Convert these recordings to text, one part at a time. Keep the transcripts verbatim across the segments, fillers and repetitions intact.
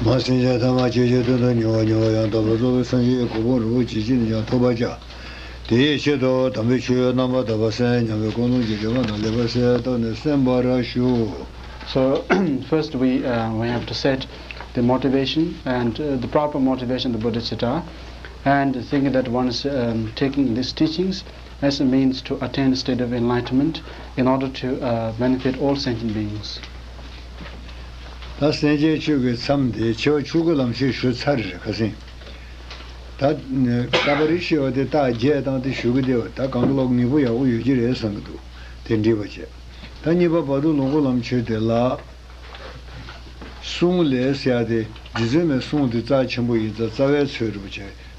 མ་སེམས་ཅན་ཐ་མ་ཇི་ལྟར་དོན་དུ་མྱོང་བ་མྱོང་བ་ཡང་དག་པར་རྫོགས་པའི་སངས་རྒྱས་ཀྱི་གོ་འཕང་རིན་པོ་ཆེ་ཅི་ནས་ཀྱང་ཐོབ་པར་བྱ། དེའི་ཆེད་དུ་དམ་པའི་ཆོས་རྣམ་པར་དག་པ་གསན་སྙམ་པའི་ཀུན་སློང་གི་དྲན་པ་དང་ལེགས་པར་གསལ་བཏབ་ནས་གསན་པར་ཞུ། So, first we, uh, we have to set the motivation and, uh, the proper motivation of the Buddhist Sutta, and thinking that one is, um, taking these teachings as a means to attain a state of enlightenment in order to, uh, benefit all sentient beings. ད་སེམས་ཅན་ཆོས་ཀྱི་མཚམས་དེ་ཆེ་བ་ཆུང་ཀུའི་ལམ་ཁྱེར་ཞུ་ཚར་རེད། ཁ་སེང་། ད་ད་པ་རི་ཤི་བ་དེ་རྟགས་བརྒྱད་བཏང་སྟེ་ཞུ་གི་བསྡད་པ་ད་གང་གི་ལོག་ངེས་པོ་ཡག་པོ་ཡོད་ཀྱི་རེད་བསམ་གི་འདུག་དེ་འགྲིག་པ་བྱས། ད་གཉིས་པ་བར་དོ་ལོངས་སྐུ་ལམ་ཁྱེར་དེ་ལ། གསུང་ལས་ཟེར་ཡ་དེ་རྗེ་བཙུན་མའི་གསུང་དེ་རྩ་ཆེན་པོ་ཡིན་ཙང་རྩ་བའི་ཚོད་རེད་པ་བྱས་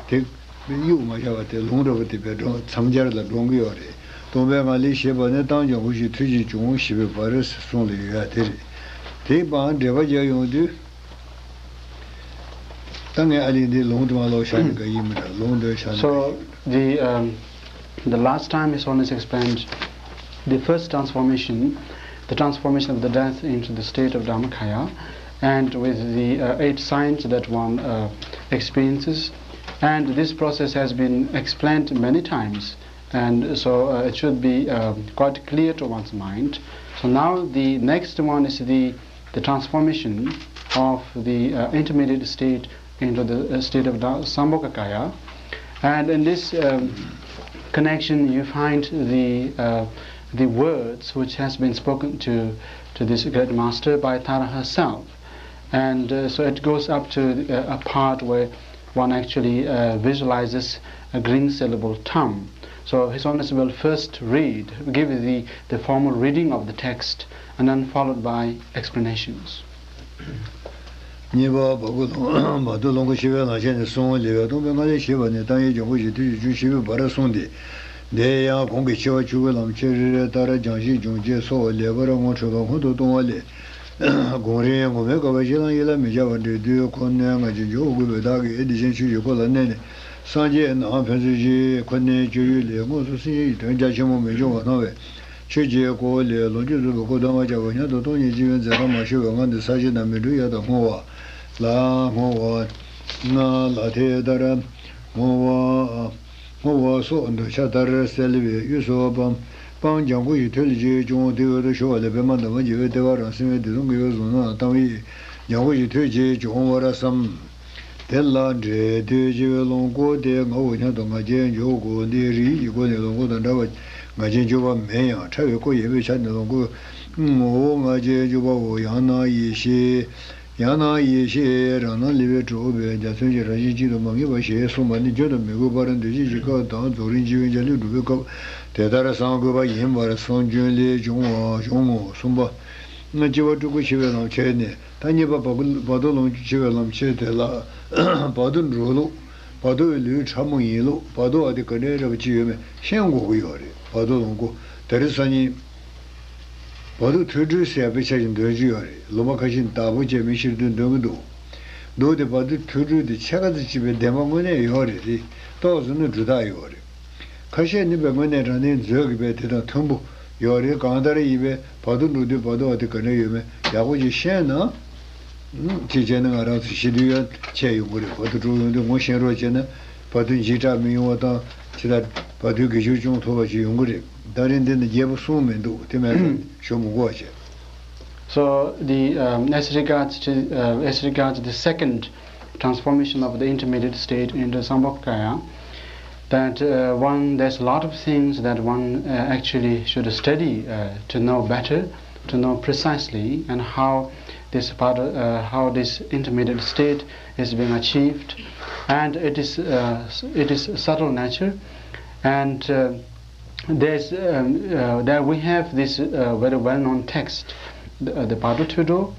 དེ། གཡུག་མ་བཞག་པ་དེ་ལུང་འདྲ་པོ་དེ་བས་འགྲོ་མཚམས་སྦྱར་ལ་འགྲོ་གི་ཡོད་རེད། སྟོང་པའི་ངང་ལས་ཞེས་པ་ནི་བཏང་སྦྱང་དགོས་ཤིང་ཐུགས་རྗེ་ཆུང་ཞེས་པའི་བར་གསུང་ལ་ཡོད་ཡ་དེ་རེད། དེའི་བར་འགྲེལ་པ་རྒྱག་ཡོང་དུས། ད་ངས་ཨ་ལི་འདི་ལུང་དུ་མ་ལོག་བཞག་ནས་ག་ཡིན་མི་འདྲ་ལུང་འདོན་བཞག་ནས་ག་ཡིན་མི་འདྲ། So, the, um, the last time His Holiness explained the first transformation, the transformation of the death into the state of Dharmakaya, and with the, uh, eight signs that one, uh, experiences. And this process has been explained many times, and so, uh, it should be, uh, quite clear to one's mind. So now the next one is the, the transformation of the, uh, intermediate state into the, uh, state of Da-, Sambhogakaya. And in this, um, connection, you find the, uh, the words which has been spoken to, to this great master by Tara herself. And, uh, so it goes up to, uh, a part where one actually, uh, visualizes a green syllable tam. So His Holiness will first read, give the, the formal reading of the text, and then followed by explanations. གཉིས་པ་བར་དོ་ལོངས་སྐུ་ཞི་བའི་ལམ་ཁྱེར་ནས་གསུང་ལེ་བའི་སྟོང་པའི་ངང་ལས་ཞེས་པ་ནས་བཏང་ཡིག་ལྗང་གུ་ཞིག་ཐུགས་རྗེ་ཆུང་ཞེས་པའི་བར་གསུངས་ཏེ། དེ་ཡང་གོང་གི་ཆེ་བ་ཆུང་ཀུའི་ལམ་ཁྱེར་རེ་རེ་ལྟར་སྦྱང་ཞིང་སྦྱོང་བྱེད་སོགས་ལེགས་པར་ངོ་འཕྲོད་པ་སྔོན་དུ་གཏོང་བ་ལས། གོང་རིང་ངོ་མའི་དགའ་བ་གཞན་ལ་ཡིད་ལ་མི་བྱ་བར་འབྲེལ་དུས་ཁོ་ནའི་ང་རྒྱལ་འཇོག་དགོས་པས་བདག་གིས་དེ་བཞིན་ཆོས་ཀྱི་འཁོར་ལ་གནས་ནས་སངས་རྒྱས་རྣམས་ཕན་ཚུན་ཞིག་ཁོ་ནའི་སྤྱོད་ཡུལ་ལས་དངོས་སུ་སེམས་ཅན་གྱི་དོན་རྒྱ་ཆེན་པོ་མི་འབྱུང་བ་སྣང་བས། ཆོས་ཀྱི་སྐོར་ལས་ལོངས་སྤྱོད་རྫོགས་པའི་སྐུ་གདམས་ངག་བྱ་བ་སྙིང་དུ་གཏོང་ཉིད་ཅི་ཡོད་མཛད་པ་མ་ཞུ་བའི་ངང་དུ་ས་གཞི་ན་མི་འགྲོ་ཡ་དང་བསྔོ་བ་ལ་བསྔོ་བ་ལྔ་ལ་དེ་ལྟར་བསྔོ་བ་བསྔོ་བ་སོགས་འདོད་ཆགས་ལྟར་སེལ་བའི་གཡུལ་སོགས་པ་སྤང་སྦྱང་དགོས་ཤིང་ཐོས་ལས་ཅི་བྱུང་དེ་འོད་དུ་ཤོར་བ་ལས་པདྨ་འདབ་མ་བརྒྱད་པའི་ལྟེ་བ་རང་སེམས་དབྱིངས་བདེ་སྟོང་གི་འོད་བཟུང་ནའང་གཏམ་ཡིག་སྦྱང་དགོས་ཤིང་ཐོས་ཅི་བྱུང་བར་བསམ། དེ་ལ་འབྲས་དུས་ཞི་བའི་ལོངས་སྐུ་དེ་ངའོ་སྙམ་དུ་ང་རྒྱལ་འཇོག་གོ་འདི་རིགས་ཀྱི་སྒོ་ནས་ལོངས་སྐུ་དང་འདྲ་བ་ང་རྒྱལ་འཇོག་པ་མིན་ཡང་ཕྲ་བའི་སྐུ་ཡོད་པའི་ཆ་ནས་ལོངས་སྐུ་ངོ་བོ་ང་རྒྱལ་འཇོག་པའོ། ཡང་ན་ཡེ་ཤེས་ཡང་ན་ཡེ་ཤེས་རང་སྣང་ལེ་བའི་གྲོགས་པས་འཇའ་ཚོན་གྱི་རང་བཞིན་གཅིག་ཏུ་མ་ངེས་པ་ཞེས་གསུངས་པ་ནི་རྒྱུན་དུ་མི་དགོས་པར་འདོད་ཆགས་ཀྱི་སྐབས་དང་རྫོགས་རིམ་སྤྱི་བོའི་འཇའ་ལུས་སྒྲུབ་པའི་སྐབས་དེ་ལྟར་བསམ་དགོས་པ་ཡིན་པར་གསུངས་རྒྱུན་ལས་བྱུང་བ་བྱུང་ངོ་། གསུམ་པ། སྤྱི་བོ་སྤྲུལ་སྐུ་ཞི་བའི་ལམ་ཁྱེར་ནས། ད་གཉིས་པ་བར་སྐུ་བར་དོ་ལོངས་སྤྱོད་ཆེ་བའི་ལམ་ཁྱེར་དེ་ལ། བར་དོ་འགྲོ་ལུགས། བར་དོའི་ལུས་ཕྲ་མོ་ཡིན་ལུགས། བར་དོ་བ་དེ་ག་འདྲའི་རེ་བ་ཅི་ཡོད་མེད་ཤེས་དགོས་ཀྱི་ཡོད་རེད། བར་དོ་ལོངས་སྐུ་དེ་རིང་སང་ཉིན། བར་དོ་ཐོས་གྲོལ་ཟེར་ཡ་དཔེ་ཆ་ཞིག་འདོན་གྱི་ཡོད་རེད། ལུང་པ་ཁ་ཤས་བདག་པོ་བྱས་མི་ཤེས་དུས་འདོན་གྱི་འདུག་འདུག་དེ་བར་དོ་ཐོས་གྲོལ་དེ་ཕྱེད་ཀ་ཙམ་ཅིག་པའི་བདེན་པ་དངོས་གནས་ཡོད་རེད་དེ། ཏོག་ཙམ་ནི་སྒྲུབ་རྟགས་ཡོད་རེད། ཁ་ཤས་ནི་བའི་དངོས་གནས་དྲང་གནས་མཛོད་ཀྱི་བས་དེ་དང་མཐུན་པོ་ཡོད་རེད། གང་ལྟར་ཡིན་པས་བར་དོ་འགྲོ་དུས་བར་དོ་བ་དེ་ག་འདྲ་ཡོད་མེད་ཡག་པོ་ཅིག་ཤེས་ན། ཅིག་བྱས་ན་ང་རང་ཚོ་ཤི་དུས་ཡང་ཆད་ཡོང་གི་རེད། བར་དོ་འགྲོ་ཡོང་དུས་ངོ་ཤེས་རོགས་བྱས་ན་བར་དོ་འཇིགས་སྐྲག་མི་ཡོང་བ་དང་ཇི་ལྟར་བར་དོའི་དགེ་སྦྱོར་ཅུང་མཐོ་བ་ཞིག་ཡོང་གི་རེད། ད་རིང་འདི་ནི་རྒྱས་པོ་གསུངས་མི་འདུག་དེ་མེད་ན་ཞུ་མི་དགོས་པ་བྱས། So the, um, as regards to, uh, as regards the second transformation of the intermediate state into Sambhogakaya, that, uh, one, there's a lot of things that one, uh, actually should study, uh, to know better, to know precisely, and how this part, uh, how this intermediate state is being achieved, and it is, uh, it is subtle nature, and, uh, there's, um, uh, there we have this, uh, very well-known text, the, uh, the Pado Tudo,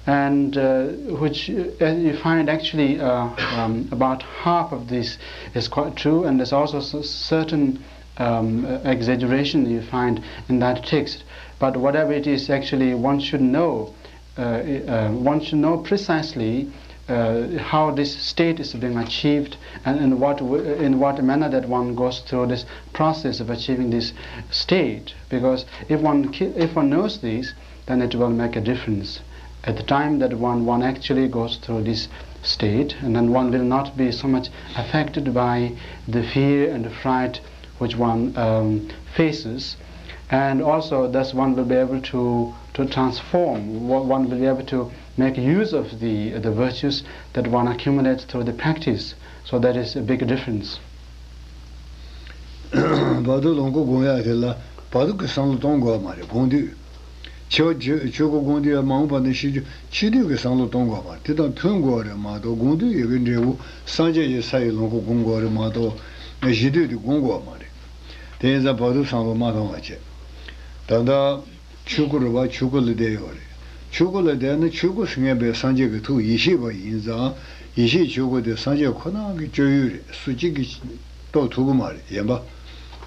and, uh, which, uh, you find actually, uh, um, about half of this is quite true, and there's also s- certain, um, uh, exaggeration you find in that text. But whatever it is, actually, one should know uh, uh, one should know precisely, uh, how this state is being achieved and in what w- in what manner that one goes through this process of achieving this state. Because if one ki- if one knows this, then it will make a difference. at the time that one, one actually goes through this state, and then one will not be so much affected by the fear and the fright which one um, faces. And also, thus one will be able to, to transform, one will be able to make use of the, the virtues that one accumulates through the practice. So that is a big difference. བར་དོ་ལོངས་སྐུ་སྒོམ་ཡག་དེ་ལ་བར་དོ་གི་བསམ་བློ་གཏོང་དགོས་མ་རེད། སྒོམ་དུས། འཆི་བ་ཆོས་སྐུ་སྒོམ་དུས་ཡང་མ་འོངས་པ་ན་ཤི་རྒྱུ་འཆི་དུས་ཀྱི་བསམ་བློ་གཏོང་དགོས་མ་རེད། དེ་དང་མཐུན་དགོས་རེད་མ་གཏོགས་སྒོམ་དུས་ཡི་གེ་འབྲས་བུ་སངས་རྒྱས་ཀྱི་ས་ཡི་ལོངས་སྐུ་སྒོམ་དགོས་རེད་མ་གཏོགས་ཤི་དུས་དེ་སྒོམ་དགོས་མ་རེད། དེ་ཡིན་ཙང་བར་དོ་བསམ་བློ་མ་གཏོང་བ་བྱས། ད་ལྟ། ཆོས་སྐུ་རེད་བ། ཆོས་སྐུ་ལ་བསྡད་ཡོད་རེད། ཆོས་སྐུ་ལ་བསྡད་ན་ཆོས་སྐུ་ཟེར་མཁན་པའི་སངས་རྒྱས་ཀྱི་ཐུགས་ཡེ་ཤེས་པ་ཡིན་ཙང་ཡེ་ཤེས་ཆོས་སྐུ་དེ་སངས་རྒྱས་ཁོ་ན་གི་སྤྱོད་ཡུལ་རེད། སུ་གཅིག་གིས་རྟོགས་ཐུབ་ཀྱི་མ་རེད། ཡིན་པ།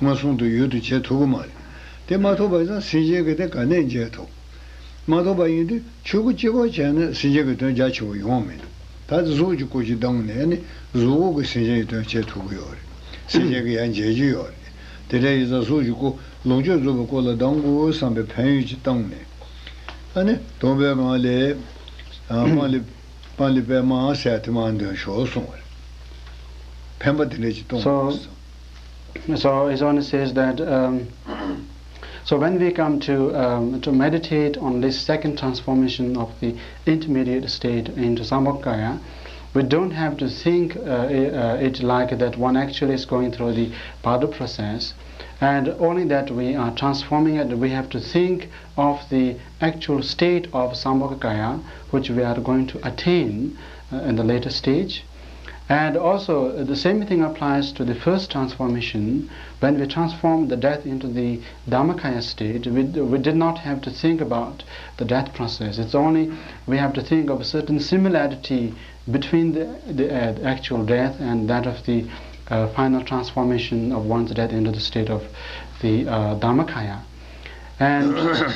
མངོན་སུམ་དུ་ཡུལ་དུ་བྱེད་ཐུབ་ཀྱི་མ་རེད། དེ་མ་ཐུབ་པ་ཡིན་ཙང་སེམས་ཅན་གྱིས་དེ་ག་ནས་མཇལ་ཐུབ། མ་ཐུབ་པ་ཡིན་དུས་ཆོས་སྐུ་གཅིག་པོ་བྱས་ན་སེམས་ཅན་གྱི་དོན་རྒྱ་ཆེ་བོ་ཡོང་མི་འདུག་ད་གཟུགས་ཀྱི་སྐུ་ཅིག་བཏང་ནས་ནི་གཟུགས་སྐུ་གིས་སེམས་ཅན་གྱི་དོན་བྱེད་ཐུབ་ཀྱི་ཡོད་རེད། སེམས་ཅན་གྱིས་ཡང་མཇལ་རྒྱུ་ཡོད་རེད། དེ་འདྲ་ཡིན་ཙང་གཟུགས་ཀྱི་སྐུ་ལོངས་སྤྱོད་རྫོགས་པའི་སྐུ་ལ་ལྡང་དགོས་བསམ་པའི་ཕན་ཡོན་ཅིག་བཏང་ནས། ཨ་ནི་སྟོང་པའི་ངང་ལས། ཨ་པཱ་ལི་པཱ་ལི་པདྨ་ཟེར་དེ་མར་འདོན་ཤོག་གསུངས་པ་རེད། ཕན་པ་དེ་འདྲ་ཅིག་གཏོང་དགོས་བསམ། So his Holiness says that um, so when we come to um, to meditate on this second transformation of the intermediate state into Sambhogakaya, we don't have to think uh, i- uh, it like that one actually is going through the Badu process, and only that we are transforming it. We have to think of the actual state of Sambhogakaya, which we are going to attain uh, in the later stage. And also, the same thing applies to the first transformation. When we transform the death into the Dharmakaya state, we, we did not have to think about the death process. It's only we have to think of a certain similarity between the, the uh, actual death and that of the uh, final transformation of one's death into the state of the uh, Dharmakaya. And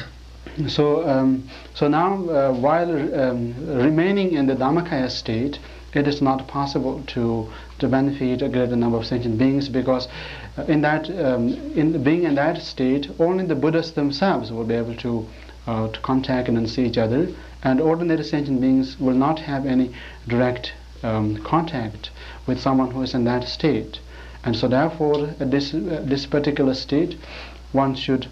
So, um, so now, uh, while um, remaining in the Dharmakaya state, it is not possible to, to benefit a greater number of sentient beings because uh, in that, um, in being in that state, only the Buddhas themselves will be able to, uh, to contact and see each other, and ordinary sentient beings will not have any direct um, contact with someone who is in that state. And so, therefore, at this, uh, this particular state, one should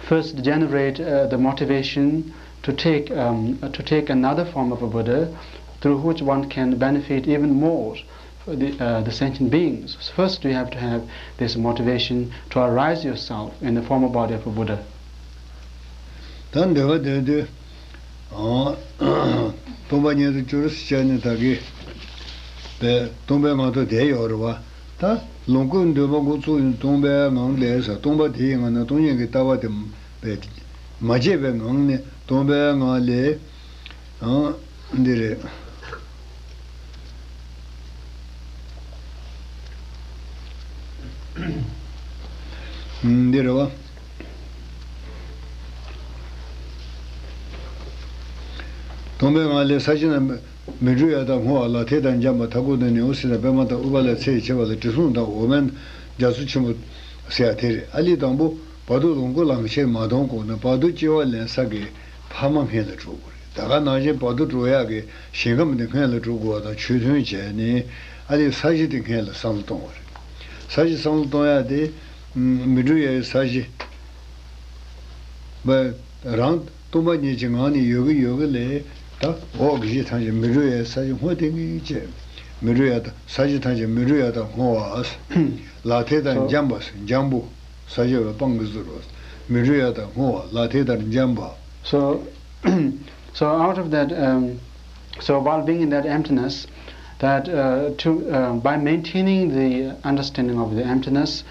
first generate uh, the motivation to take, um, to take another form of a Buddha through which one can benefit even more the, uh, the sentient beings. First, you have to have this motivation to arise yourself in the formal body of a Buddha. ད་འདོད་པ་དེ་དུས། སྟོང་པ་ཉིད་དུ་གྱུར་ཟེར་བྱས་ནས་ད་གི་པའི་སྟོང་པའི་ངང་དུ་བསྡད་ཡོད་རེད་བ། ད་ལོངས་སྐུའི་འདོད་པ་འགོ་བཙུགས་ཡིན་སྟོང་པའི་ངང་ལས་ཟེར། སྟོང་པ་དེའི་ངང་ནས་སྟོང་ཉིད་ཀྱི་ལྟ་བ་དེ་པའི་མ་བརྗེད་པའི་ངང་ནས་སྟོང་པའི་ངང་ལས་འདི་རེད། འདི་རེད་བ། སྟོང་པའི་ངང་ལས་ས་གཞི་ན་མི་འགྲོ་ཡ་དག་སྔོ་བ་ལ་དེ་དང་འཇམ་པ་མཐའ་འཁོབ་ཏུ་ནེའུ་སི་ན་པདྨ་དང་ཨུཏྤ་ལ་ཚེ་ཡི་ཆེ་བ་ལ་དྲི་བསུང་དང་འོ་མའི་རྒྱ་མཚོ་ཆེན་པོ་ཟེར་ཡ་དེ་རེད། ཨ་ལི་དང་པོ་བར་དོ་ལོངས་སྐུ་ལ་ཆེར་མ་གཏོང་དགོས་ན་བར་དོ་སྐྱེ་བ་ལེན་ས་གི་ཕ་མ་སྔོན་ལ་འགྲོ་དགོས་རེད། ད་ག་ནང་བཞིན་བར་དོ་འགྲོ་ཡག་གི་ཞིང་ཁམས་འདི་སྔོན་ལ་འགྲོ་དགོས་པ་དང་ཆོས་མཐུན་བྱས་ནས་ཨ་ལས་ས་གཞི་དེ་སྔོན་ལ་བསམ་བློ་གཏོང་བ་རེད། ས་གཞི་བསམ་བློ་གཏོང་ཡག་དེ་མི་འགྲོ་ཡའི་ས་གཞི་བ་རང་སྟོང་པ་ཉིད་ཀྱི་ངང་ནས་ཡོད་གི་ཡོད་གི་ལས་ད་འོག་གི་གཞི་ཐམས་ཅད་མི་འགྲོ་ཡའི་ས་གཞི་སྔོ་དེ་ངེས་བྱས་མི་འགྲོ་ཡ་ད་ས་གཞི་ཐམས་ཅད་མི་འགྲོ་ཡ་ད་སྔོ་བ་ལ་དེ་དང་འཇམ་པ་འཇམ་པོ། ས་གཞི་བའི་སྤང་གི་ཟུར་བ། མི་འགྲོ་ཡ་དང་སྔོ་བ་ལ་དེ་ལྟར་འཇམ་པ། So, so out of that, um, so while being in that emptiness, that uh, to uh, by maintaining the understanding of the emptiness,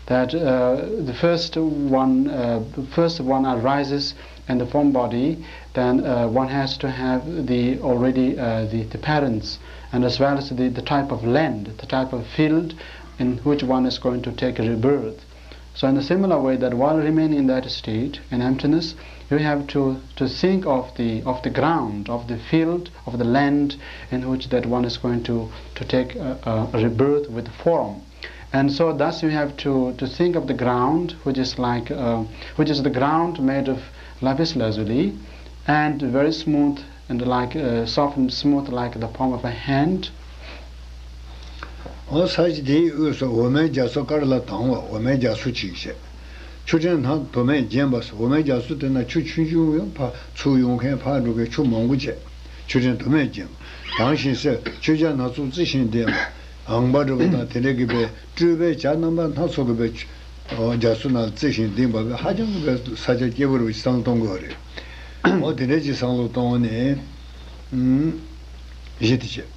that uh, the first one, uh, first one arises in the form body, then uh, one has to have the already uh, the, the parents, and as well as the, the type of land, the type of field in which one is going to take rebirth. So in a similar way, that while remaining in that state, in emptiness, you have to, to think of the, of the ground, of the field, of the land in which that one is going to, to take a, a rebirth with form. And so thus you have to, to think of the ground, which is like, uh, which is the ground made of lapis lazuli, and very smooth and like, uh, soft and smooth like the palm of a hand. འོ་ས་གཞི་དེའི་དབུས་སུ་འོ་མའི་རྒྱ་མཚོ་དཀར་ལ་དྭངས་པ། འོ་མའི་རྒྱ་མཚོ་གཅིག་བྱས། ཆུ་ཕྲན་སྣ་དུ་མས་བརྒྱན་པ། འོ་མའི་རྒྱ་མཚོ་དེ་ན་ཆུ་ཆུང་ཆུང་ཡང་ཕར་ཚུར་ཡོང་མཁན་ཕར་འགྲོ་མཁན་ཆུ་མང་པོ་བྱས། ཆུ་ཕྲན་དུ་མས་བརྒྱན་པ། དྭངས་ཤིང་གསལ། ཆོས་རྒྱལ་སྣ་ཚོགས་རྩི་ཤིང་ལྡན་པ། ངང་པ་རི་བོ་དང་དེ་འདྲ་གི་པའི་སྤྲུལ་པའི་བྱ་རྣམ་པ་སྣ་ཚོགས་ཀྱི་པའི་ཆུ་རྒྱ་མཚོ་ནང་རྩི་ཤིང་ལྡན་པ་པའི་ཧ་ཅང་གི་པའི་ས་ཆ་སྐྱིད་པོ་རེད་པ་ཅིག་བསམ་བློ་གཏོང་དགོས་པ་རེད། འོ་དེ་འདྲ་ཅིག་བསམ་བློ་གཏོང་ནས། ཨུམ། གཞི་དེ་བྱས།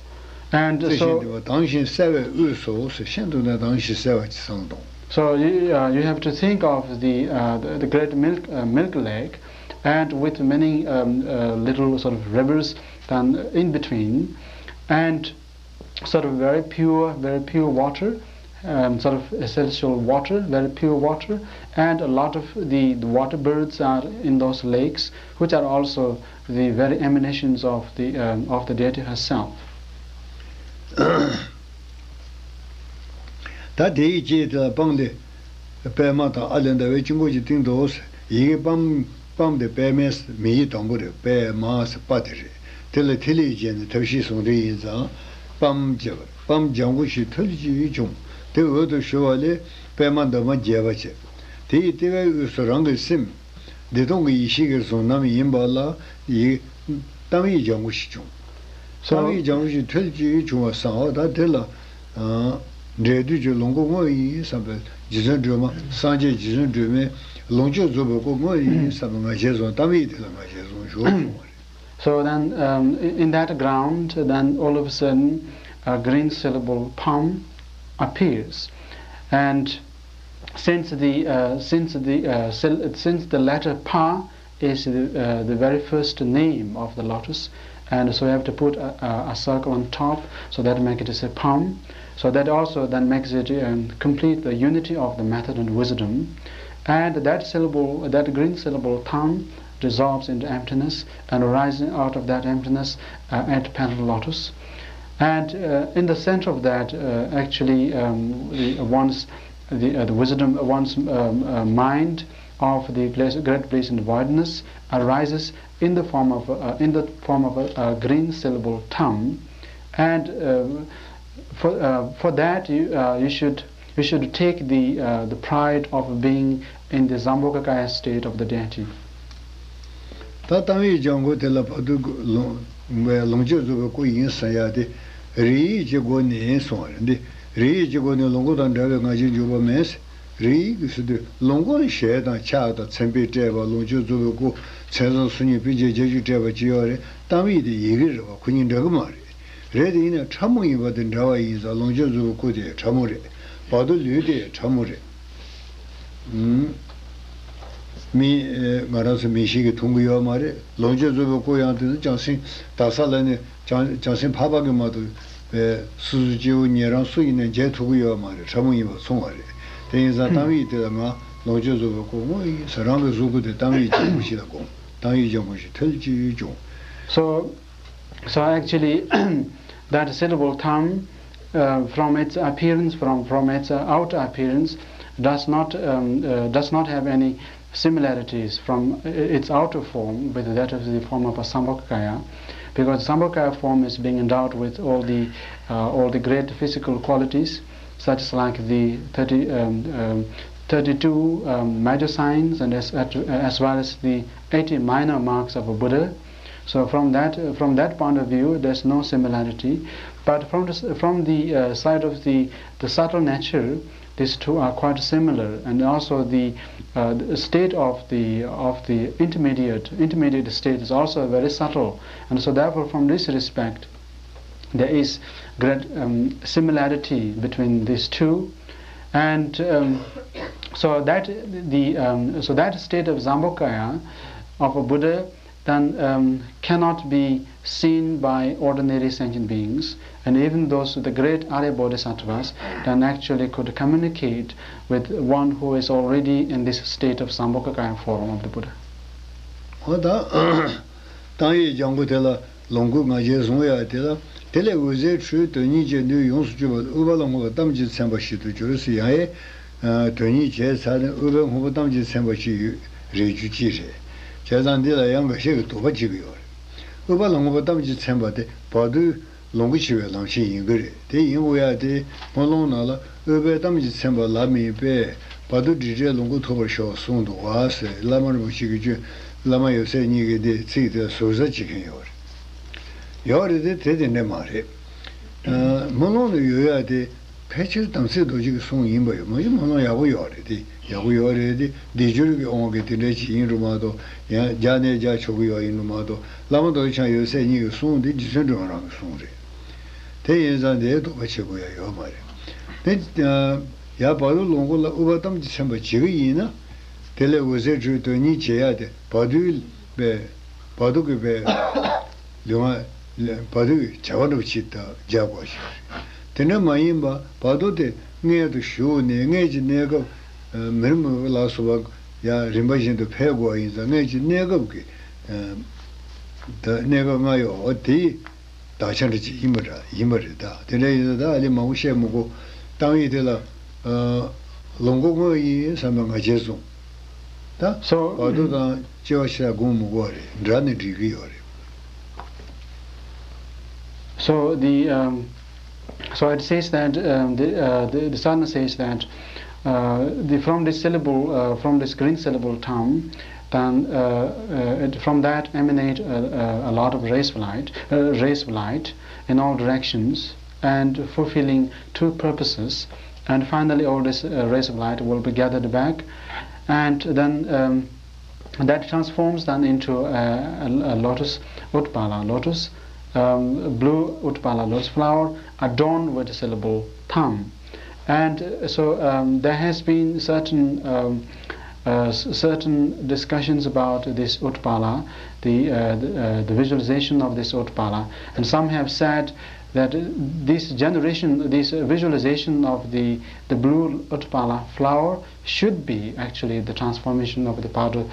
And རྩི་ཤིང་so, ལྡན་པ་དྭངས་ཤིང་གསལ་བའི་དབུས་སུ་ཟེར། ཤིན་ཏུ་ནས་དྭངས་ཤིང་གསལ་བ་ཅིག་བསམ་བློ་གཏོང་། So you, uh, you have to think of the, uh, the, the great milk, uh, milk lake, and with many, um, uh, little sort of rivers then in between, and sort of very pure, very pure water, um, sort of essential water, very pure water, and a lot of the, the water birds are in those lakes, which are also the very emanations of the, um, of the deity herself. ད་དེ་ཡི་རྗེས་དེ་ལ་སྤང་ལེ། པདྨ་དང་ཨ་ལས་འདའ་བའི་དཀྱིལ་འཁོར་གྱི་སྟེང་དུ། ཡི་གེ་པམ། པམ་དེ་པདྨའི་མིང་ཡིག་དང་པོ་རེད། པདྨ་ཟེར་པ་དེ་རེད། དེ་ལ་ཐིག་ལེ་བརྒྱན་ནས་ཐབས་ཤེས་ཟུང་འབྲེལ་ཡིན་ཙང་། པམ་བྱས་པ། པམ་ལྗང་གུ་ཞིག་ཐོལ་གྱིས་བྱུང་། དེ་འོད་དུ་ཞུ་བ་ལས་པདྨ་འདབ་མ་རྒྱས་པ་བྱས། དེ་ཡི་ལྟེ་བའི་དབུས་སུ་རང་གི་སེམས། བདེ་སྟོང་གི་ཡེ་ཤེས་ཀྱི་གཟུང་རྣམ་ཡིན་པ་ལ་ཡི། གཏམ་ཡིག་ལྗང་གུ་ཞིག་བྱུང་། So གཏམ་ཡིག་ལྗང་གུ་ཞིག་ཐོལ་གྱིས་བྱུང་བ་བསམ། འོ་ད་དེ་ལ། ཨ། འབྲས་དུས་ཀྱི་ལོངས་སྐུ་དངོས་ཡིན་བསམ་པའི་རྗེ་བཙུན་སྒྲོལ་མ། སངས་རྒྱས་རྗེ་བཙུན་སྒྲོལ་མའི་ལོངས་སྤྱོད་རྫོགས་པའི་སྐུ་དངོས་ཡིན་བསམ་པའི་ང་རྒྱལ་བཟུང་། གཏམ་ཡིག་དེ་ལ་ང་རྒྱལ་བཟུང་ཞུགས་བྱུང་བ་རེད། So then, um, in that ground, then all of a sudden, a green syllable pam appears. And since the, uh, since the, uh, syl- since the letter pa is the, uh, the very first name of the lotus, and so we have to put a, a, a circle on top, so that make it as a pam. So that also then makes it, um, complete the unity of the method and wisdom. And that syllable, that green syllable tam, dissolves into emptiness, and arising out of that emptiness, uh, at petal lotus. And, uh, in the center of that, uh, actually, um, the, one's the, uh, the wisdom, one's, um, uh, mind of the place, great bliss and voidness arises in the form of, uh, in the form of a, a green syllable tam, and, uh, for, uh, for that you, uh, you should, you should take the, uh, the pride of being in the Zambhogakaya state of the deity. ད་གཏམ་ཡིག་ལྗང་གུ་དེ་ལ་བར་དུ་ལོངས་ལོངས་སྤྱོད་རྫོགས་པའི་སྐུ་ཡིན་ཟེར་ཡ་དེ། རིགས་ཡིད་ཀྱི་སྒོ་ནས་གསུངས་པ་རེད། འདི་རིགས་ཡིད་ཀྱི་སྒོ་ནས་ལོངས་སྐུ་དང་འདྲ་བའི་ང་རྒྱལ་འཇུག་པ་མེད། རིགས་ཡིད་ཀྱི་ཟེར་དུས་ལོངས་སྐུ་ལ་ཞལ་དང་ཕྱག་དང་མཚན་དཔེས་སྤྲས་པ། ལོངས་སྤྱོད་རྫོགས་པའི་སྐུ། མཚན་བཟང་སུམ་གཉིས་སྤུན་མཆེད་བརྒྱད་ཅུ་སྤྲས་པ་ཅི་ཡོད་རེད། གཏམ་ཡིག་དེ་ཡི་གེ་རེད་པ། ཁོ་གཉིས་འདྲ་གི་མ་རེད། རེད་དེ་ཡིན་ན་ཕྲ་མོ་ཡིན་པ་དེ་འདྲ་བ་ཡིན་ཙང་། ལོངས་སྤྱོད་རྫོགས་པའི་སྐུ་དེ་ཕྲ་མོ་རེད། བར་དོ་ལུས་དེ་ཕྲ་མོ་རེད། ཨུམ། མི། ཨེ། ང་རང་ཚོ་མི་ཞིག་གིས་མཐོང་གི་ཡོད་མ་རེད། ལོངས་སྤྱོད་རྫོགས་པའི་སྐུ་ཡང་དེ་ཚོ་བྱང་སེམས་དག་ས་ལ་ནི་བྱང་བྱང་སེམས་འཕགས་པ་གིས་མ་གཏོགས་པའི་སོ་སོ་སྐྱེ་བོ་ཉན་རང་སུ་ཡིན་ནའི་མཇལ་ཐུབ་ཀྱི་ཡོད་མ་རེད། ཕྲ་མོ་ཡིན་པ་མཚུངས་པ་རེད། དེ་ཡིན་ཙང་གཏམ་ཡིག་དེ་ལ་ང་ལོངས་སྤྱོད་རྫོགས་པའི་སྐུ་དངོས་ཡིན་ཟེར། རང་གི་གཟུགས་སྐུ་དེ་གཏམ་ཡིག་ལྗང་གུ་ཞིག་ལ་དགོངས། གཏམ་ཡིག་ལྗང་གུ་ཞིག་ཐོལ་གྱིས་བྱུང་། So, So actually, that syllable tam, uh, from its appearance, from, from its, uh, outer appearance, does not, um, uh, does not have any similarities from i- its outer form with that of the form of a Sambhogakaya, because Sambhogakaya form is being endowed with all the, uh, all the great physical qualities, such as like the thirty, um, um, thirty-two, um, major signs, and as, as well as the eighty minor marks of a Buddha. So from that, from that point of view, there's no similarity. But from the, from the, uh, side of the, the subtle nature, these two are quite similar, and also the, uh, the state of the, of the intermediate, intermediate state is also very subtle, and so therefore, from this respect, there is great, um, similarity between these two, and, um, so that the, um, so that state of Zambhogakaya of a Buddha then, um, cannot be seen by ordinary sentient beings, and even those, the great Arya Bodhisattvas, then actually could communicate with one who is already in this state of Sambhogakaya form of the Buddha. འོ་ད། གཏམ་ཡིག་ལྗང་གུ་དེ་ལ་ལོངས་སྐུའི་ང་རྒྱལ་བཟུང་ཡ་དེ་ལ། དེ་ལས་འོད་ཟེར་འཕྲོས། དོན་གཉིས་བཅས་འདུས་ཡོངས་སུ་གྱུར་པ། དབུལ་བ་ལ་བསྔོ་བ་གཏམ་གྱིས་མཚན་པ་ཞིག་ཏུ་གྱུར་ཟེར། ཡང་ཡང་དོན་གཉིས་བྱས་ཚར་ནས་དབུལ་བའི་བསྔོ་བ་གཏམ་གྱིས་མཚན་པ་ཞིག་ཡོད་རེད་རྒྱུ་ཅི་རེད། བྱས་ཙང་འདི་ལ་ཡང་འགའ་ཤས་ཀྱིས་དོགས་པ་བྱེད་ཀྱི་ཡོད་རེད། ཨུཏྤ་ལ་སྔོན་པོ་གཏམ་གྱིས་མཚན་པ་དེ་བར་དོའི་ལོངས་སྐུ་ཕྱེ་བའི་ལམ་ཤེས་ཡིན་གྱི་རེད། དེ་ཡིན་དགོས་ཡ་དེ་སྨོན་ལམ་ནང་ལ་ཨུཏྤལ་གཏམ་གྱིས་མཚན་པ་ལམ་ཡིན་པས་བར་དོ་དྲི་བྲལ་ལོངས་སྐུ་ཐོབ་པར་ཤོག་གསུངས་འདུག་བ་ཟེར། བླ་མ་རིན་པོ་ཆེ་གིས་ཁྱོད་བླ་མ་ཡབ་སྲས་གཉིས་ཀྱི་འདི་ཚིག་དེ་ཟུར་ཟ་བྱེད་མཁན་ཡོད་རེད། ཡོད་རེད་དེ་དེ་དེ་འདྲ་མ་རེད། ཨ། སྨོན་ལམ་ལ་ཡོད་ཡ་དེ་ཕལ་ཆེར་དམ་ཚིག་རྡོ་རྗེ་གི་གསུང་ཡིན་པ་ཡོད་མ་གཞི་སྨོན་ལམ་ཡག་པོ་ཡོད་རེད་དེ། ཡག་པོ་ཡོད་རེད་དེ། སྡེབ་སྦྱོར་གྱི་དབང་གིས་དེ་འདྲ་ཅིག་ཡིན་རུང་མ་གཏོགས། ཡང་རྒྱ་ནས་རྒྱ་ཆོག་གི་ཡོད་ཡིན་རུང་མ་གཏོགས། བླ་མ་རྡོ་རྗེ་འཆང་ཡབ་སྲས་གཉིས་ཀྱི་གསུང་དེ་རྗེ་བཙུན་སྒྲོལ་མ་རང་གི་གསུང་རེད། དེ་ཡིན་ཙང་དེའི་དོགས་པ་བྱེད་དགོས་ཡ་ཡོད་མ་རེད། དེ་ཨ། ཡང་བར་དོ་ལོངས་སྐུ་ལ་ཨུཏྤལ་གཏམ་གྱིས་མཚན་པ་བྱེད་ཀྱི་ཡིན་ན། དེ་ལས་འོད་གསལ་འཕྲོས་དོན་གཉིས་བྱེད་ཡ་དེ་བར་དོའི་པའི་བར་དོ་གི་པའི་ལུས་ངག་བར་དོའི་བྱ་བ་འདྲ་པོ་ཅིག་དང་སྦྱར་དགོས་ཤིག་རེད། དེ་འདྲ་མ་ཡིན་པ་བར་དོ་དེ་མངལ་དུ་ཞུགས་ནས་མངལ་གྱི་གནས་སྐབས། ཨ། མིར་མི་ལ་སོགས་པ་ཡང་རིམ་པ་བཞིན་དུ་འཕེལ་དགོས་པ་ཡིན་ཙང་མངལ་གྱི་གནས་སྐབས་ཀྱི། ཨ། ད་གནས་སྐབས་ལྔ་ཡོད་དེ། དག་ཆ་འདྲ་ཅིག་ཡིན་པ་འདྲ་ཡིན་པ་རེད། ད་དེ་འདྲ་ཡིན་ན་ད་ཨ་ལས་མང་པོ་བཤད་མི་དགོས། གཏམ་དབྱེ་དེ་ལ། ཨ། ལོངས་སྐུ་དངོས་ཡིན་བསམ་པའི་ང་རྒྱལ་བཟུང་། ད་So, བར་དོ་དང་སྐྱེ་བ་ཕྱི་དགོངས་མི་དགོས་པ་རེད། འདྲ་ནི་འགྲིག་གི་ཡོད་རེད། So the um, so it says that um, the, uh, the the sadhana says that uh, the from this syllable uh, from this green syllable tam, then uh, uh, it, from that emanate a, a, a lot of rays of light, uh, rays of light in all directions, and fulfilling two purposes. And finally, all these uh, rays of light will be gathered back, and then um, that transforms then into a, a, a lotus, utpala, lotus, um, blue utpala, lotus flower, adorned with the syllable tam. And uh, so um, there has been certain um, uh, s- certain discussions about this utpala, the, uh, the, uh, the visualization of this utpala, and some have said that uh, this generation, this uh, visualization of the, the blue utpala flower should be actually the transformation of the Padu,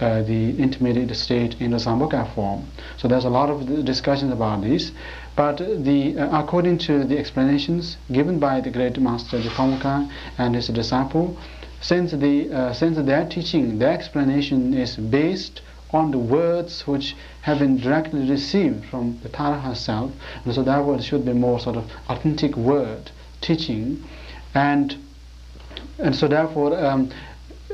uh, the intermediate state in the Sambhogakaya form. So there's a lot of discussions about this. But the, uh, according to the explanations given by the great master Jighomakhya and his disciple, since the uh, since their teaching, their explanation is based on the words which have been directly received from the Thera herself, and so that word should be more sort of authentic word teaching, and and so therefore um,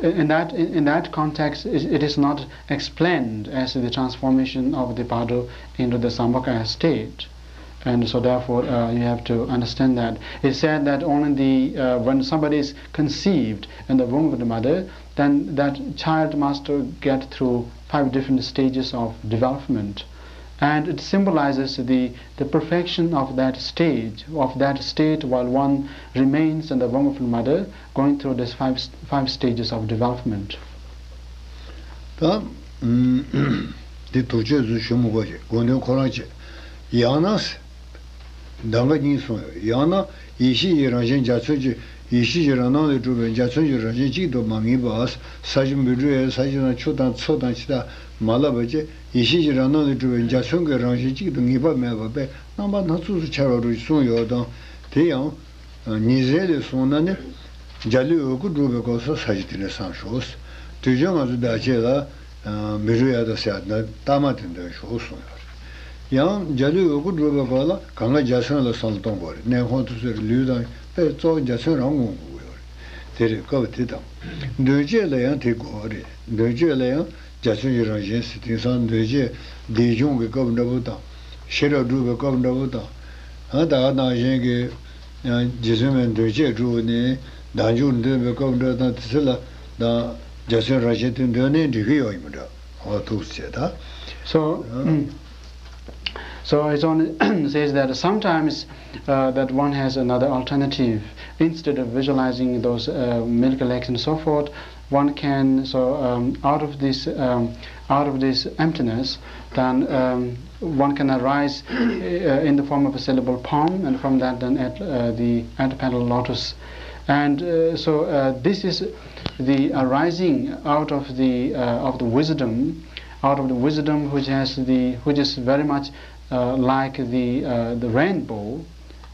in that in, in that context it, it is not explained as the transformation of the Padu into the Sambhogakaya state. And so therefore uh, you have to understand that. It said that only the uh, when somebody is conceived in the womb of the mother, then that child must get through five different stages of development. And it symbolizes the, the perfection of that stage, of that state while one remains in the womb of the mother, going through these five, five stages of development. ད་འདི་དུག་ཆོས་ཚོ་ཞུ་མི་དགོས་ཤིག་དགོངས་དོན་ཁོ་རང་བྱེད། ཡང་ན། གདམས་ངག་གཉིས་གསུངས་ཡོད། ཡང་ན་ཡེ་ཤེས་ཀྱི་རང་བཞིན་འཇའ་ཚོན་གྱི། ཡེ་ཤེས་ཀྱི་རང་སྣང་ལས་གྲུབ་པའི་འཇའ་ཚོན་གྱི་རང་བཞིན་གཅིག་ཏུ་མ་ངེས་པ། ས་གཞི་འབུད་རུལ་ཡང་ས་གཞི་དང་ཆུ་དང་མཚོ་དང་ཇི་ལྟར་མ་ལབ་པ་བཅས་ཡེ་ཤེས་ཀྱི་རང་སྣང་ལས་གྲུབ་པའི་འཇའ་ཚོན་གྱི་རང་བཞིན་གཅིག་ཏུ་ངེས་པ་མེད་པ་བས་རྣམ་པ་སྣ་ཚོགས་སུ་འཆར་བ་རུ་གསུངས་ཡོད་དང་། དེ་ཡང་། ཉི་ཟེར་ལས་གསུངས་ན་ནི། འཇའ་ལུས་འོད་སྐུ་སྒྲུབ་པའི་སྐབས་སུ་ས་གཞི་དེ་ནས་བསམ་ཤོག་དུས་རྒྱུན་ང་ཚོ་བདག་བསྐྱེད་ལ། འབུད་རུལ་ཡང་དང་ཟེར་ཡ་དེ་ལྟ་མ་དེ་འདོན་ཤོག་གསུངས་ཡོད་རེད། ཡང་འཇའ་ལུས་འོད་སྐུ་སྒྲུབ་པའི་སྐབས་ལ་གང་ག་འཇའ་ཚོན་ལ་བསམ་བློ་གཏོང་དགོས་རེད། གནས་ཁང་དུ་ཚོས་ལུས་དང་དཔེ་གཙོ་བོ་འཇའ་ཚོན་རང་མངོན་དགོས་ཀྱི་ཡོད་རེད། དེ་རེད། སྐབས་དེ་དང་། འདོན་བྱེད་ལ་ཡང་དེ་དགོས་རེད། འདོན་བྱེད་ལ་ཡང་། འཇའ་ཚོན་གྱི་རང་བཞིན་ཟེར། དེང་སང་འདོན་བྱེད་སྡེབ་སྦྱོང་གི་སྐབས་འདྲ་པོ་དང་། ཤེས་རབ་སྒྲུབ་པའི་སྐབས་འདྲ་པོ་དང་། ཨ། ད་ག་ནང་བཞིན་གྱི་རྗེ་བཙུན་མའི་འདོན་བྱེད་སྒྲུབ་ནས་བདག་འཇུག་འདོན་པའི་སྐབས་འདྲ་དང་། དེ་ཚོ་ལ་ད་འཇའ་ཚོན་རང་བཞིན་དེ་འདོན་ནའི་འགྲིག་གི་ཡོད་ཡིན་པ་འདྲ། འོ་ཐུགས་རྗེ་ཆེ་ད། So, mm, so it only says that sometimes uh, that one has another alternative. Instead of visualizing those uh, milk lakes and so forth, one can, so um, out of this um, out of this emptiness, then um, one can arise uh, in the form of a syllable poem, and from that then at uh, the antepental lotus. And uh, so uh, this is the arising out of the uh, of the wisdom, out of the wisdom which has the which is very much uh, like the uh, the rainbow,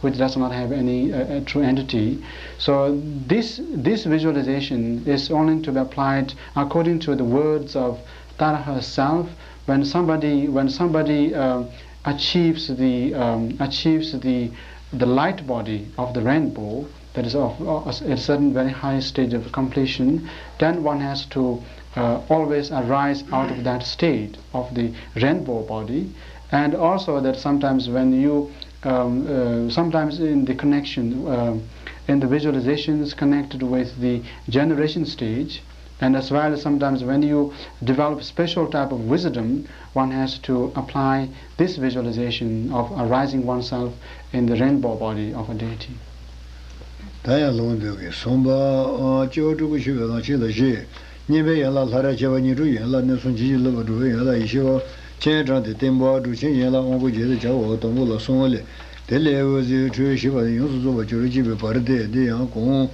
which does not have any uh, uh, true entity. So this this visualization is only to be applied according to the words of Tara herself, when somebody when somebody uh, achieves the um, achieves the the light body of the rainbow, that is of uh, at a certain very high stage of completion, then one has to uh, always arise out of that state of the rainbow body. And also that sometimes when you um, uh, sometimes in the connection uh, in the visualizations connected with the generation stage, and as well, sometimes when you develop special type of wisdom, one has to apply this visualization of arising oneself in the rainbow body of a deity. ད་ཡང་ལུང་སྟོན་གྱི་གསུངས་པ། སྐྱེ་བ་སྤྲུལ་སྐུ་ཞུ་བའི་ལམ་ཆེན་ལ་བཞེད། བསྙེན་པའི་ཡན་ལག་ལྷ་རབ་བྱེ་བ་ཉིད། སྤྲུལ་ཡན་ལག་གནས་གསུམ་ཇི་བཞིན་སློབ་པ། སྒྲུབ་པའི་ཡན་ལག་ཡེ་ཤེས་པ། སྤྱན་དྲངས་ཏེ་བསྟན་པ་སྒྲུབ། མཆན་ཡན་ལག་དབང་བསྐུར་རྒྱས་ཏེ་བྱ་བའོ། དང་པོ་ལ་གསུང་ལས། དེ་ལས་འོད་ཟེར་འཕྲོས་ཞེས་པ་ཡོངས་སུ་རྫོགས་པར་གྱུར་ཅེས་པའི་བར་ཏེ། འདི་ཡང་གོང་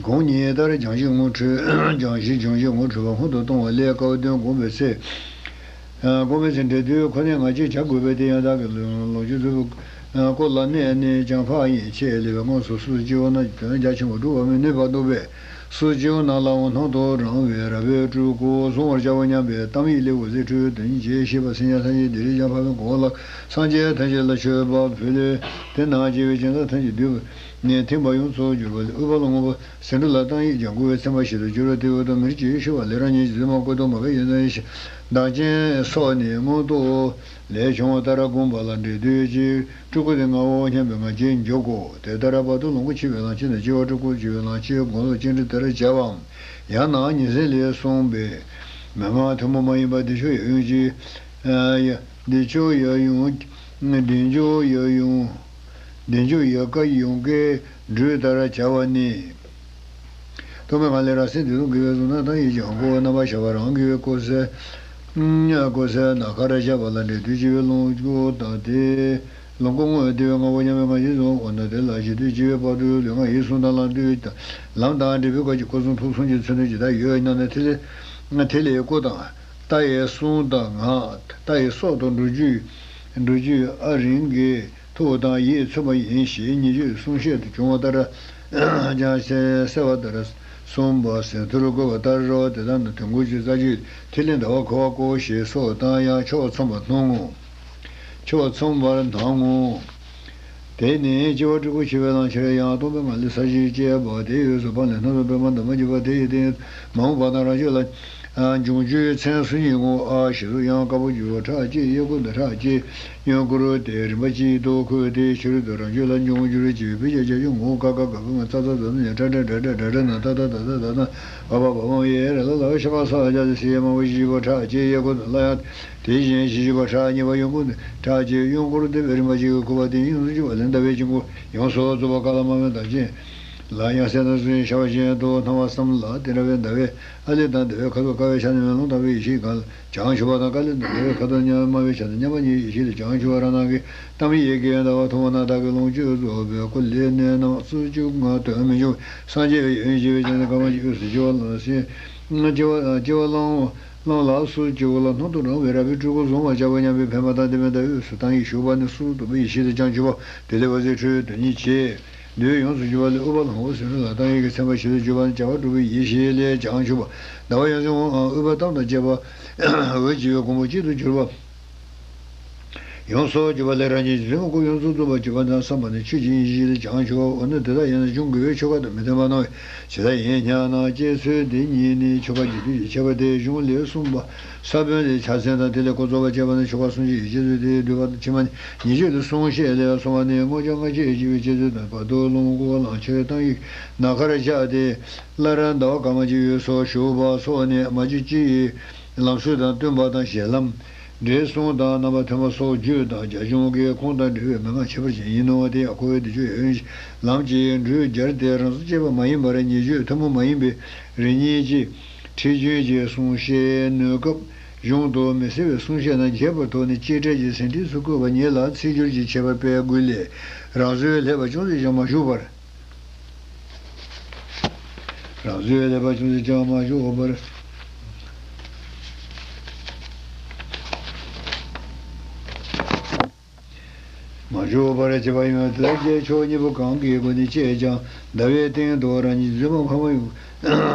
གོང་ཉིད་ལྟར་སྦྱང་གཞི་ངོ་འཕྲོད། སྦྱང་གཞི་སྦྱོང་བྱེད་ངོ་འཕྲོད་པ་ཧོན་དུ་གཏོང་བ་ལས་སྐབས་དོན་དགོངས་པའི་ཚེ། དགོངས་པའི་ཚེ་འབྲས་དུས་ཁོ་ནའི་ང་རྒྱལ་བྱ་དགོས་པས། དེ་ཡང་བདག་གི་ལོངས་སྤྱོད་རྫུ་འཕྲུལ་སྐུ་ལ་གནས་ནས་ཀྱང་འཕགས་ཡིན་ཞེས་ལེགས་པའི་ངོས་སུ་སུ་སྐྱེ་བོ་རྣམས་དོན་རྒྱ་ཆེན་པོ་སྒྲུབ་པར་མི་ནུས་པ་འདུག་པས། སུ་སྐྱེ་བོ་རྣམས་ལའང་སྣང་དུ་རང་བའི་རབ་དཔལ་སྤྲུལ་སྐུ་གཟུང་བར་བྱའོ་སྙམ་པའི་གཏམ་ཡིད་ལ་འོད་ཟེར་འཕྲོས་དོན་གཉིས་བྱེད་ཞེས་པ་སེམས་ཅན་ཐམས་ཅད་བདེ་ལེགས་ཀྱང་འཕགས་པའི་གོ་འཕང་ལ། སངས་རྒྱས་ཐམས་ཅད་ལ་མཆོད་པ་ཕུལ། དེ་ནང་སྐྱེ་བོའི་སྦྱིན་བདག་ཐམས་ཅད་འདུས་པ་ནས་ཐིམ་པ་ཡོངས་སུ་གྱུར་པ་ལས། ཨུཏྤལ་དངོས་པོ་ཟེ་འབྲུ་ལ་བཏང་ཡིག་ཀྱང་བསྐུར་བའི་ཚེར་མ་ཞིག་ཏུ་གྱུར་པ་དེ་འོད་དང་མིར་གྱིས་ཤིག་པ་ལས་རང་ཉིད་ཀྱི་རྫུན་མ་བཀོད་དོ་མ་བཀོད་ཡོན་ཏན་ཡེ་ཤེས་མདངས་ཅན་སོགས་ནི་མངོན་རྟོགས་ལས་བྱུང་བ་ལྟར་བསྒོམས་པ་ལ་འབྲས་དུས་ཀྱི་སྤྲུལ་སྐུ་དེ་ངའོ་སྙམ་པའི་ང་རྒྱལ་འཇོག་གོ། དེ་ལྟར་བར་དོ་ལོངས་སྐུ་ཕྱེ་བའི་ལམ་ཆེན་དང་སྐྱེ་བ་སྤྲུལ་སྐུ་ཕྱེ་བའི་ལམ་ཆེན་དགོངས་ལ་སྤྱན་འདྲེན་དེ་ལྟར་བྱ་བའམ། ཡང་ན་ཉིན་མཚན་ལས་གསུངས་པའི་མན་ངག་ཐུན་མོང་མ་ཡིན་པ་བདེ་མཆོག་ཡབ་ཡུམ་གྱི། ཨ་ཡ། བདེ་མཆོག་ཡབ་ཡུམ། བདེ་མཆོག་ཡབ་ཡུམ། བདེ་མཆོག་ཡལ་ག་ཡོངས་དཀར་སྦྲུལ་ལྟར་བྱ་བ་ནི། ཐོག་མའི་ངང་ལས་རང་སེམས་བདེ་སྟོང་གི་བའི་གཟུགས་སྣང་དང་ཡིད་ཀྱང་སྒོ་རྣམ་པར་ཤར་བ་རང་གི་བའི་ཀོ་སའི། ཀོ་སའི་ནམ་མཁར་བཞག་པ་ལ་འབྲས་དུས་སྐྱེ་བའི་ལོངས་སྐུ་དང་སྟེ། ལོངས་སྐུ་དངོས་བདེ་བའི་ངང་པོ་མཉམ་པའི་ངང་ཉིད་དུ་འོ་ན་དེ་ལ་སྐྱེ་དུས་སྐྱེ་བའི་བར་དུ་ལུས་ངག་ཡིད་གསུམ་དང་ལམ་དུས་དང་། ལམ་དང་འབྲས་བུའི་སྐབས་ཀྱི་སྐུ་གསུང་ཐུགས་གསུམ་གྱི་མཚོན་དོན་ཇི་ལྟར་ཡོད་སྙམ་ན། ཐིག་ལེ། ཐིག་ལེའི་སྐུ་དང་། རྟ་ཡི་གསུང་དང་ངག་རྟ་ཡི་སྲོག་དང་འགྲོ་རྒྱུད། འགྲོ་རྒྱུད་ཨ་རིང་གི་ཐུགས་དང་ཡིད་མཚོན་པ་ཡིན་ཞེས་ཉེ་བརྗོད་གསུང་བཤད་དུ་བྱུང་བ་ལྟར། ཀྱང་གསལ་བ་ལྟར་གསུངས་པ་ཟིན་ཐུར་བཀོད་པ་ལྟར་རོ། དེ་ལྟར་ན་དོན་ཀུན་གྱི་རྩ་བརྒྱུད་ཐིག་ལེ་ཟླ་བ་འཁོར་བ་བསྐོར་ཞེས་སོགས་དང་ཡང་ཕྱོགས་མཚུངས་པར་སྣང་ངོ་། ཕྱོགས་མཚུངས་པར་སྣང་ངོ་། དེ་ནས་སྐྱེ་བ་སྤྲུལ་སྐུ་ཕྱེ་བའི་ལམ་ཕྱིར་ཡང་སྟོང་པའི་ངང་ལས་ས་གཞི་བཅད་པ་དེ་འོད་གསལ་སྤང་ལས་སྣང་ཚུལ་པདྨ་འདབ་མ་བརྒྱད་པ་དེ་ཡི་སྟེང་མ་འོངས་པ་དང་རང་ཆོས་ལ་འབྱུང་ཆོས་མཚན་གསུམ་གཉིས་ངོ་། ཨ་ཞེས་སོགས་ཡང་དཀར་པོ་བརྗོད་པ་ཕྲག་གཅིག་གཡས་སྐོར་དང་ཕྲག་གཅིག་གཡོན་སྐོར་ཏེ་རིམ་པ་གཅིག་ཏུ་འཁོད་དེ་ཕྱི་རོལ་དུ་རང་ཆོས་ལ་འབྱུང་འགྱུར་ཅེས་པའི་དཔེ་བྱད་བརྒྱད་ཅུ་ངོ་། ཀ་ཀ་ག་ག་ང་ཙ་ཙ་ཛ་ཛ་ཉ་ཊ་ཊ་ཌ་ཌ་ཌ་ཌ་ན་ཏ་ཏ་ད་ད་ད་ན་བ་བ་བ་བ་ཡེ་ར་ལ་ལ་ཤ་ཀ་ས་ཧ་ཇ་ཟི་ཡེ་མ་བ་བཞི་པ་ཕྲག་གཅིག་གཡས་སྐོར་དུ་སླར་ཡང་དེ་བཞིན་བཞི་བཅུ་པ་ཕྲག་གཉིས་པ་གཡོན་སྐོར་དུ་ཕྲག་གཅིག་གཡོན་སྐོར་ཏེ་བའི་རིམ་པ་གཅིག་གིས་འཁོར་བ་དེ་ཡིན་སུ་ཅི་བ་ལས་འདའ་བའི་དཀྱིལ་འཁོར་ཡོངས་སུ་རྫོགས་པ་ཀ་ལ་མ་མེ་དང་ཅན། ལ་ཡང་སེར་སྣ་གསུམ་ཤར་བ་བཞིན་དུ་སྣང་བ་གསུམ་ལ་དེ་འདྲ་བའི་ཟླ་བའི་ཨ་ལི་དང་ཟླ་བའི་ཁ་དོག་དཀར་བའི་ཆ་ནས་མེ་ལོང་དག་པའི་ཡེ་ཤེས་གང་ལ་བྱང་ཆུབ་པ་དང་། དཀར་ལི་དང་ཟླ་བའི་ཁ་དོག་དམར་བའི་ཆ་ནས་མཉམ་པ་ཉིད་ཡེ་ཤེས་ལ་བྱང་ཆུབ་པ་རང་སྣང་གི་གཏམ་ཡི་གེ་ཟླ་བ་ཐོབ་པ་ན་བདག་གི་ལོངས་སྤྱོད་རྫོགས་པའི་སྐུ་ལས་གནས་རྣམ་སུ་བཅུ་ལྔ་དོན་མི་འབྱུང་སངས་རྒྱས་པའི་ཡོན་ཞེས་པའི་ཆ་ནས་དཀར་དམར་གྱི་དབུས་སུ་སྐྱེ་བ་ལ་སེམས་སྐྱེ་བ་སྐྱེ་བ་བླང་བ། བླང་ལ་སུ་སྐྱེ་བོ་ལ་སྣང་དུ་རང་བའི་རབ་དཔལ་སྤྲུལ་སྐུ་གཟུང་བར་བྱ་བ་སྙམ་པའི་འཕེན་པ་དང་ལྡན་པའི་མདའ་དབུས་སུ་བཏང་ཡིག་ཞུགས་པ་ནི་སུ་རྟོག་པའི་ཡེ་ཤེས་དེ་བྱང་ཆུབ་པ་དེ་ལས་འོད་ཟེར་འཕྲོས་དོན་གཉིས་བྱེད། འདོད་ཡོངས་སུ་གྱུར་པ་ལས་ཨུཏྤལ་ལྷུང་བུ་ཟེར་ལ་བཏང་ཡིག་གི་མཚན་པ་ཞིག་ཏུ་གྱུར་པ་ནི་བྱ་བ་གྲུབ་པའི་ཡེ་ཤེས་ལས་བྱང་ཆུབ་པ། ཟླ་བ་ཡང་ཟེར་འོང་ཨུཏྤལ་གཏམ་དང་བཅས་པ་འོད་བྱེ་བའི་གོང་བུ་གཅིག་ཏུ་གྱུར་པ། ཡོངས་སུ་གྱུར་པ་ལས་རང་ཉིད་ཀྱི་རྫུན་མ་སྐུ་ཡོངས་སུ་རྫོགས་པར་གྱུར་པ་དང་བསམ་པ་ནི་ཆོས་ཀྱི་དབྱིངས་ཤིག་ལས་བྱང་ཆུབ་པ། འོ་ན་དེ་དག་ཡང་ན་གཞུང་དགེ་བའི་ཆོ་ག་དང་མི་མཐུན་པ་སྣང་བས་ཇི་ལྟར་ཡིན་སྙམ་ན། བསྐྱེད་ཚུལ་འདི་ཉིད་ནི་ཆོ་ག་རྒྱས་བསྡུས་ཀྱི་ཁྱད་པར་ཏེ་གཞུང་ལས་གསུངས་པ་ས་བོན་ལས་ཕྱག་མཚན་དང་དེ་ལས་འགོ་རྫོགས་པར་བྱེད་པ་ནི་ཆོ་ག་གསུང་ཆོས་ཀྱི་བསྐྱེད་ཚུལ་ཏེ་བསྡུས་པ་ཕྱི་མ་ཉེ་བརྗོད་ལས་གསུངས་བཤད་ལས་གསུངས་པ་ནི་མངོན་བརྗོད་སྔ་ཕྱི་ཡི་བསྐྱེད་པའི་བསྐྱེད་ཚུལ་དང་བར་དོ་ལོངས་སྐུ་ལམ་ཕྱིར་བཏང་ཡིག་ནམ་མཁར་བཞག་སྟེ་སླར་ཟླ་བ་གང་མ་གཅིག་དབུས་སུ་ཞུགས་པ་སོགས་ནི་མ་བརྗོད་ཅི་ཡི་ལམ་སྲོལ་དང་བསྟུན་པ་དང་ཞལ་ལམ། འགྲེལ་གསུང་དང་རྣམ་པ་མཐུན་པ་སོགས་རྒྱུད་དང་རྒྱ་གཞུང་གི་ཁུངས་དང་འབྲེལ་བའི་མན་ངག་ཁྱད་པར་ཅན་ཡིན་ནོ། དེ་ཡང་འཁོར་བའི་བདེ་མཆོག་ཡབ་ཡུམ་གྱི་ལམ་གྱི་འགྲོས་སྦྱར་ཏེ་རང་བཟོ་བྱས་པ་མ་ཡིན་པར་ཉེ་བརྗོད་ཐུན་མོང་མ་ཡིན་པའི་རིགས་ངེས་ཀྱི་ཁྲིད་རྒྱུན་གྱི་གསུང་བཤད་ནུས་སྐབས་གཞུང་དུ་མི་གསལ་བའི་གསུང་བཤད་རྣམས་རྒྱས་པར་དོགས་ནས་གཅེས་སྤྲས་ཀྱི་ཟིན་བྲིས་སུ་བཀོད་པ་ཉིད་ལ་ཚིག་སྦྱོར་གྱི་ཁྱད་པར་སྤེལ་དགོས་ལས་རང་བཟོའི་ལྷད་པ་ཅུང་ཟད་ཀྱང་མ་ཞུགས་པར། རང་བཟོའི་ལྷད་པ་ཅུང་ཟད་ཀྱང་མ་ཞུགས་པར། མ་ཞུགས་པར་བྱེད་པ་ཡང་དེ་ལ་རྗེས་ཕྱོགས་གཉིས་པོ་གང་གི་སྒོ་ནས་བྱས་ཀྱང་ཟླ་བའི་སྟེང་དུ་རང་ཉིད་རྫུན་མ་འཕགས་མ་ཡུམ་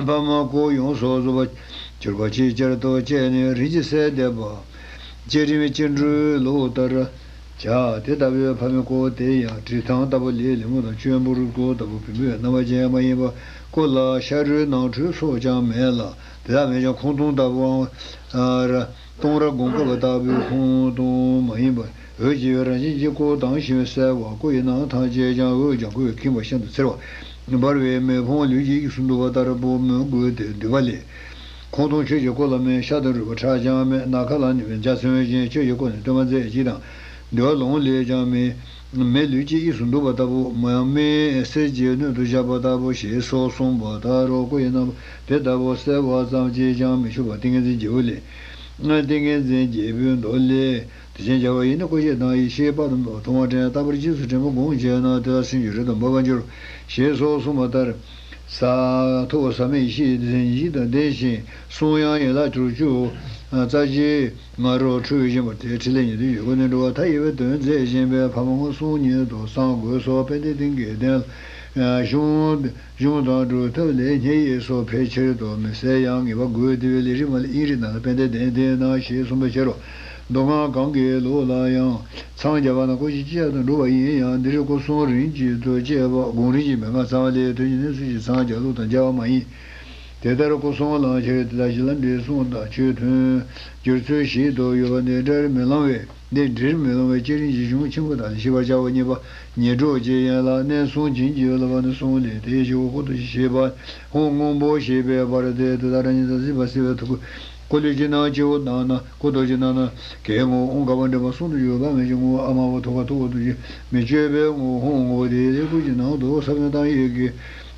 འཕགས་མ་སྐུ་ཡོངས་སུ་རྫོགས་པ། གྱུར་པ་ཅིག་ཅར་དུ་བཅད་ནས་རིམ་གྱིས་གསལ་འདེབས་པ། བཅད་རིམ་སྐྱེ་འགྲོའི་ལུགས་ལྟར་བྱ། དེ་ལྟ་བུའི་ཕ་མའི་སྐུ་དེ་ཡང་བྲིས་ཐང་ལྟ་བུ་ལས་ལེབ་མོ་དང་གཅོད་འབུར་སྐུ་ལྟ་བུ་བེམ་པོའི་རྣམ་པ་ཅན་མ་ཡིན་པ། སྐུ་ལ་ཤ་རུས་ནང་ཁྲོལ་སོགས་ཀྱང་མེད་ལ། དེ་དག་མེད་ཀྱང་ཁོང་སྟོང་ལྟ་བུའང་། སྟོང་ར་སྒོམ་ཁ་བ་ལྟ་བུའི་ཁོང་སྟོང་མ་ཡིན་པར་འོད་ཀྱི་རང་བཞིན་གྱི་སྐུ་དང་ཞིང་གསལ་བ། སྐུ་ཡི་ནང་ཐམས་ཅད་ཀྱང་འོད་ཀྱང་སྐུ་ཡི་ཁེངས་པ་ཤིན་ཏུ་འཚེར་བ། འབར་བའི་མེ་ཕུང་ལུས་ཀྱི་དབྱིངས་སུ་འདུ་བ་ལྟ་བུ་མོས་གུས་ཏེ་འདུས་པ་ལས། ཁོང་སྟོང་ཆོས་ཀྱི་སྐུ་ལ་མེད། ཤ་དང་རུས་པ་ཁྲག་ཀྱང་མེད། ནམ་མཁའ་ལ་ནི་འཇའ་ཚོན་བཞིན། ཆོས་ཀྱི་སྐུ་ནི་སྟོན་པ་མཛད་ཅིག་དང་། འདུལ་བ་ལུང་ལས་ཀྱང་མེད། མེ་ལུས་ཀྱི་དབྱིངས་སུ་འདུ་བ་ལྟ་བུ་མ་ཡང་མེ་གསེར་གྱི་སྣོད་དུ་བཞག་པ་ལྟ་བུ་ཞེས་སོགས་གསུངས་པ་ལྟར་རོ། སྐུ་ཡི་རྣམ་པ་དེ་ལྟ་བུ་གསལ་བ་ཙམ་གྱིས་ཀྱང་མི་ཆོག་པ་ཏིང་ངེ་འཛིན་བརྒྱད་པོ་ལས། ཏིང་ངེ་འཛིན་བརྒྱད་པོའི་མདོ་ལས། དེ་བཞིན་རྒྱལ་བ་ཡི་ནི་སྐུ་བཞི་དང་ཡེ་ཤེས་དཔལ་དུ་མཐོང་བ་དྲན། རྟག་པར་རྗེས་སུ་དྲན་པ་སྒོམ་བྱས་ན། དེ་ལ་སེམས་ཀྱི་རི་དང་འབབ་པར་འགྱུར། ཞེས་སོགས་གསུངས་པ་ལྟར། ས། ཐུགས་ཟག་མེད་ཡེ་ཤེས་ཡིན་ཞིང་ལྡན་ཞིང་གསུང་དབྱངས་ཡན་ལག་བཅུ་གཅིག་རྩ་བཞིའི་ང་རོ་འཁྲོལ་བཞིན་པ་དེ་ཕྲིན་ལས་ཉི་ཟླའི་འོད་སྐུ་ནས་འགྲོ་བ་མཐའ་ཡས་པའི་དོན་མཛད་བཞིན་པའི་ཕ་མ་སྔོན་སོང་ཉིད་དུ་བསམ་དགོས་སོ། དཔལ་ལྡན་ཏིང་གི་གདན་ལ་གཞུང་གཞུང་དང་སྒྲུབ་ཐབས་ལས་བསྙེན་ཡས་སོགས་ཕལ་ཆེར་དུ་མི་གསལ་ཡང་ངེས་པ་དགོས། དེ་བས་ལས་རིམ་མ་ལས་དབྱིངས་རིག་ནང་ལ་དཔལ་ལྡན་གདན་འདི་ན་ཞེས་གསུངས་པའི་ཕྱིར་རོ། མདོ་སྔགས་གང་གི་ལུགས་ལ་ཡང་མཚམས་སྦྱར་བ་ན་སྐུ་བཞི་སྤྱི་ཁྱབ་ཏུ་འགྲུབ་པ་ཡིན་ཡང་འདིར་སྐུ་གསུམ་རིམ་གཅིག་ཏུ་བཅད་པ་སྒོམ་རིམ་གྱི་མན་ངག་ཚང་བ་ལས་དོན་གྱི་གནས་ཚུལ་གྱི་མཚམས་སྦྱར་ལུགས་དང་འགལ་བ་མ་ཡིན། དེ་ལྟར་སྐུ་གསུམ་ལམ་ཁྱེར་དེ་དག་གཞི་ལམ་འབྲས་གསུམ་དང་ཆོས་མཐུན་འགྱུར་ཚུལ་བཞི་དུ་ཡོད་པ་འདི་འགྲེལ་མི་ལང་བས། འདི་འགྲེལ་མི་ལང་བའི་བསྐྱེད་རིམ་གྱི་གཞུང་ཆེན་པོ་དག་ལས་ཤེས་པར་བྱའོ། གཉིས་པ་ཉེར་དྲུག་ཅེས་ཡན་ལག་གནས་གསུམ་བྱིན་གྱིས་བརླབ་པ་ནི་གསུམ་ལས། དེའི་བཞི་པོ་སྐུ་ཐུགས་རྗེ་ཞེས་པ་ཧཱུྃ་སྔོན་པོ་ཞེས་པའི་བར་ཏེ། དེ་དག་རང་ཉིད་དང་སྲིད་པ་སྲིད་པའི་ཐུགས་སྐུ་ལུས་ཀྱི་ནང་སྤྱི་བོ་དང་ན་སྐུ་ཐུགས་ཀྱི་ནང་ན་གའི་ངོ་བོ་དབང་བསྐལ་པ་འདྲེན་པ་གསུམ་དུ་ཡོད་པ་མེད་ཀྱི་ངོ་བོ་ཨ་མ་བོ་ཐུགས་ཀ་ཐུགས་ཀ་ཐུགས་ཀྱི་མི་བསྐྱོད་པའི་ངོ་བོ་ཧཱུྃ་ངོ་བོ་དེ་ཡི་སྐུ་གི་ནང་དུ་ས་བོན་གཏང་ཡས་ཀྱི་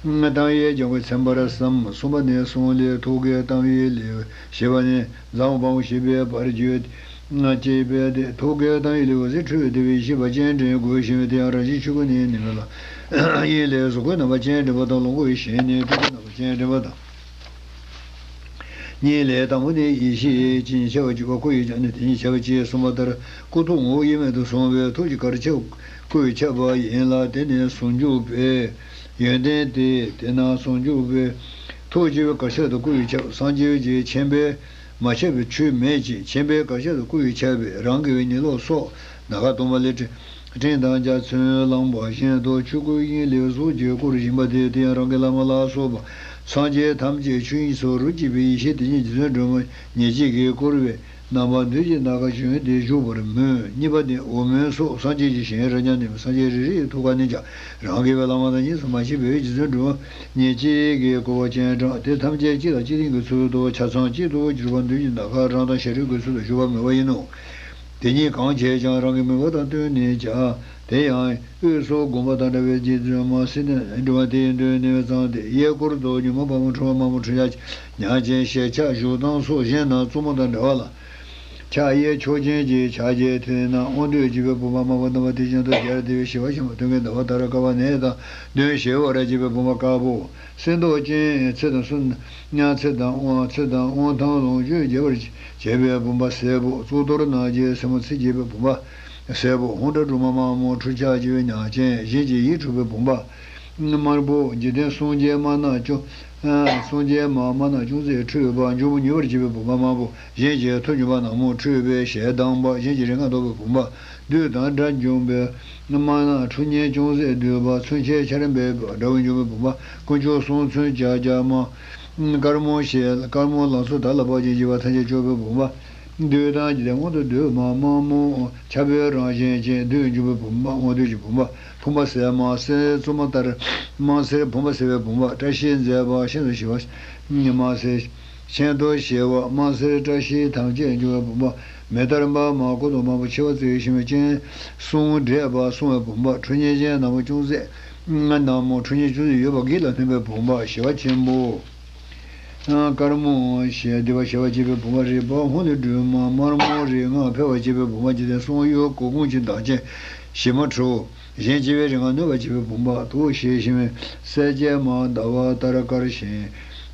གཏང་ཡས་ལྗང་གུ་ཚིམ་པར་བསམ། གསུམ་པ་ནས་གསུམ་ལས་ཐུགས་ཀའི་གཏང་ཡས་ལས་ཞེས་པ་ནས། རྫ་དབང་བ་མོ་ཞེས་པའི་བར་བརྗོད་ཅེས་པས་ཏེ། ཐུགས་ཀའི་གཏང་ཡུལ་ལས་འོད་ཟེར་འཕྲོས་ཏེ་བའི་ཤེས་པ་སྤྱན་འདྲེན་དགོས་ཤིང་། དེ་ཡང་རང་བཞིན་ཆོས་སྐུ་ནི་ནི་མེད་ལ། དབྱིངས་ལས་གཟུགས་སྐུའི་རྣམ་པ་སྤྱན་འདྲེན་པ་དང་། ལོངས་སྐུ་ཡི་ཞལ་ནི་སྤྲུལ་སྐུའི་རྣམ་པ་སྤྱན་འདྲེན་པ་དང་། གཉིས་ལས་དང་པོ་ནི་ཡེ་ཤེས་ཅན་ཁྱབ་པ་བརྗོད་པ། སྐུ་ཡི་ཆ་ནི་དེ་ཉིད་ཁྱབ་པ་ཅེས་གསུངས་པ་ལྟར། སྐུ་ཐུགས་ངོ་བོ་དབྱེར་མེད་དུ་སོང་བས་ཐུགས་ཀྱི་གར་ཁྱབ་སྐུ་ཡི་ཁྱབ་པ་ཡིན་ལ། དེ་ནི་ཟུང་འཇུག་པའི་ཡོན་ཏན་ཏེ། དེས་ན་ཟུང་འཇུག་པའི་ཐུགས་ཀྱི་གར་ཁྱབ་ཏུ་སྐུ་ཡི་ཁྱབ། སངས་རྒྱས་ཀྱི་མཁྱེན་པས་མ་ཁྱབ་པའི་ཆོས་མེད་ཅིང་། མཁྱེན་པས་གར་ཁྱབ་ཏུ་སྐུ་ཡི་ཁྱབ་པས་རང་གི་བའི་ཉི་ལོག་སོགས་ནམ་མཁའ་སྟོང་པ་ལས་སྤྲིན་དང་འཇའ་ཚོན་ལངས་པ་བཞིན་དུ་ཆོས་སྐུའི་དབྱིངས་ལས་གཟུགས་ཀྱིས་བསྐུར་བཞིན་པ་སྟེ། དེ་ཡང་རང་གི་བླ་མ་ལ་སོགས་པ་སངས་རྒྱས་ཐམས་ཅད་ཆོས་དབྱིངས་སུ་རོ་གཅིག་པའི་ཡེ་ཤེས་དེ་ཉིད་རྗེ་བཙུན་སྒྲོལ་མ་ཉེར་གཅིག་གིས་བསྐུར་བའི་རྣམ་པ་མདུན་གྱི་ནམ་མཁར་བྱོན་ཏེ་བཞུགས་པར་མོས། གཉིས་པ་ནི་འོག་མིན་སོགས་སངས་རྒྱས་ཀྱི་ཞིང་རབ་འབྱམས་ནས་སངས་རྒྱས་རེ་རེ་ཡི་ཐུགས་ཀ་ནས་ཀྱང་རང་གི་བའི་བླ་མ་དང་གཉིས་སུ་མ་མཆིས་པའི་རྗེ་བཙུན་སྒྲོལ་མ་ཉེར་གཅིག་གིས་བསྐུར་བ་སྤྱན་དྲངས་ཏེ། ཐམས་ཅད་གཅིག་ལ་གཅིག་བརྟེན་གྱི་ཚུལ་དུ་ཆ་ཚང་གཅིག་ཏུ་གྱུར་པ་མདུན་གྱི་ནམ་མཁར་རང་དང་ཞབས་རིམ་གྱི་ཚུལ་དུ་བཞུགས་པར་མོས་པ་ཡིན་ནོ། དེ་ཉིད་གང་བྱས་ཀྱང་རང་གི་མོས་པ་དང་བསྟུན་ནས་བྱ། དེ་ཡང་དབུས་སུ་དགོངས་པ་དང་འདྲ་བའི་རྗེ་བཙུན་མ་སེར་སྣའི་སྒྲོན་མ་དེའི་མདུན་ནས་བརྩམས་ཏེ་གཡས་སྐོར་དུ་ཉོན་མོངས་པ་མོ་འཁྲུལ་པ་མ་མོ་འཁྲུལ་ཡ་ཉག་ཅན་ཞལ་ཕྱག་བཞུགས་སྟངས་སོགས་གཞན་རྣམས་གཙོ་མོ་དང་འདྲ་བ་ལ། ཕྱག་གཡས་ཕྱོགས་ཅན་གྱི་ཕྱག་རྒྱའི་མཐིལ་ན་དབང་སྡུད་བྱེད་པའི་བུམ་པ་དམར་པོ་རྣམ་པ་དེ་བཞིན་དུ་སྦྱར་ཏེ་ཞི་བ་ཞིམ་པོ་སྟོན་ཀའི་ཟླ་བ་ལྟར་དཀར་བ་ནས་དང་གདོན་ཞི་བར་བྱེད་པའི་བུམ་པ་དཀར་པོ། གསེར་མདོག་ཅན་ཚེ་དང་གསུམ་ཚེ་དང་དབང་ཚེ་དང་དབང་ཐང་ལོངས་སྤྱོད་རྒྱས་པར་བྱེད་པའི་བུམ་པ་སེར་པོ། གཙུག་ཏོར་རྣམ་བསྒྱིངས་སེན་མོ་ཚིགས་བརྒྱད་པའི་བུམ་པ་སེར་པོ། ཧཱུྃ་སྒྲ་སྒྲོལ་མ་དམར་མོ་འཁྲུལ་ཆགས་བྱེད་པའི་ཉག་ཅན་གཞན་གྱི་ཡིད་འཕྲོག་པའི་བུམ་པ་དམར་པོ། འཇིག་རྟེན་གསུམ་གྱི་དམར་ནག་ཅུང་གསུམ་གྱི་དམར་དམར་ནག་ཅུང་ཟད་འཁྲུད་པ་འབྱུང་པོ་མྱུར་བར་བྱེད་པའི་བུམ་པ་དམར་པོ། གཞན་གྱི་ཐུགས་འབྱུང་པ་ནག་མོ་འཁྲུད་པའི་ཞལ་གདངས་པ། གཞན་གྱི་རིག་སྔགས་བཟློག་པའི་བུམ་པ། བདུད་དང་དགྲ་འཇོམས་པའི་དམར་ནག་ཁྲོ་གཉེར་ཅུང་ཟད་འདུས་པ། མཚོན་ཆའི་ཆར་འབེབས་པ་དགྲ་བོ་འཇོམས་པའི་བུམ་པ། དཀོན་མཆོག་གསུམ་མཚོན་ཕྱག་རྒྱ་དམར། དཀར་མོ་ཞེས་དཀར་མོ་ལང་ཚོ་དར་ལ་བབ་ཅིང་བྱིས་པ་ཐམས་ཅད་སྐྱོབ་པའི་བུམ་པ། བདུད་དང་འཇིག་རྟེན་དབང་དུ་འདུས་པ་དམར་མོ་ཕྱར་བུའི་རང་བཞིན་ཅན་བདུད་འཇོམས་པའི་བུམ་པ། དབང་སྡུད་ཀྱི་བུམ་པ། ཕུང་པོ་སེར་དམར་སེར་བཙོ་མ་ལྟར་དམར་སེར་ཕུང་པོ་སེལ་བའི་བུམ་པ། བཀྲ་ཤིས་མཛད་པ་ཤིན་ཏུ་ཞི་བ་དམར་སེར་ཤིན་ཏུ་ཞི་བ་དམར་སེར་བཀྲ་ཤིས་ཐམས་ཅད་འབྱུང་བའི་བུམ་པ། མེ་ལྟར་འབར་མ་སྐུ་མདོག་དམར་པོ་མཆེ་བ་གཙིགས་ཤིང་སྤྱན་ཟུང་བསྒྲད་པ་སྲུང་བའི་བུམ་པ། ཁྲོ་གཉེར་ཅན་ནག་མོ་ཅུང་ཟད་ནག་མོ་ཁྲོ་གཉེར་ཅུང་ཟད་ཡོད་པ་བགེགས་ལ་གནོན་པའི་བུམ་པ་ཞི་བ་ཆེན་པོ། དཀར་མོ་ཞེས་བསྡུས་པ་ཞི་བར་བྱེད་པའི་བུམ་པ། རིག་པ་ཧཱུྃ་ལས་སྒྲོལ་མ་དམར་མོ་རིག་སྔགས་འཕེལ་བར་བྱེད་པའི་བུམ་པ། འཇིག་རྟེན་གསུམ་གཡོ་འགུག་དགོངས་ཀྱི་མདངས་ཅན་ཞི་མ་ཁྲོ། གཞན་གཅེས་པའི་རིག་སྔགས་གནོད་པར་བྱེད་པའི་བུམ་པ། དུག་ཞི་ཞིང་གསལ་བྱེད་མ་ཟླ་བ་ལྟར་དཀར་ཞིང་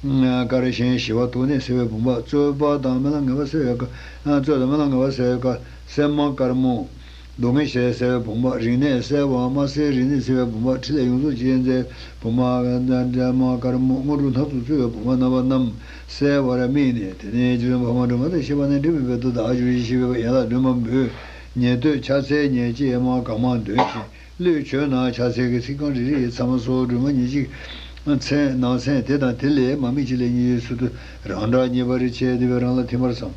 དཀར་ཞིང་ཞི་བ་དུག་ནད་སེལ་བའི་བུམ་པ། རྩོད་པ་དང་རྨི་ལམ་ངན་པ་སེལ་བའི་སྐབས། རྩོད་དང་རྨི་ལམ་ངན་པ་སེལ་བའི་སྐབས་སྲན་མ་དཀར་མོ། སྡུག་བསྔལ་ཞེས་བྱ་བའི་བུམ་པ། རིག་གནས་གསལ་བའམ་མ་གསལ་རིག་གནས་ཆེ་བའི་བུམ་པ། ཕྲིན་ལས་ཡོངས་རྫོགས་ཅན་མཛད་བུམ་པ། དངོས་གྲུབ་སྣ་ཚོགས་སྩོལ་བའི་བུམ་པ་རྣམ་པ་རྣམས་གསལ་བར་དམིགས་ནས། དེ་ནས་རྗེ་བཙུན་འཕགས་མ་སྒྲོལ་མ་དང་བཅས་པ་རྣམས་སྒྲིབ་མེད་པའི་མཐུ་དང་ཨ་ཇུ་ཡེ་ཤེས་པའི་ཡན་ལག་བདུན་མ་འབུལ། ཉན་ཐོས་ཕྱག་འཚལ་ཉེར་གཅིག་མ་གང་མང་འདོན་ཞིང་། གླུད་བྱོན་ན་ཕྱག་འཚལ་གྱི་ཚིག་རྐང་རེ་རེ་ཡི་མཚན་མ་སོགས་སྒྲོལ་མ་ཉེར་གཅིག་མཚན་ནང་ཚན་དེ་དང་དེ་ལས་མ་དམིགས་གཅིག་ལས་གཉིས་ཡོད་ཚུལ་དུ་རང་སྒྲ་རྙེད་པར་བྱས་ཏེ་བས་རང་ལ་ཐིམ་པར་བསམ།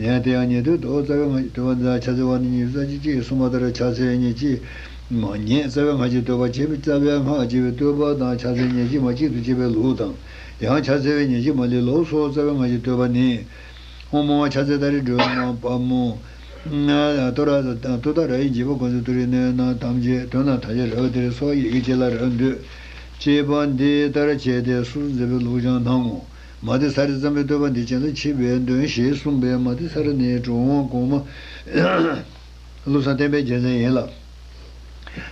ཡང་དེ་ཡང་ཉན་ཐོས་དང་རྩ་བའི་སྔགས་ཀྱི་བསྟོད་པ་འདི་དང་ཕྱག་འཚལ་བ་ནི་ཉི་ཤུ་རྩ་གཅིག་ཅེས་གསུངས་པ་ལྟར་ཕྱག་འཚལ་ཉེར་གཅིག་མ་ཉན་རྩ་བའི་སྔགས་ཀྱི་བསྟོད་པ་བྱས་པའི་རྩ་བའི་སྔགས་བྱས་པའི་བསྟོད་པ་དང་ཕྱག་འཚལ་ཉེར་གཅིག་མ་གཅིག་ཏུ་བྱས་པའི་ལུགས་དང་། ཡང་ཕྱག་འཚལ་བའི་ཉེར་གཅིག་མ་ལས་ལོགས་སུ་རྩ་བའི་སྔགས་ཀྱི་བསྟོད་པ་ནི། ཨོཾ་ཕྱག་འཚལ་ཏཱ་རེ་སྒྲོལ་མ་དཔལ་མོ། ཏུ་ར་ཏུ་ཏཱ་ར་ཡི་འཇིགས་པ་ཀུན་སེལ། ཏུ་རེ་གནོད་སྣང་ཐམས་ཅད་གདོན་དང་ཐམས་ཅད་རབ་ཏུ་སོགས་ཡི་གེ་གཅིག་ལ་རབ་འདོད། ཅེས་པ་འདི་ལྟར་བྱས་ཏེ་སོ་སོར་མཛད་པའི་ལུགས་ཀྱང་སྣང་ངོ་། མ་ཏི་ས་རི་བརྩམས་པའི་བསྟོད་པ་འདི་སྤྱན་རས་གཟིགས་ཀྱིས་འདོན་ཞེས་གསུངས་པས། མ་ཏི་ས་རི་ནི་གྲུབ་དབང་གོང་མ་བློ་བཟང་བསྟན་པའི་རྒྱལ་མཚན་ཡིན་ལ།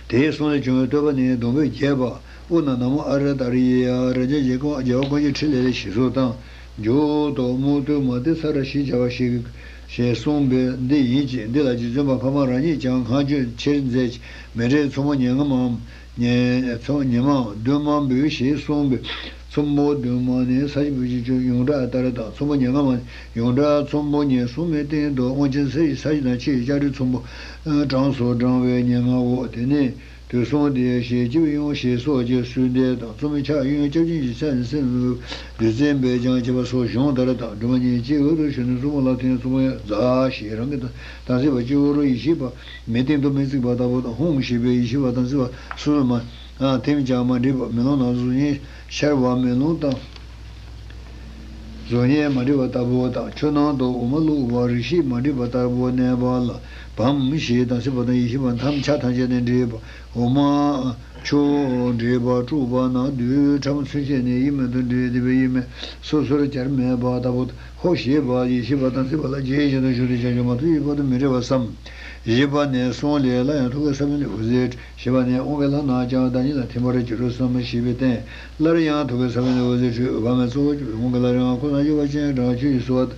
དེའི་གསུང་ལས་བྱུང་བའི་བསྟོད་པ་ནི་སྡོང་པོས་བརྒྱན་པ། དབུ་ན་ན་མོ་ཨ་ར་ཏཱ་རེ་ཡ། རབ་འབྱམས་རྒྱལ་བ་ཀུན་གྱི་ཕྲིན་ལས་ལ་ཞིག་གསོ་དང་། མཇུག་ཏུ་མུ་ཏུ་མ་ཏི་ས་ར་ཞེས་བྱ་བ་ཞིག་ཞེས་གསུངས་པས་འདི་ཡིན་གྱི། འདི་ལ་རྗེ་བཙུན་པ་འཕགས་མ་རང་ཉིད་ཀྱང་སྔགས་བརྗོད་ཆེར་མཛད་ཀྱི་མཎྜལ་ཚོམ་བུ་ཉེར་ལྔ་མམ། ཉེ་ཚོ་ཉི་མ་བདུན་མ་འབུལ་ཞེས་གསུངས་པས། ཚོམ་བུ་བདུན་མ་ནི་ས་གཞི་བུ་གཞི་བཅུ། ཡོངས་གྲགས་ལྟར་དང་ཚོམ་བུ་ཉེར་ལྔ་མ་ནི་ཡོངས་གྲགས་ཚོམ་བུ་ཉེར་གསུམ་མའི་སྟེང་དུ་དབང་ཆེན་ས་གཞི་ས་གཞི་དང་ཕྱི་ཡི་ལྕགས་རི་ཚོམ་བུ་གྲངས་སུ་བགྲངས་པའི་ཉེར་ལྔའོ། དེ་ནས་དུས་གསུམ་དེ་ཞེས་སྤྱི་བོའི་གཡོན་ཞེས་སོགས་ཀྱི་གསོལ་འདེབས་དང་ཚོམ་བུའི་ཕྱག་གཡོན་སྐྱབས་སྦྱིན་གྱི་ཕྱག་ནི་སེམས་བདུད་རྩི་འབེབས་ཀྱང་བྱེད་པ་སོགས་གཞུང་ལྟར་དང་སྒྲོལ་མ་ཉེར་གཅིག་འོད་དུ་ཞུ་ནས་ཚོམ་བུ་ལ་ཐིམ། ཚོམ་བུ་ཡང་ཛཿ་ཞེས་རང་གི་དམ་ཚིག་པ་སྤྱི་བོ་རུ་ཡེ་ཤེས་པ། མེ་སྟེང་དུ་མེ་བརྩིགས་པ་ལྟ་བུ་དང་ཧཱུྃ་ཞེས་པའི་ཡེ་ཤེས་པ་དམ་ཚིག་པ་སོ་སོར་མ་ཐིམ་ཀྱང་མ་འདྲེས་པ་མེ་ལོང་ནང་གཟུགས་བརྙན་ཤར་བ་མེ་ལོང་དང་གཟུགས་བརྙན་མ་འདྲེས་པ་ལྟ་བུ་དང་ཆུ་ནང་དུ་འོ་མ་བླུགས་པ་རིགས་ཤེས་མ་འདྲེས་པ་ལྟ་བུ་གནས་པ་ལ་བམ་ཞེས་དམ་ཚིག་པ་དང་ཡེ་ཤེས་པ་ཐམས་ཅད་ཐམས་ཅད་ནས་འདྲེས་པ། འོ་མ་ཆུ་འདྲེས་པ་དཀྲུགས་པ་ན་རྡུལ་ཕྲ་མོ་ཚུན་ཆད་ནས་ཡིད་མ་དུ་འདྲེས་ཏེ་བའི་ཡིད་མེད་སོ་སོར་གྱར་མེད་པ་ལྟ་བུ་དང་ཧཱུྃ་ཞེས་པ་ཡེ་ཤེས་པ་དམ་ཚིག་པ་ལ་རྗེས་བཞིན་དུ་ཞུགས་ཏེ་བྱང་ཆུབ་མ་ཐོབ་ཀྱི་བར་དུ་མི་འབྲལ་བར་བསམ། བཞི་པ་ནས་གསུམ་ལས་སླར་ཡང་ཐུགས་ཀའི་ས་བོན་ནས་འོད་ཟེར། བཞི་པ་ནས་དབང་གི་ལྷ་རྣམས་ཀྱང་བདག་ཉིད་ལ་ཐིམ་པར་གྱུར་ཏོ་བསམ་ཞེས་པའི་རྟེན། སླར་ཡང་ཐུགས་ཀའི་ས་བོན་ནས་འོད་ཟེར་འཕྲོས། འོད་དཔག་མེད་ཚོགས་དབང་གི་ལྷ་རེ་ལྔ་འཁོར་དང་བཅས་པ་སྤྱན་དྲངས་ཆོས་ཀྱི་གསོལ་བ་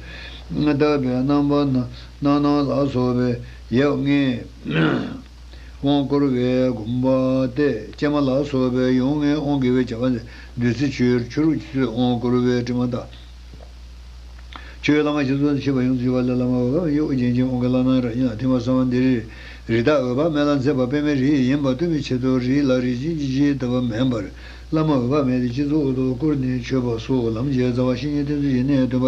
བཏབ་པས། རྣམ་པར་སྣང་སྣང་ལ་སོགས་པའི་ཡབ་ལྔས་དབང་བསྐུར་བའི་དགོངས་པ་གཏད། ཀྱེ་མ་ལ་སོགས་པའི་ཡབ་ལྔས་དབང་བསྐུར་བའི་བྱ་བ་མཛད། བདུད་རྩི་ཆུ་ཆུ་རུ་ཆུ་ཚོད་དབང་བསྐུར་བའི་དྲི་མ་དག་ཆོས་ལྷ་ང་བཞི་ཚོགས་མཆོད་པ་ཡོངས་སུ་གྱུར་པ་ལས་བླ་མ་འོད་དཔག་མེད་ཀྱི་དབང་གི་ལྷ་རྣམས་རང་ཉིད་ལ་ཐིམ་པར་བསམ། འདིར་རིགས་བདག་འོད་དཔག་མེད་ལ་མཛད་པ་པདྨའི་རིགས་ཡིན་པ་སྟོན་པའི་ཆེད་དུ་རིགས་ལ་རིགས་ཅན་གྱི་ཞེས་བཏགས་པ་མིན་པར། བླ་མ་འོད་དཔག་མེད་དེ་སྤྱི་གཙུག་ཏུ་བཀུར་ནས་མཆོད་པ་སོགས་ལམ་གྱི་རྩ་བ་བཤེས་གཉེན་བསྟེན་ཚུལ་གྱི་གནད་སྟོན་པ་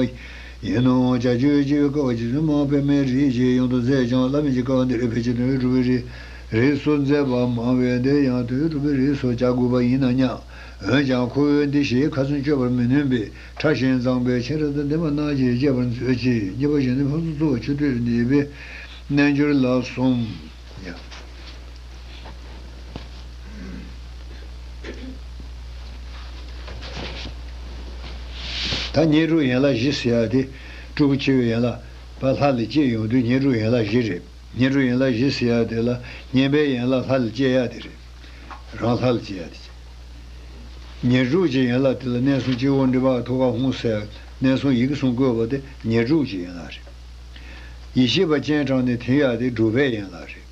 ཡིན་ནོ། བྱ་སྤྱོད་སྤྱི་བོའི་ཀ་བ་རྗེ་བཙུན་མ་པདྨའི་རིགས་ཀྱིས་ཡོངས་སུ་མཛད་ཀྱང་། བླ་མེད་ཀྱི་ཀ་བ་འདིར་ཕལ་ཆེར་དོན་ཡོད་གྲུབ་པའི་རིགས་རིགས་སུ་མཛད་པ་མང་བས། འདིར་ཡང་དོན་ཡོད་གྲུབ་པའི་རིགས་སུ་བྱ་དགོས་པ་ཡིན་ན་སྙམ། འོན་ཀྱང་ཁོ་བོས་འདི་ཞེས་ཁ་ཚོན་གཅོད་པར་མི་ནུས་པས། ཕྲ་ཞིང་མཛངས་པའི་མཁྱེན་རབ་དང་ལྡན་པ་རྣམས་ཀྱིས་དཔྱད་པར་མཛོད་ཅིག་གཉིས་པ་བཞི་ནི་ཕུན་སུམ་ཚོགས་པ་ཆུ་སྟོད་འདེབས་པའི་རྣལ་འབྱོར་ལ་གསུམ། ད་བསྙེན་སྒྲུབ་ཡན་ལག་བཞི་ཟེར་ཡ་དེ། སྤྲུལ་སྐུ་ཆེ་བའི་ཡན་ལག་པ་ལྷ་ལ་སྐྱེས་ཡོང་དུས་བསྙེན་སྒྲུབ་ཡན་ལག་བཞི་རེད། བསྙེན་སྒྲུབ་ཡན་ལག་བཞི་ཟེར་ཡ་དེ་ལ་བསྙེན་པའི་ཡན་ལག་ལྷ་ལ་སྐྱེ་ཡ་དེ་རེད། རང་ལྷ་ལ་སྐྱེ་ཡ་དེ། བསྙེན་སྒྲུབ་ཀྱི་ཡན་ལག་དེ་ལ་གནས་གསུམ་སྤྱི་བོ་མགྲིན་པ་ཐུགས་ཀ་ཧཱུྃ་ཟེར་གནས་གསུམ་ཡི་གེ་གསུམ་བཀོད་པ་དེ་བསྙེན་སྒྲུབ་ཀྱི་ཡན་ལག་རེད། ཡེ་ཤེས་པ་སྤྱན་དྲངས་ནས་ཐིམ་ཡ་དེ་སྒྲུབ་པའི་ཡན་ལག་རེད།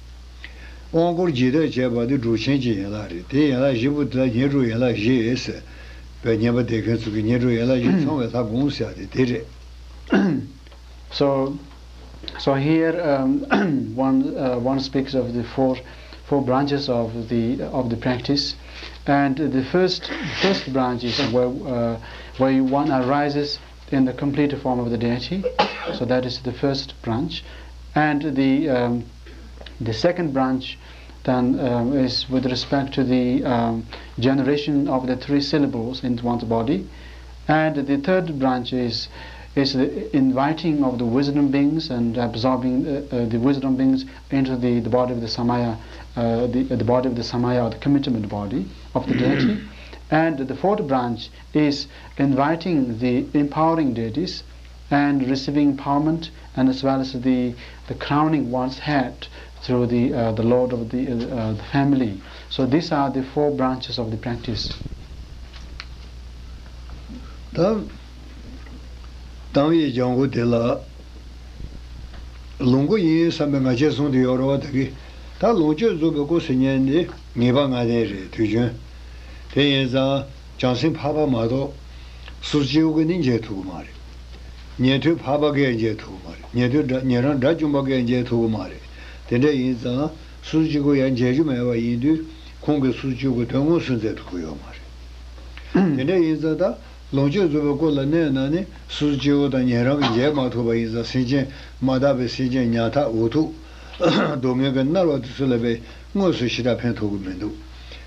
དབང་བསྐུར་རྗེས་གཏད་བྱས་པ་དེ་སྒྲུབ་ཆེན་གྱི་ཡན་ལག་རེད། དེ་ཡན་ལག་བཞི་པོ་དེ་ལ་བསྙེན་སྒྲུབ་ཡན་ལག་བཞི་ཟེར་བའི་བསྙེན་པ་འདེབས་མཁན་ཚོ་གི་བསྙེན་སྒྲུབ་ཡན་ལག་བཞི་ཚང་བའི་ལྷ་དགོངས་ཟེར་ཡ་དེ་དེ་རེད། So, so here, um, one, uh, one speaks of the four, four branches of the, of the practice, and the first, first branch is where, uh, where one arises in the complete form of the deity. So that is the first branch, and the, um, the second branch then, um, is with respect to the, um, generation of the three syllables in one's body. And the third branch is, is the inviting of the wisdom beings and absorbing, uh, uh, the wisdom beings into the, the body of the Samaya, uh, the, the body of the Samaya, or the commitment body of the deity. And the fourth branch is inviting the empowering deities and receiving empowerment, and as well as the, the crowning one's head through the, uh, the lord of the, uh, uh, the family. So these are the four branches of the practice. ད་དམ་ཡི་ལྗང་གུ་དེ་ལ་ལོངས་སྐུ་ཡིན་བསམ་པའི་ང་རྒྱལ་བཟུང་དུ་ཡོད་རེད་བ། ད་གི་ ད་ལོངས་སྤྱོད་རྫོགས་པའི་སྐུ་ཟེར་མཁན་འདི་ངེས་པ་ལྔ་ལྡན་རེད། དུས་རྒྱུན། དེ་ཡིན་ཙང་བྱང་སེམས་འཕགས་པ་མ་གཏོགས་སོ་སོ་སྐྱེ་བོ་གིས་ནི་མཇལ་ཐུབ་ཀྱི་མ་རེད། ཉན་ཐོས་འཕགས་པ་གིས་མཇལ་ཐུབ་ཀྱི་མ་རེད། ཉན་ཐོས་དགྲ་ཉན་རང་དགྲ་བཅོམ་པ་གིས་མཇལ་ཐུབ་ཀྱི་མ་རེད། དེ་འདྲ་ཡིན་ཙང་སོ་སོ་སྐྱེ་བོ་ཡང་མཇལ་རྒྱུ་མེད་པ་ཡིན་དུས་ཁོང་གིས་སོ་སོ་སྐྱེ་བོ་གི་དོན་དངོས་སུ་མཛད་ཐུབ་ཀྱི་ཡོད་མ་རེད། དེ་འདྲ་ཡིན་ཙང་ད། ལོངས་སྤྱོད་རྫོགས་པའི་སྐུ་ལ་གནས་ན་ནི་སོ་སོ་སྐྱེ་བོ་དང་ཉན་རང་གིས་མཇལ་མ་ཐུབ་པ་ཡིན་ཙང་སེམས་ཅན་མ་དག་པའི་སེམས་ཅན་ཉམ་ཐག་འུ་ཐུག་སྡུག་བསྔལ་གྱིས་མནར་བ་དེ་ཚོ་ལ་དཔེ་དངོས་སུ་ཞེ་དྲག་ཕན་ཐོགས་ཀྱི་མི་འདུག་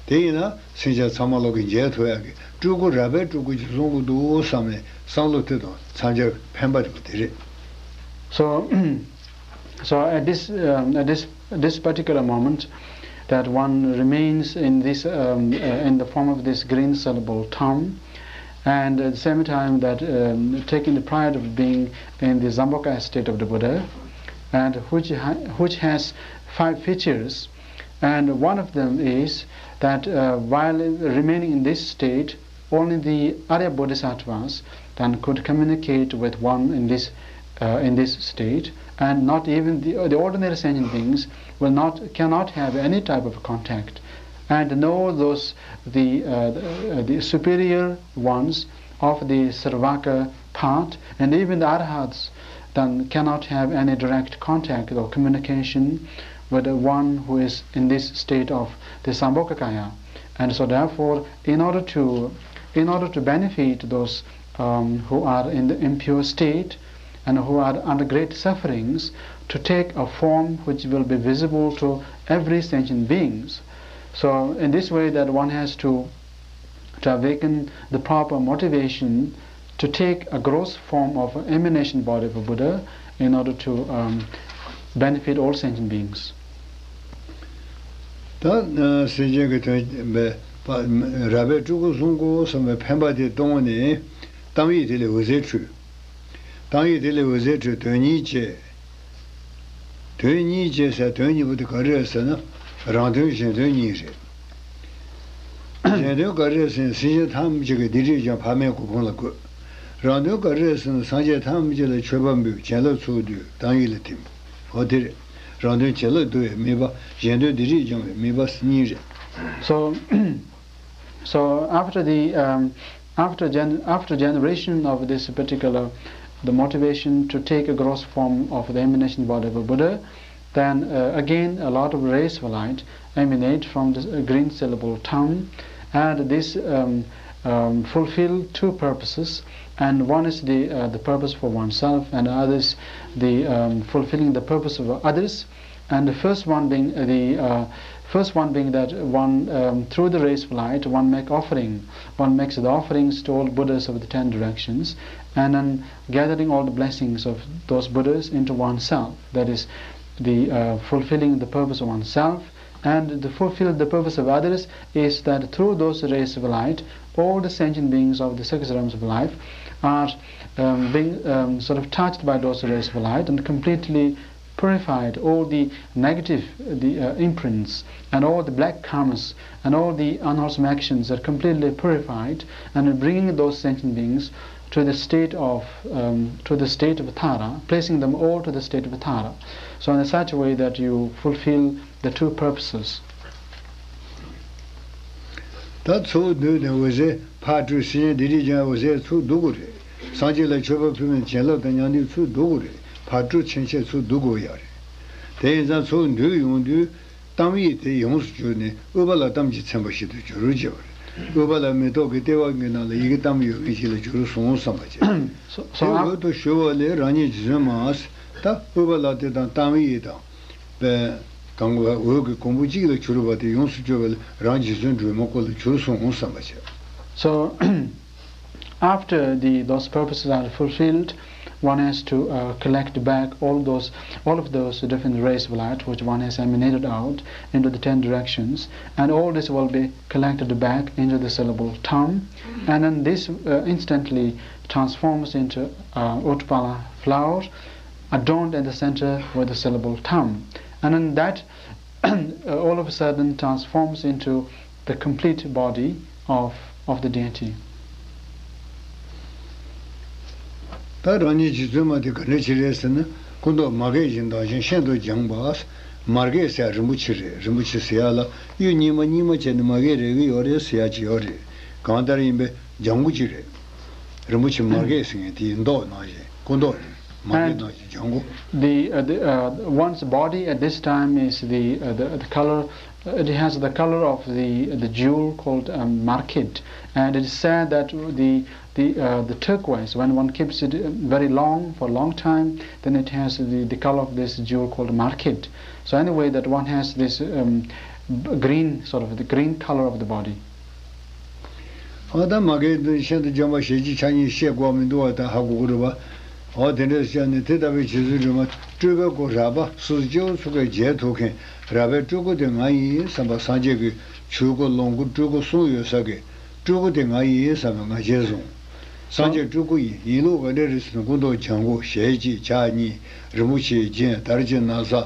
དེ་ཡིན་ན་སེམས་ཅན་ཚང་མ་ལོག་གིས་མཇལ་ཐུབ་ཡག་གི་སྤྲུལ་སྐུ་རལ་པའི་སྤྲུལ་སྐུ་ཅིག་བཟུང་དགོས་འདུག་བསམ་ནས་བསམ་བློ་དེ་དང་འཚམས་སྦྱར་ཕན་པ་འདུག་དེ་རེད། So, so at this, um, at this, this particular moment, that one remains in this, um, uh, in the form of this green syllable tongue, and at the same time that, um, taking the pride of being in the Zambhogga state of the Buddha, and which ha- which has five features, and one of them is that, uh, while remaining in this state, only the Arya Bodhisattvas then could communicate with one in this, uh, in this state, and not even the, the ordinary sentient beings will not, cannot have any type of contact. And nor those, the, uh, the, uh, the superior ones of the Sravaka path, and even the Arhats then cannot have any direct contact or communication with the one who is in this state of the Sambhogakaya. And so therefore, in order to, in order to benefit those, um, who are in the impure state and who are under great sufferings, to take a form which will be visible to every sentient beings. So in this way that one has to, to awaken the proper motivation to take a gross form of an emanation body of a Buddha in order to, um, benefit all sentient beings. ད་སེམས་ཅན་གྱི་དོན་པའི་རལ་པའི་སྤྲུལ་སྐུ་བཟུང་དགོས་བསམ་པའི་ཕན་པ་དེ་སྟོང་ནས་གཏམ་ཡིག་དེ་ལས་འོད་ཟེར་འཕྲོས། གཏམ་ཡིག་དེ་ལས་འོད་ཟེར་འཕྲོས་དོན་གཉིས་བྱས། དོན་གཉིས་བྱས་ཟེར་དོན་གཉིས་པོ་དེ་ག་རེ་རེད་ཟེར་ན། རང་དོན་གཞན་དོན་གཉིས་རེད། གཞན་དོན་ག་རེ་རེད་ཟེར་ན་སེམས་ཅན་ཐམས་ཅད་ཀྱི་སྡིག་སྒྲིབ་སྦྱང་ཕ་མའི་གོ་འཕང་ལ་འགོད། རང་དོན་ག་རེ་རེད་ཟེར་ན་སངས་རྒྱས་ཐམས་ཅད་ལ་མཆོད་པ་འབུལ་བྱིན་རླབས་ཚུར་བསྡུ་གཏམ་ཡིག་ལ་ཐིམ། འོ་དེ་རེད། རང་དོན་བྱིན་རླབས་བསྡུ་བའི་དམིགས་པ། གཞན་དོན་སྡིག་སྒྲིབ་སྦྱང་བའི་དམིགས་པ་གཉིས་རེད། So, so after the, um, after gen- after generation of this particular, the motivation to take a gross form of the emanation body of a Buddha, then, uh, again a lot of rays of light emanate from the, uh, green syllable tongue, and this, um, um, fulfill two purposes, and one is the, uh, the purpose for oneself, and others the, um, fulfilling the purpose of others. And the first one being the, uh, first one being that one, um, through the rays of light, one make offering, one makes the offerings to all Buddhas of the ten directions, and then gathering all the blessings of those Buddhas into oneself. That is the, uh, fulfilling the purpose of oneself, and to fulfill the purpose of others is that through those rays of light, all the sentient beings of the six realms of life are, um, being, um, sort of touched by those rays of light and completely purified. All the negative, the, uh, imprints, and all the black karmas, and all the unwholesome actions are completely purified, and bringing those sentient beings to the state of, um, to the state of Tara, placing them all to the state of Tara. So in such a way that you fulfill the two purposes. ད་ཚུར་བསྡུས་ནས་འོད་ཟེར་ཕར་སྤྲོས། སེམས་ཅན་སྡིག་སྒྲིབ་སྦྱང་འོད་ཟེར་ཚུར་བསྡུ་དགོས་རེད། སངས་རྒྱས་ལ་མཆོད་པ་ཕུལ་བའི་བྱིན་རླབས་དང་མཉམ་དུ་ཚུར་བསྡུ་དགོས་རེད། ཕར་སྤྲོས་ཕྱིན་ཆད་ཚུར་བསྡུ་དགོས་ཡ་རེད། དེ་ཡིན་ཙང་ཚུར་བསྡུས་ཡོང་དུས་གཏམ་ཡིག་དེ་ཡོངས་སུ་གྱུར་ནས་དབུས་པ་ལ་གཏམ་གྱི་ཚན་པ་ཞིག་ཏུ་འགྱུར་བར་བྱེད་པ་རེད། དབུས་པ་ལ་མེ་ཏོག་གི་ལྟེ་བ་གི་ནང་ལ་ཡི་གེ་གཏམ་ཡོད་མཁན་ཞིག་ལ་འགྱུར་སོང་བསམ་པ་བྱེད། So, so དེ་འོད་དུ་ཞུ་བ་ལས་རང་ཉིད་རྗེ་བཙུན་མ། ད་དབུས་པ་ལ་དེ་དང་གཏམ་ཡིག་དང་། པས། གང་ག་འོད་ཀྱི་གོང་བུ་གཅིག་ལ་གྱུར་པ་དེ་ཡོངས་སུ་གྱུར་པ་ལས་རང་རྗེ་བཙུན་སྒྲོལ་མའི་སྐུ་ལ་གྱུར་སོང་བསམ་པ་བྱས། So, after the, those purposes are fulfilled, one has to, uh, collect back all those, all of those different rays of light which one has emanated out into the ten directions, and all this will be collected back into the syllable tongue, and then this, uh, instantly transforms into, uh, utpala flower, adorned at the center with the syllable tam. And then that, uh, all of a sudden transforms into the complete body of, of the deity. ད་རང་ཉིད་རྗེ་བཙུན་མ་དེ་ག་འདྲ་ཅིག་རེད་ཟེར་ན། སྐུ་མདོག་མ་སྐྱེས་བཞིན་མདངས་ཤིང་ཤིན་ཏུ་འཇམ་པ། མ་རྒད་ཟེར་ཡ་རིན་པོ་ཆེ་རེད། རིན་པོ་ཆེ་ཟེར་ཡ་ལ་གཡུ་རྙིང་མ་རྙིང་མ་བྱས་ནས་མ་རྒད་རེག་གི་ཡོད་རེད་ཟེར་ཡ་ཅིག་ཡོད་རེད། གང་ལྟར་ཡིན་པས་ལྗང་གུ་ཅིག་རེད། རིན་པོ་ཆེ་མ་རྒད་ཟེར་མཁན་དེའི་མདོག་ནང་བཞིན་སྐུ་མདོག་རེད། མ་རྒད་And ནང་བཞིན་ལྗང་གུ། the, uh, the, uh, one's body at this time is the, uh, the, the color, uh, it has the color of the, the jewel called, um, markit. And it is said that the, the, uh, the turquoise, when one keeps it, uh, very long, for a long time, then it has the, the color of this jewel called markit. So anyway, that one has this, um, b- green, sort of the green color of the body. ཨ་ད་མ་གའི་འདི་ཤིན་ཏུ་འཇོམས་པ་ཞལ་གྱི་ཕྱག་གཉིས་བཤད་དགོས་མི་འདུག་བ། ད་ཧ་གོ་གི་རེད་བ། འོ་དེ་འདྲས་བཤད་ནས་དེ་ལྟ་བུའི་རྗེ་བཙུན་སྒྲོལ་མ་སྤྲུལ་པའི་སྐུ་རལ་པ་སོ་སོ་སྐྱེ་བོ་ཚོ་གའི་མཇལ་ཐུབ་མཁན་རལ་པའི་སྤྲུལ་སྐུ་དེ་ང་ཡིན་བསམ་པ། སངས་རྒྱས་ཀྱི་ཆོས་སྐུ་ལོངས་སྐུ་སྤྲུལ་སྐུ་གསུམ་ཡོད་ས་གི་སྤྲུལ་སྐུ་དེ་ང་ཡིན་བསམ་པའི་ང་རྒྱལ་བཟུང་། སངས་རྒྱས་སྤྲུལ་སྐུ་ཡིན། ཡིན་ལུགས་ག་འདྲས་རེད་ཟེར་ན་སྐུ་མདོག་ལྗང་གུ། ཞལ་གཅིག་ཕྱག་གཉིས། རིན་པོ་ཆེའི་རྒྱན། དར་གྱི་ན་བཟའ།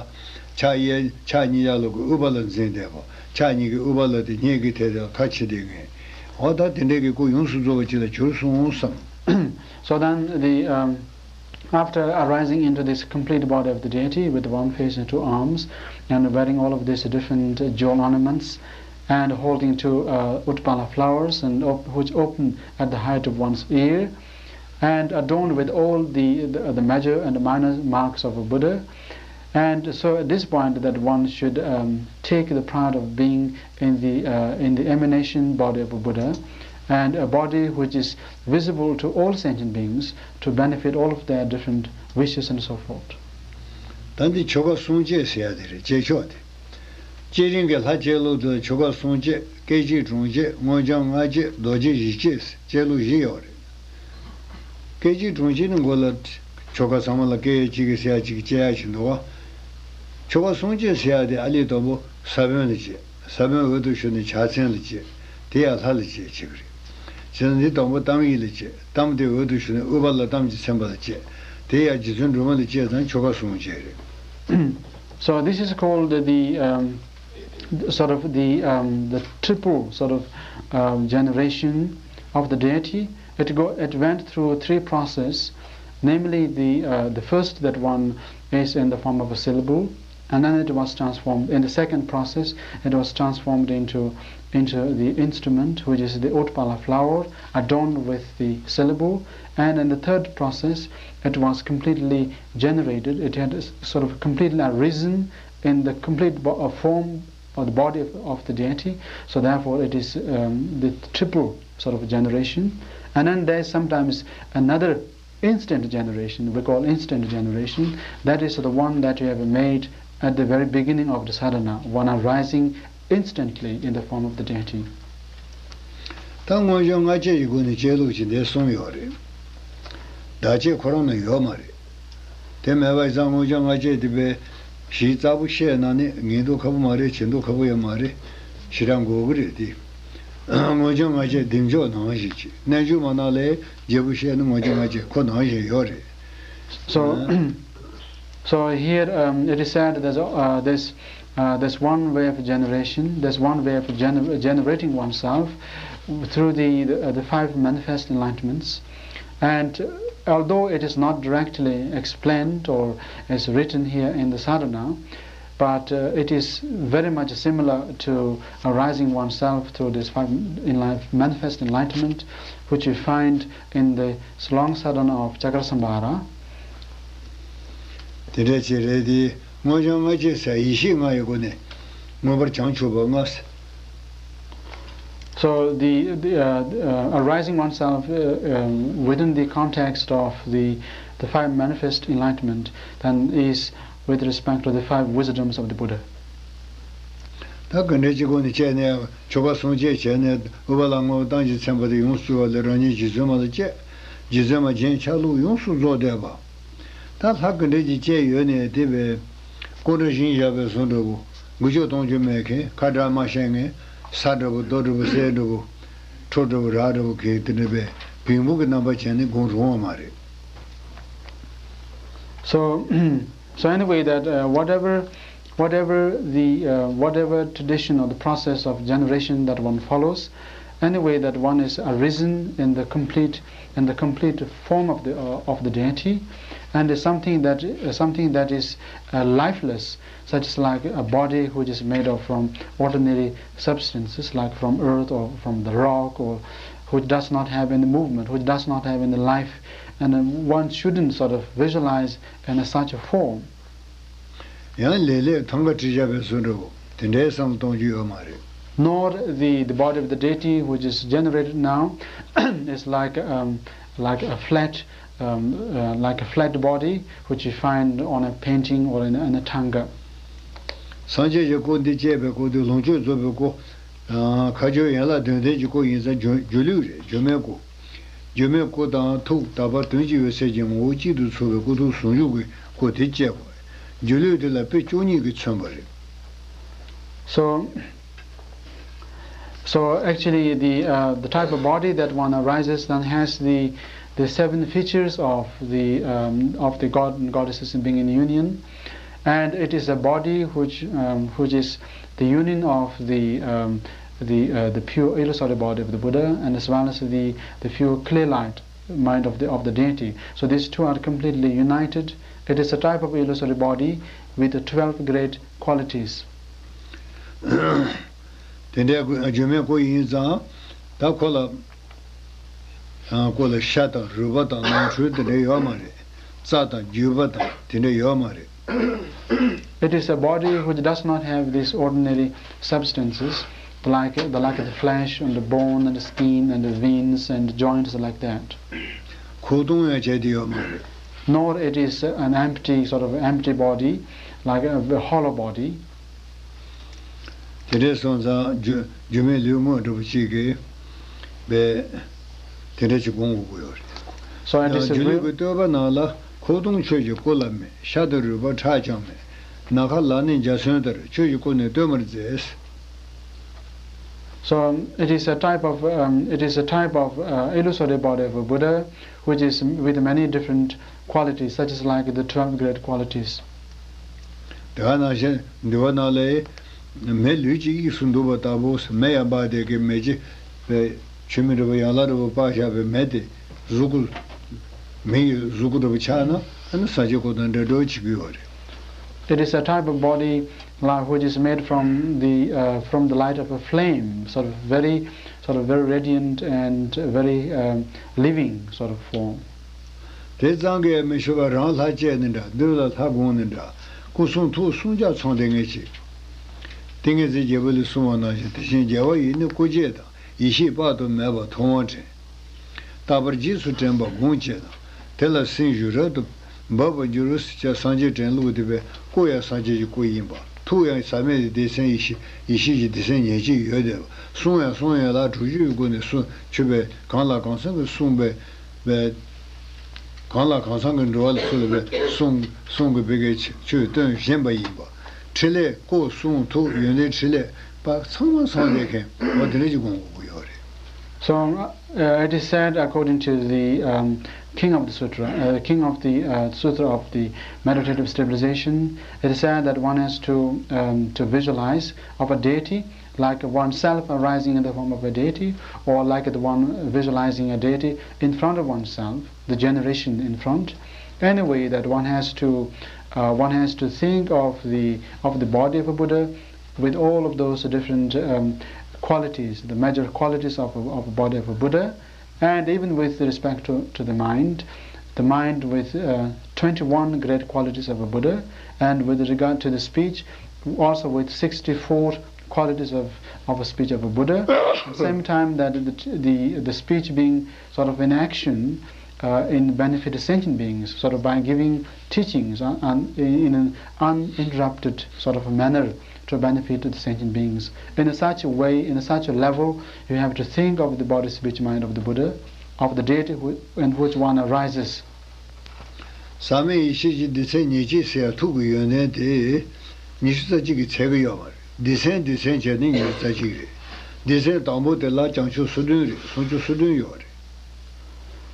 ཕྱག་གཡས་ཕྱག་གཉིས་ཡར་ལོག་གི་དབུ་བ་ལ་འཛིན་བསྡད་པ། ཕྱག་གཉིས་ཀྱི་དབུ་བ་ལ་དེ་སྙན་གྱི་ཐད་དེ་ཁ་ཕྱེ་བསྡད་མཁན། འོ་ད་དེ་འདྲས་ཀྱི་སྐུ་ཡོངས་སུ་རྫོགས་པ་ཅིག་ལ་གྱུར་སོང་བསམ། So then the, um, after arising into this complete body of the deity with one face and two arms, and wearing all of these different, uh, jewel ornaments, and holding two, uh, Utpala flowers, and op- which open at the height of one's ear, and adorned with all the, the, the major and minor marks of a Buddha. And so at this point that one should, um, take the pride of being in the, uh, in the emanation body of a Buddha, and a body which is visible to all sentient beings to benefit all of their different wishes and so forth. ད་འདི་ཆོ་ག་གསུང་བྱེད་ཟེར་ཡ་དེ་རེད། བྱེད་ཆོག་དེ། བསྐྱེད་རིམ་གྱི་ལྷ་བྱེད་ལུགས་དེ་ཆོ་ག་གསུང་བྱེད། སྐད་ཅིག་དྲུང་བྱེད། མངོན་བརྗོད་ལྔ་བྱེད། རྡོ་རྗེ་བཞི་བྱེད། བྱེད་ལུགས་བཞི་ཡོད་རེད། སྐད་ཅིག་དྲུང་བྱེད་ནི་མགོ་ལ་ཆོ་ག་ཚང་མ་ལ་སྐད་ཡ་གཅིག་གིས་ཟེར་ཡ་གཅིག་གིས་བཅད་ཡ་ཞིག་འདུག་བ། ཆོ་ག་གསུང་བྱེད་ཟེར་ཡ་དེ་ཨ་ལས་དང་པོ་ས་བོན་ལ་བྱེད། ས་བོན་འོད་དུ་ཞུ་ནས་ཕྱག་མཚན་ལ་བྱེད། དེ་ཡང་ལྷ་ལ་བྱེད་བྱེད་ཀྱི་རེད། བྱས་ཙང་འདི་དང་པོ་གཏམ་ཡིག་ལ་བྱེད། གཏམ་དེ་འོད་དུ་ཞུ་ནས་དབུ་བ་ལ་གཏམ་གྱི་ཚན་པ་ལ་བྱེད། དེ་ཡང་རྗེ་བཙུན་སྒྲོལ་མ་ལ་བྱེད་ཙང་ཆོ་ག་གསུང་བྱེད་རེད། So this is called the, um, sort of the, um, the triple sort of, um, generation of the deity. It go, it went through three process, namely the, uh, the first that one is in the form of a syllable, and then it was transformed. In the second process, it was transformed into, into the instrument, which is the Utpala flower, adorned with the syllable. And in the third process, it was completely generated. It had s- sort of completely arisen in the complete bo- uh, form or the body of, of the deity. So therefore, it is, um, the triple sort of generation. And then there's sometimes another instant generation, we call instant generation, that is the one that you have made at the very beginning of the sadhana, one arising instantly in the form of the deity. ད་མངོན་བརྗོད་ལྔ་བྱེད་ཀྱི་སྒོ་ནས་བྱེད་ལུགས་ཀྱི་འདི་གསུམ་ཡོད་རེད། བདག་བྱེད་ཁོ་རང་ན་ཡོད་མ་རེད། དེ་མེད་པ་ཡིན་ཙང་མངོན་བརྗོད་ལྔ་བྱེད་དེ་བས་གཞི་རྩ་བོ་བཤད་ན་ནི་ངན་དུ་ཁ་བོ་མ་རེད། བྱེད་དུ་ཁ་བོ་ཡང་མ་རེད། ཞེ་དྲག་དགོས་ཀྱི་རེད་དེ། མངོན་བརྗོད་ལྔ་བྱེད་བདེ་མཆོག་ནང་བཞིན་བྱེད། རྣལ་འབྱོར་མ་རྣམས་ལ་རྒྱས་པོ་བཤད་ན་མངོན་བརྗོད་ལྔ་བྱེད་ཁོ་ནང་བཞིན་ཡོད་རེད། So, so here, um, it is said that, uh, this, uh, there's one way of generation, there's one way of gener- generating oneself through the, the, uh, the five manifest enlightenments. And although it is not directly explained or is written here in the sadhana, but, uh, it is very much similar to arising oneself through these five enlight- manifest enlightenment, which we find in the long sadhana of Chakrasamhara. དེ་འདྲ་ཅིག་རེད་དེ། མངོན་བརྗོད་ལྔ་བྱེད་ཟེར་ཡེ་ཤེས་ལྔ་ཡི་སྒོ་ནས་མངོན་པར་བྱང་ཆུབ་པ་ལྔ་ཟེར། So the, the uh, uh, arising oneself, uh, um, within the context of the, the five manifest enlightenment, then is with respect to the five wisdoms of the Buddha. ད་ག་འདྲ་ཅིག་སྒོ་ནས་བྱས་ནས་ཆོ་ག་གསུང་བྱེད་བྱས་ནས་དབུ་བ་ལ་བསྔོ་བ་གཏམ་གྱི་ཚན་པ་དེ་ཡོངས་སུ་རྫོགས་པ་ལས་རང་ཉིད་རྗེ་བཙུན་མ་ལ་བཅས། རྗེ་བཙུན་མ་རྒྱན་ཆ་ལུགས་ཡོངས་སུ་རྫོགས་བསྡད་པ། ད་ལྷ་ག་འདྲ་ཅིག་བཅས་ཡོད་ནས་དེ་བས་སྐུ་འདྲ་ཞིང་བཞག་པའི་བཟོ་འདྲ་བོ། འགུལ་སྐྱོད་གཏོང་རྒྱུ་མེད་མཁན། ཁ་འདྲ་མ་བཤད་མཁན། ས་འདྲ་བོ་རྡོ་འདྲ་བོ་གསེར་འདྲ་བོ། ཁྲོ་འདྲ་བོ་རག་འདྲ་བོ་གི་དེ་འདྲ་བས་བེམ་པོ་གི་རྣམ་པ་བྱས་ནས་སྒོམ་རུང་བ་མ་རེད། So, so anyway, that, uh, whatever, whatever the, uh, whatever tradition or the process of generation that one follows, anyway, that one is arisen in the complete, in the complete form of the, uh, of the deity, And is something that uh, something that is uh, lifeless, such as like a body which is made of from ordinary substances, like from earth or from the rock, or which does not have any movement, which does not have any life, and uh, one shouldn't sort of visualize in a such a form. ཡང་ལེ་ལོས་ཐང་ག་བྲིས་བཞག་པའི་བཟོ་འདྲ་བོ་དེ་འདྲའི་བསམ་བློ་གཏོང་རྒྱུ་ཡོད་མ་རེད། Nor the, the body of the deity which is generated now is like, um, like a flat, um, uh, like a flat body which you find on a painting or in, in a tanga. སངས་རྒྱས་ཀྱི་སྐུ་འདི་བཅས་པའི་སྐུ་འདི་ལོངས་སྤྱོད་རྫོགས་པའི་སྐུ། ཁ་སྦྱོར་ཡན་ལག་བདུན་ལྡན་གྱི་སྐུ་ཡིན་ཙང་སྒྱུ་སྒྱུ་ལུས་རེད། སྒྱུ་མའི་སྐུ། སྒྱུ་མའི་སྐུ་དང་ཐུགས་དག་པ་དོན་གཅིག་ཡོད་ཚད་ཀྱི་ངོ་བོ་གཅིག་ཏུ་ཚོར་བའི་སྐུ་ཐུགས་ཟུང་འཇུག་གི་སྐུ་དེ་བཅས་པ། སྒྱུ་ལུས་དེ་ལ་དཔེ་བཅུ་གཉིས་ཀྱིས་མཚོན་པ་རེད། So, so actually, the uh, the type of body that one arises then has the the seven features of the um, of the god and goddesses being in union, and it is a body which um, which is the union of the um, the uh, the pure illusory body of the Buddha, and as well as the the pure clear light mind of the of the deity. So these two are completely united. It is a type of illusory body with the twelve great qualities. དེ་འདྲའི་སྒྱུ་མའི་སྐུ་ཡིན་ཙང་ད་ཁོ་ལ་སྐུ་ལ་ཤ་དང་རུས་པ་དང་ནང་ཁྲོལ་དེ་འདྲ་ཡོད་མ་རེད། རྩ་དང་རྒྱུས་པ་དང་དེ་འདྲ་ཡོད་མ་རེད། It is a body which does not have these ordinary substances, like the like the flesh and the bone and the skin and the veins and the joints like that. ཁོག་སྟོང་ཡང་བྱས་ཏེ་ཡོད་མ་རེད། Nor it is an empty sort of empty body, like a hollow body. དེ་འདྲས་སོང་ཙང་སྒྱུ་སྒྱུ་མའི་ལུས་དངོས་འདྲ་པོ་གཅིག་གིས་པས་དེ་འདྲས་ཅིག་དགོངས་དགོས་ཀྱི་ཡོད་རེད། So it is a སྒྱུ་ལུས་real- ཀྱི་བསྟོད་པ་ནང་ལ་ཁོག་སྟོང་ཁྱོད་ཀྱི་སྐུ་ལ་མེད། ཤ་དང་རུས་པ་ཁྲག་ཀྱང་མེད། ནམ་མཁའ་ལ་ནི་འཇའ་ཚོན་ལྟར། ཁྱོད་ཀྱི་སྐུ་ནི་སྟོན་པར་མཛད། So it is a type of um, it is a type of uh, illusory body of a Buddha, which is with many different qualities, such as like the twelve great qualities. དེ་ག་ནང་བཞིན་འདུལ་བ་ནང་ལས་མེ་ལུས་ཀྱི་དབྱིངས་སུ་འདུས་པ་ལྟ་བུ། མེ་ཡང་སྤར་ཏེ་གི་མེ་ལྕེ་པའི་ཆུ་མིག་འདྲ་བོ་ཡན་ལག་འདྲ་བོ་སྤར་བཞག་པའི་མེ་དེ་གཟུགས་སྐུ་མེ་ཡི་གཟུགས་སྐུ་འདྲ་བོ་ཆགས་ན་ཨ་ནི་སངས་རྒྱས་སྐུ་དང་འདྲ་འདྲ་བོ་བྱེད་ཀྱི་ཡོད་རེད། It is a type of body like, which is made from the uh, from the light of a flame, sort of very sort of very radiant and very um, living sort of form. དེ་ཙམ་གྱིས་མི་ཤོར་བར་རང་ལྷར་བཅས་ནི་འདྲ། འདུལ་བ་ལ་ལྷ་དགོངས་ནི་འདྲ། སྐུ་གསུང་ཐུགས་གསུམ་ཆར་ཚང་སྟེ་ངེས་ཀྱི། ཏིང་ངེ་འཛིན་རྒྱལ་པོ་ལས་གསུངས་པ་ནང་བཞིན། དེ་བཞིན་རྒྱལ་བ་ཡི་ནི་སྐུ་བརྒྱད་དང་། ཡེ་ཤེས་དཔག་ཏུ་མེད་པ་མཐོང་བར་དྲན། རྟག་པར་རྗེས་སུ་དྲན་པ་སྒོམ་བྱས་ན། དེ་ལ་སེམས་ཞུགས་རབ་ཏུ་འབབ་པར་འགྱུར་ཟེར་བྱས། སངས་རྒྱས་དྲན་ལུགས་དེ་བས་སྐུ་ཡང་སངས་རྒྱས་ཀྱི་སྐུ་ཡིན་པ། ཐུགས་ཡང་ཟག་མེད་ཀྱི་སྡེ་ཚན་ཡེ་ཤེས་ཡེ་ཤེས་ཀྱི་སྡེ་ཚན་ཉེར་གཅིག་ཡོད་དེ། གསུང་ཡང་གསུང་ཡན་ལག་དྲུག་ཅུ་ཡི་སྒོ་ནས་གསུངས་ཆོས་པས་གང་ལ་གང་འཚམ་གྱིས་གསུངས་པའི་པའི་གང་ལ་གང་འཚམ་གྱིས་འགྲོ་བ་ལ་ཚུལ་བའི་གསུང་གསུང་གི་བི་གའི་ཆོས་སྟོན་བཞིན་པ་ཡིན་པ། ཕྲིན་ལས་སྐུ་གསུང་ཐུགས་ཡོན་ཏན་ཕྲིན་ལས་པ་ཚང་མ་ཚང་བསྡད་མཁན་འོ་དེ་འདྲ་ཅིག་དགོངས་དགོས་ཀྱི་ཡོད་རེད། So uh, it is said, according to the um, king of the sutra, uh, king of the uh, sutra of the meditative stabilization, it is said that one has to um, to visualize of a deity like oneself arising in the form of a deity, or like the one visualizing a deity in front of oneself, the generation in front. Anyway, that one has to uh, one has to think of the of the body of a Buddha with all of those different um, qualities, the major qualities of a, of a body of a Buddha, and even with respect to, to the mind, the mind with uh, twenty-one great qualities of a Buddha, and with regard to the speech, also with sixty-four qualities of, of a speech of a Buddha. At the same time, that the, the, the speech being sort of in action uh, in benefit of sentient beings, sort of by giving teachings uh, un, in an uninterrupted sort of manner to benefit the sentient beings. In such a way, in such a level, you have to think of the body, speech, mind of the Buddha, of the deity who, in which one arises. ཟག་མེད་ཡེ་ཤེས་ཀྱི་སྡེ་ཚན་ཉེར་གཅིག་ཟེར་ཡ་ཐུགས་ཀྱི་ཡོན་ཏན་དེ་ཉི་ཤུ་རྩ་གཅིག་གིས་ཚད་ཀྱི་ཡོད་མ་རེད། སྡེ་ཚན་སྡེ་ཚན་བྱས་ནས་ཉི་ཤུ་རྩ་གཅིག་རེད། སྡེ་ཚན་དང་པོ་དེ་ལ་བྱང་ཆུབ་སོ་བདུན་རེད། སུམ་ཅུ་སོ་བདུན་ཡོད་རེད།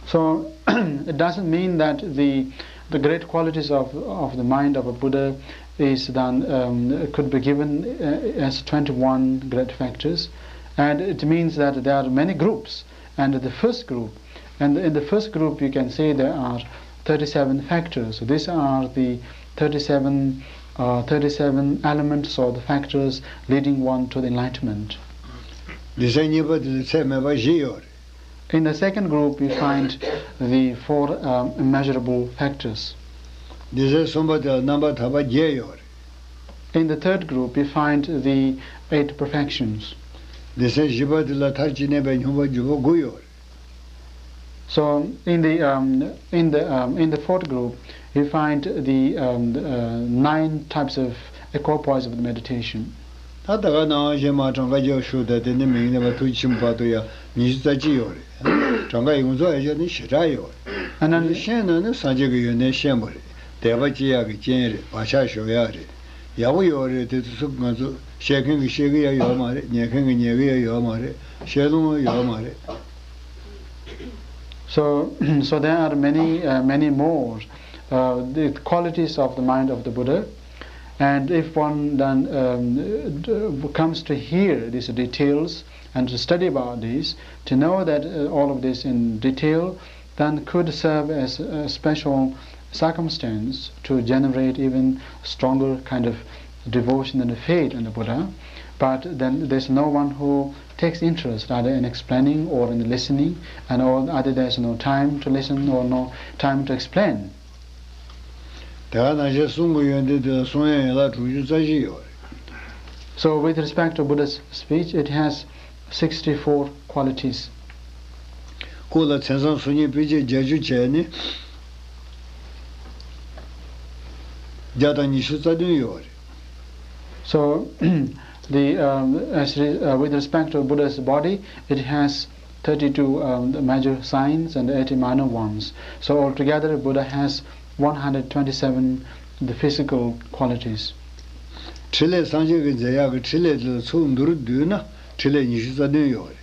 So it doesn't mean that the the great qualities of of the mind of a Buddha is then um, could be given uh, as twenty-one great factors, and it means that there are many groups, and the first group, and in the first group you can say there are thirty-seven factors. So these are the thirty-seven, uh, thirty-seven elements or the factors leading one to the enlightenment. སྡེ་ཚན་གཉིས་པ་དེ་ལ་ཚད་མེད་པ་བཞི་ཡོད་རེད། In the second group, we find the four, um, immeasurable factors. སྡེ་ཚན་གསུམ་པ་དེ་ལ་རྣམ་པར་ཐར་པ་བརྒྱད་ཡོད་རེད། In the third group, we find the eight perfections. སྡེ་ཚན་བཞི་པ་དེ་ལ་མཐར་ཅི་གནས་པའི་སྙོམས་པར་འཇུག་པ་དགུ་ཡོད་རེད། So in the, um, in the, um, in the fourth group, we find the, um, the, uh, nine types of equipoise of the meditation. ད་ད་ག་ནང་བཞིན་མར་གྲངས་ཀ་རྒྱག་ཞུ་དང་། དེ་ནས་མིང་ནས་མར་ཐུགས་ཆེན་པོ་བར་དུ་ཡང་ཉི་ཤུ་རྩ་གཅིག་ཡོད་རེད། གྲངས་ཀ་ཡོངས་རྫོགས་ཡོད་ན་ཞེ་དྲག་ཡོད་རེད། And then ཤེས་ན་ནི་སངས་རྒྱས་ཀྱི་ཡོན་ཏན་ཤེས་པ་རེད། དད་པ་སྐྱེ་ཡག་གི་རྐྱེན་རེད། བག་ཆགས་ཞོག་ཡག་རེད། ཡག་པོ་ཡོད་རེད། དེ་ཚོ་ང་ཚོ་བཤད་མཁན་གྱིས་བཤད་གི་ཡ་ཡོད་མ་རེད། ཉན་མཁན་གྱིས་ཉན་གི་ཡ་ཡོད་མ་རེད། བཤད་ལུང་ཡོད་མ་རེད། So, so there are many, uh, many more, uh, the qualities of the mind of the Buddha. And if one then, um, d- comes to hear these details and to study about this, to know that, uh, all of this in detail, then could serve as a special circumstance to generate even stronger kind of devotion and faith in the Buddha. But then there's no one who takes interest either in explaining or in listening, and or either there's no time to listen or no time to explain. དེ་ག་ནང་བཞིན་གསུང་གི་ཡོན་ཏན་དེ་ལ་གསུང་ཡག་ཡན་ལག་དྲུག་ཅུ་རྩ་བཞི་ཡོད་རེད། So with respect to Buddha's speech, it has sixty-four qualities. སྐུ་ལ་མཚན་བཟང་གསུང་སྙིང་དཔེ་བྱད་བརྒྱད་ཅུ་བྱས་ནས་བརྒྱ་དང་ཉི་ཤུ་རྩ་བདུན་ཡོད་རེད། So, the, um, as re- uh, with respect to Buddha's body, it has thirty-two, um, the major signs and eighty minor ones. So altogether, Buddha has one hundred twenty-seven the physical qualities. ཕྲིན་ལས་སངས་རྒྱས་ཀྱི་མཛད་ཡག་གི་ཕྲིན་ལས་དེ་ལ་ཚུར་མདོར་བསྡུས་ན་ཕྲིན་ལས་ཉི་ཤུ་རྩ་བདུན་ཡོད་རེད།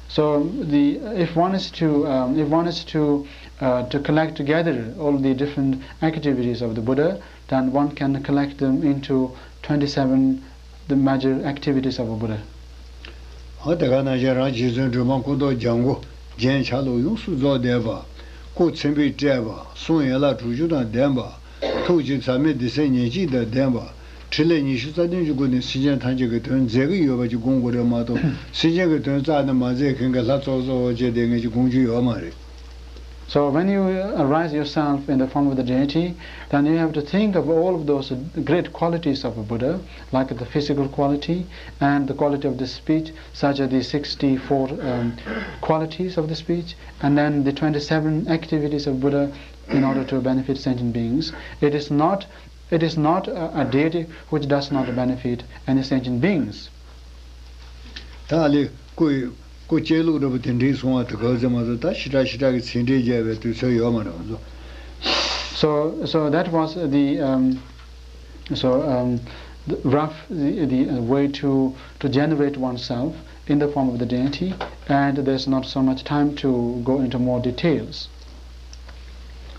So the if one is to, um, if one is to, uh, to collect together all the different activities of the Buddha, then one can collect them into twenty-seven the major activities of a Buddha. ཨ་དེ་ག་ནང་བཞིན་རང་རྗེ་བཙུན་སྒྲོལ་མ་སྐུ་མདོག་ལྗང་གུ། རྒྱན་ཆ་ལུགས་ཡོངས་སུ་རྫོགས་ལྡན་པ། སྐུ་མཚན་དཔེས་སྤྲས་པ། གསུང་ཡན་ལག་དྲུག་ཅུ་དང་ལྡན་པ། ཐུགས་རྗེ་ཟབ་མོའི་སྡེ་ཚན་ཉེར་གཅིག་དང་ལྡན་པ། ཕྲིན་ལས་ཉི་ཤུ་རྩ་བདུན་གྱི་སྒོ་ནས་སེམས་ཅན་ཐམས་ཅད་ཀྱི་དོན་མཛད་ཀྱི་ཡོད་པ་ཅིག་དགོངས་དགོས་རེད་མ་གཏོགས། སེམས་ཅན་གྱི་དོན་རྩ་ནས་མ་མཛད་མཁན་གྱི་ལྷ་ཙོག་ཙོག་བྱས་བསྡད་མཁན་ཅིག་དགོངས་རྒྱུ་ཡོད་མ་རེད། So when you arise yourself in the form of the deity, then you have to think of all of those great qualities of a Buddha, like the physical quality and the quality of the speech, such as the sixty-four, um, qualities of the speech, and then the twenty-seven activities of Buddha in order to benefit sentient beings. It is not, it is not a, a deity which does not benefit any sentient beings. ད་ཨ་ལས་སྐུ་ཡི་སྐུ་གཅེས་ལུགས་འདྲ་པོ་དེ་འདྲའི་གསུང་བ་དེ་ག་ཚོད་མ་གཏོགས། ད་ཞེ་དྲག་ཞེ་དྲག་གི་ཚད་འབྲས་རྒྱས་པའི་དུས་ཚོད་ཡོད་མ་རེད་ང་ཚོ། So, so that was the, um, so, um, the rough the, the uh, way to to generate oneself in the form of the deity, and there's not so much time to go into more details.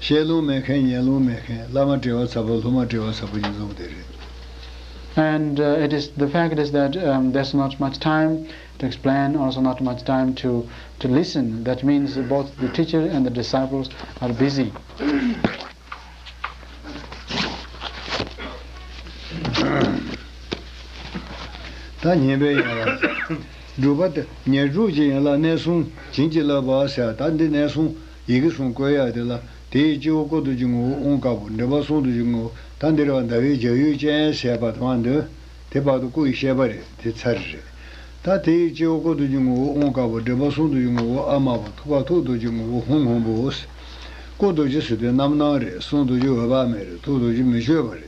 བཤད་ལུང་མེད་མཁན། ཉན་ལུང་མེད་མཁན། བླ་མ་བྲེལ་བ་ཚ་པོ། སློབ་མ་བྲེལ་བ་ཚ་པོ་གཉིས་འཛོམས་དེ་རེད། And, uh, it is, the fact is that, um, there's not much time to explain, also not much time to, to listen. That means both the teacher and the disciples are busy. ད་ཉན་པའི་ཡན་ལག་སྒྲུབ་པ་དེ། ཉན་སྒྲུབ་ཀྱི་ཡན་ལག་གནས་གསུམ་བྱིན་གྱིས་བརླབ་པ་ཟེར། ད་འདི་གནས་གསུམ་ཡི་གེ་གསུམ་བཀོད་ཡག་དེ་ལ། དེ་ཡི་སྤྱི་བོ་སྐུ་རྡོ་རྗེ་ངོ་བོ་དབང་དཀར་པོ། འབྲེལ་པ་གསུང་རྡོ་རྗེ་ངོ་བོ། ད་འདིར་བ་ཟླ་བའི་འཇའ་འོད་ཅན་ཟེར་བ་དང་འདོན། དེ་བར་དུ་སྐུ་ཡི་བཤད་པ་རེད། དེ་ཚར་རེད། ད་དེ་ཡི་སྤྱི་བོ་སྐུ་རྡོ་རྗེ་ངོ་བོ་དབང་དཀར་པོ། འབྲེལ་པ་གསུང་རྡོ་རྗེ་ངོ་བོ་ཨ་དམར་པོ། ཐུགས་ཀར་ཐུགས་རྡོ་རྗེ་ངོ་བོ་ཧཱུྃ་སྔོན་པོ། སྐུ་རྡོ་རྗེ་ཟེར་དུས་རྣམ་སྣང་རེད། གསུང་རྡོ་རྗེ་འོད་དཔག་མེད་རེད། ཐུགས་རྡོ་རྗེ་མི་བསྐྱོད་པ་རེད།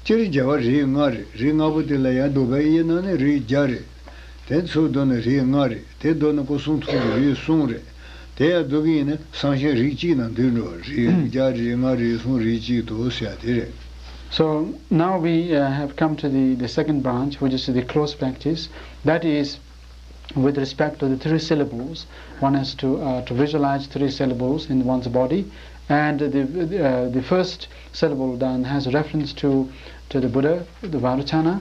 སྤྱིར་རྒྱལ་བ་རིགས་ལྔ་རེད། རིགས་ལྔ་པོ་དེ་ལ་ཡང་འདུག་པའི་དབྱེ་ན་ནི་རིགས་བརྒྱ་རེད། དེ་ཚུར་བསྡུ་ན་རིགས་ལྔ་རེད། དེ་བསྡུ་ན་སྐུ་གསུང་ཐུགས་ཀྱི་རིགས་གསུམ་རེད། དེ་ཡང་བསྡུ་གི་ཡིན་ན་གསང་ཆེན་རིགས་གཅིག་ནང་འདུས་འགྲོ། རིགས་བརྒྱ། རིགས་ལྔ། རིགས་གསུམ། རིགས་གཅིག་ཏུ་ཟེར་དེ་རེད། So now we, uh, have come to the, the second branch, which is the close practice. That is, with respect to the three syllables, one has to, uh, to visualize three syllables in one's body, and the, uh, the first syllable then has reference to, to the Buddha, the Vairochana,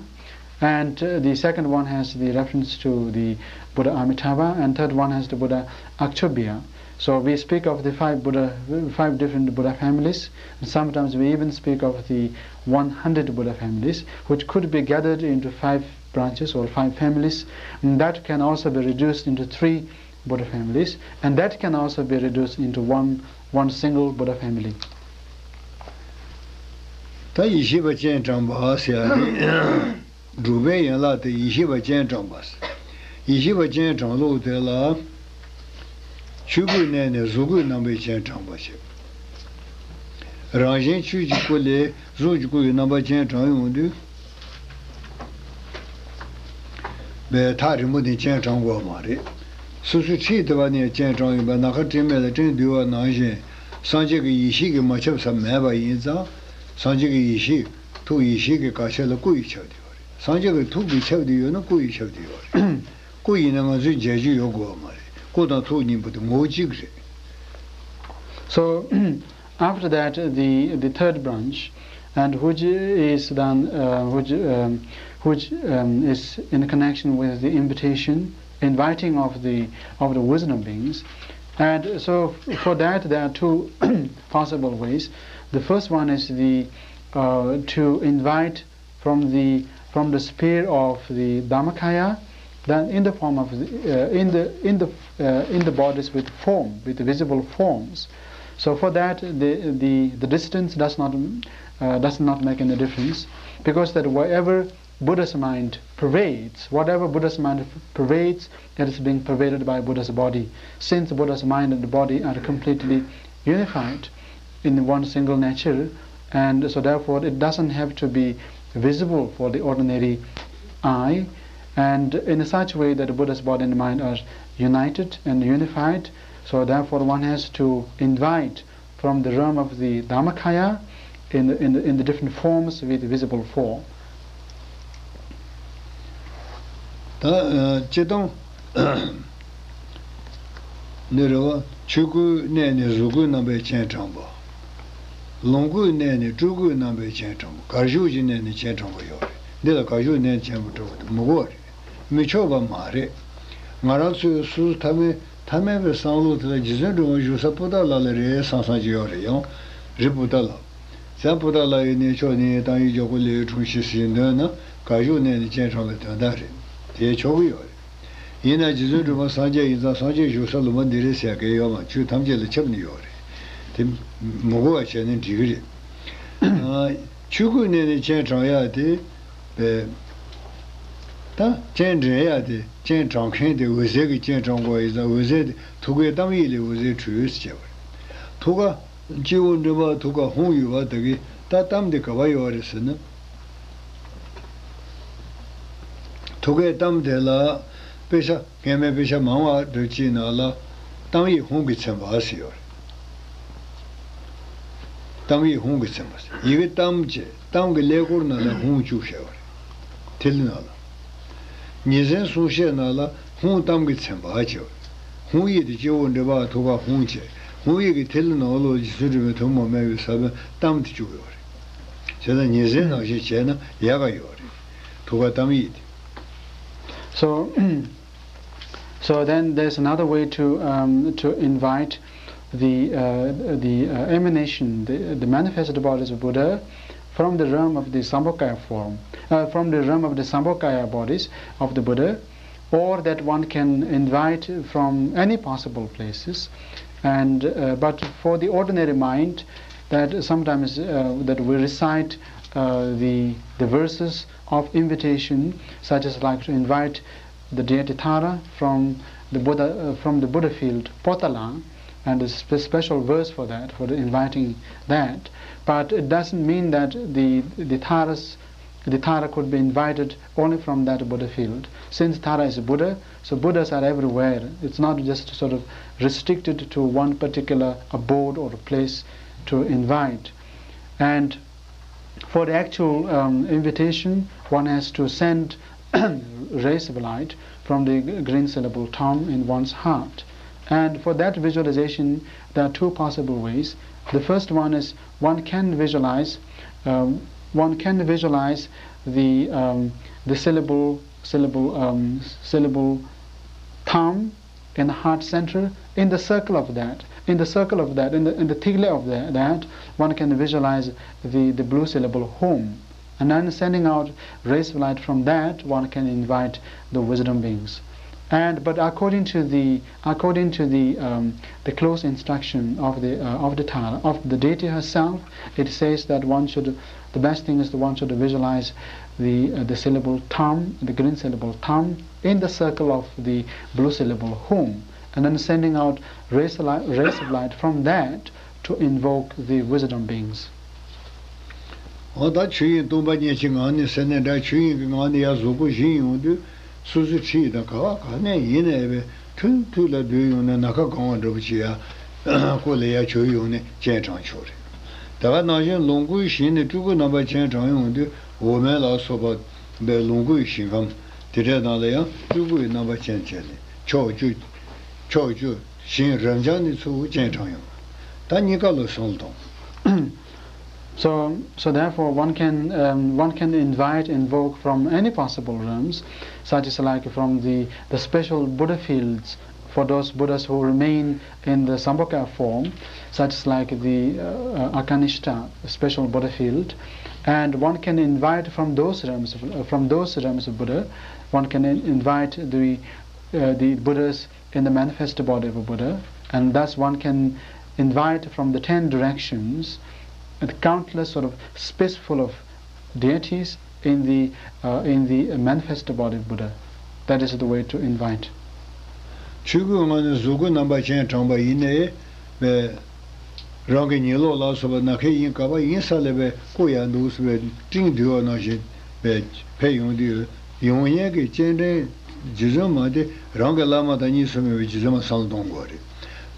and, uh, the second one has the reference to the Buddha Amitabha, and third one has the Buddha Akshobhya. So we speak of the five Buddha, five different Buddha families. Sometimes we even speak of the one hundred Buddha families, which could be gathered into five branches or five families. And that can also be reduced into three Buddha families, and that can also be reduced into one, one single Buddha family. ད་ཡེ་ཤེས་པ་སྤྱན་དྲངས་པ་ཟེར་ཡ་དེ། སྒྲུབ་པའི་ཡན་ལག་དེ་ཡེ་ཤེས་པ་སྤྱན་དྲངས་པ། ཡེ་ཤེས་པ་སྤྱན་དྲངས་ལུགས་དེ་ལ། ཆོས་སྐུའི་གནས་ནས་གཟུགས་སྐུའི་རྣམ་པའི་སྤྱན་དྲངས་པ་ཞེས། རང་བཞིན་ཆོས་ཀྱི་སྐུ་ལས་གཟུགས་ཀྱི་སྐུ་ཡི་རྣམ་པ་སྤྱན་དྲངས་ཡོང་དུས། པའི་ཐག་རིང་པོ་ནས་སྤྱན་དྲངས་དགོས་པ་མ་རེད། སོ་སོའི་འཁྲིས་དེ་བ་ནས་སྤྱན་དྲངས་ཡོང་བའི་ནམ་མཁའ་སྤྲིན་མེད་ལ་སྤྲིན་བསྡུས་པ་ནང་བཞིན། སངས་རྒྱས་ཀྱི་ཡེ་ཤེས་ཀྱིས་མ་ཁྱབ་ས་མེད་པ་ཡིན་ཙང་། སངས་རྒྱས་ཀྱི་ཡེ་ཤེས། ཐུགས་ཡེ་ཤེས་ཀྱི་དཀའ་ཆད་ལ་སྐུ་ཡིས་ཁྱབ་བསྡད་ཡོད་རེད། སངས་རྒྱས་ཀྱི་ཐུགས་ཀྱིས་ཁྱབ་བསྡད་ཡོད་ན་སྐུ་ཡིས་ཁྱབ་བསྡད་ཡོད་རེད། སྐུ་ཡིན་ན་ང་ཚོའི་མཇལ་རྒྱུ་ཡོད་དགོས་པ་མ་རེད། སྐུ་དང་ཐུགས་གཉིས་པོ་དེ་ངོ་བོ་གཅིག་རེད། So, after that, the, the third branch, and which is done, uh, which, um, which, um, is in connection with the invitation, inviting of the, of the wisdom beings. And so, for that, there are two possible ways. The first one is the, uh, to invite from the, from the sphere of the Dharmakaya, then in the form of the, uh, in the, in the, uh, in the bodies with form, with visible forms. So for that, the, the, the distance does not, uh, does not make any difference, because that wherever Buddha's mind pervades, whatever Buddha's mind pervades, that is being pervaded by Buddha's body. Since Buddha's mind and body are completely unified in one single nature, and so therefore it doesn't have to be visible for the ordinary eye, and in such way that Buddha's body and mind are united and unified, so therefore one has to invite from the realm of the Dharmakaya in the, in the, in the different forms with visible form. ད་སྤྱིར་བཏང་འདི་རེད་བ། ཆོས་སྐུའི་གནས་ནས་གཟུགས་སྐུའི་རྣམ་པའི་སྤྱན་དྲངས་པ། ལོངས་སྐུའི་གནས་ནས་སྤྲུལ་སྐུའི་རྣམ་པའི་སྤྱན་དྲངས་པ། གར་བཞུགས་ཀྱི་གནས་ནས་སྤྱན་དྲངས་པ་ཡོད་རེད། འདི་ལ་གར་བཞུགས་གནས་སྤྱན་དྲངས་པ་དྲངས་པ་དེ་མི་དགོས་པ་རེད། མི་ཆོག་པ་མ་རེད། ང་རང་ཚོའི་སོ་སོ་ཐ་མལ་ཐ་མལ་པའི་བསམ་བློ་དེ་ལ་རྗེ་བཙུན་སྒྲོལ་མ་བཞུགས་ས་པུ་ཏ་ལ་ལ་རེད་བསམ་བསམ་གྱི་ཡོད་རེད། ཡང་རི་པུ་ཏ་ལ། བྱང་པུ་ཏ་ལ་ཡི་གནས་མཆོག་ནི་བཏང་ཡིད་འཇོག་པོ་ལས་འཁྲུངས་ཤིང་ཟེར་འདོད་ན་གར་བཞུགས་གནས་ནས་སྤྱན་དྲངས་པའི་དོན་དག་རེད། དེ་ཆོག་གི་ཡོད་རེད། ཡིན་ན་རྗེ་བཙུན་སྒྲོལ་མ་སངས་རྒྱས་ཡིན་ཙང་སངས་རྒྱས་བཞུགས་ས་ལུང་པ་འདི་རེད་ཟེར་མཁན་ཡོད་མ། ཆོས་ཐམས་ཅད་ལ་ཁྱབ་ནི་ཡོད་རེད། དེ་མི་གོ་བ་བྱས་ན་འགྲིག་གི་རེད། ཨ། ཆོས་སྐུའི་གནས་ནས་སྤྱན་དྲངས་ཡ་དེ། པས། ད་སྤྱན་འདྲེན་ཡ་དེ་སྤྱན་དྲངས་མཁན་དེ་འོད་ཟེར་གྱི་སྤྱན་དྲངས་དགོས་ཡིན་ཙང་འོད་ཟེར་དེ་ཐུགས་ཀའི་གཏམ་ཡིད་ལས་འོད་ཟེར་འཕྲོས་ཟེར་བ་རེད། ཐུགས་ཀ་སྤྱི་བོ་མགྲིན་པ་ཐུགས་ཀ་ཧཱུྃ་ཡོད་པ་དེ་གི་ད་གཏམ་དེ་ག་པར་ཡོད་རེད་ཟེར་ན། ཐུགས་ཀའི་གཏམ་དེ་ལ་དཔེ་ཆ་སྔས་མའི་དཔེ་ཆ་མང་བ་འདྲ་ཅིག་ནང་ལ་གཏམ་ཡིད་ཧཱུྃ་གིས་མཚན་པ་ཟེར་ཡོད་རེད། གཏམ་ཡིད་ཧཱུྃ་གིས་མཚན་པ་ཟེར། ཡི་གེ་གཏམ་བཅས་གཏམ་གྱི་ཀླད་ཀོར་ནང་ལ་ཧཱུྃ་བཅུག་བཞག་པ་རེད། མཐིལ་ནང་ལ། ཉིན་མཚན་གསུང་བཤད་ནང་ལ་ཧཱུྃ་གཏམ་གྱིས་མཚན་པ་བྱས་པ་རེད། ཧཱུྃ་ཡིག་དེ་སྤྱི་བོ་མགྲིན་པ་ཐུགས་ཀ་ཧཱུྃ་བྱས། ཧཱུྃ་ཡིག་གི་མཐིལ་ནང་ལོགས་རྗེ་བཙུན་སྒྲོལ་མའི་ཐུན་མོང་མ་ཡིན་པའི་ས་བོན་གཏམ་དེ་བཅུག་ཡོད་རེད། བྱས་ཙང་ཉིན་མཚན་ནང་བཞིན་བྱས་ན་ཡག་ག་ཡོད་རེད། ཐུགས་ཀ་གཏམ་ཡིག་དེ། So, so then there's another way to, um, to invite the, uh, the, uh, emanation, the, the manifest bodies of Buddha from the realm of the Sambhogakaya form, uh, from the realm of the Sambhogakaya bodies of the Buddha, or that one can invite from any possible places. And, uh, but for the ordinary mind, that sometimes, uh, that we recite, uh, the, the verses of invitation, such as like to invite the deity Tara from the Buddha, uh, from the Buddha field, Potala, and a spe- special verse for that, for the inviting that. But it doesn't mean that the, the Taras, the Tara could be invited only from that Buddha field. Since Tara is a Buddha, so Buddhas are everywhere. It's not just sort of restricted to one particular abode or a place to invite. And for the actual, um, invitation, one has to send rays of light from the green syllable Tham in one's heart. And for that visualization, there are two possible ways. The first one is one can visualize, um, one can visualize the, um, the syllable, syllable, um, syllable Tham in the heart center, in the circle of that, in the circle of that, in the, in the thickly of that, that, one can visualize the, the blue syllable home. And then sending out rays of light from that, one can invite the wisdom beings. And but according to the according to the um, the close instruction of the uh, of the Tara, of the deity herself, it says that one should the best thing is that one should visualize the uh, the syllable tam, the green syllable tam, in the circle of the blue syllable home, and then sending out rays of light, rays of light from that to invoke the wisdom beings. འོ་ད་ཆོས་དབྱིངས་སྟོང་པ་ཉིད་ཀྱི་ངང་ནས་ཟེར་ནས་འདྲ། ཆོས་དབྱིངས་ཀྱི་ངང་ནས་ཡར་གཟུགས་པོ་བཞེངས་ཡོང་དུས་སོ་སོའི་འཁྲིས་དང་ག་བ་ག་ནས་ཡིན་ནའི་བས་ཐུག་ཐུག་ལ་སྡོད་ཡོང་ནས་ན་ཁ་གང་བ་འདྲ་པོ་ཅིག་ཡར་སྐོར་ལ་ཡར་བྱོལ་ཡོང་ནས་སྤྱན་དྲངས་ཆོག་རེད། དེ་ག་ནང་བཞིན་ལོངས་སྐུའི་ཞིང་ནས་སྤྲུལ་སྐུའི་རྣམ་པ་སྤྱན་དྲངས་ཡོང་དུས་འོག་མིན་ལ་སོགས་པ་པའི་ལོངས་སྐུའི་ཞིང་ཁམས་དེ་འདྲའི་ནང་ལ་ཡང་སྤྲུལ་སྐུའི་རྣམ་པ་ཅན་བྱས་ནས་ཕྱོགས་བཅུ། ཕྱོགས་བཅུ་ཞིང་རབ་འབྱམས་ནས་ཚུར་སྤྱན་དྲངས་ཡོང་། ད་གཉིས་ཀ་ལ་གསུམ་དང་། So, so therefore, one can um, one can invite, invoke from any possible realms, such as like from the the special Buddha fields for those Buddhas who remain in the Sambhogakaya form, such as like the uh, uh, Akanishta special Buddha field, and one can invite from those realms, uh, from those realms of Buddha, one can in- invite the uh, the Buddhas in the manifest body of a Buddha, and thus one can invite from the ten directions the countless sort of space full of deities in the uh, in the manifest body of Buddha. That is the way to invite. ཆོས་སྐུའི་ངང་ནས་གཟུགས་སྐུའི་རྣམ་པ་སྤྱན་དྲངས་པ་ཡིན་ནའི་བས། རང་གི་ཉལ་ལོགས་ལ་སོགས་པ་ན་ཁའི་ཡིན་ག་པ་ཡིན་ས་ལས་པའི་སྐུ་ཡང་འདུག་སེ་བའི་སྤྲིན་འདུལ་བ་ནང་བཞིན་པའི་ཕེབས་ཡོང་དུས་ཡོང་ཡས་ཀྱི་སྤྱན་འདྲེན་རྗེ་བཙུན་མ་དེ་རང་གི་བླ་མ་དང་གཉིས་སུ་མེད་པའི་རྗེ་བཙུན་མ་བསམ་བློ་གཏོང་དགོས་རེད།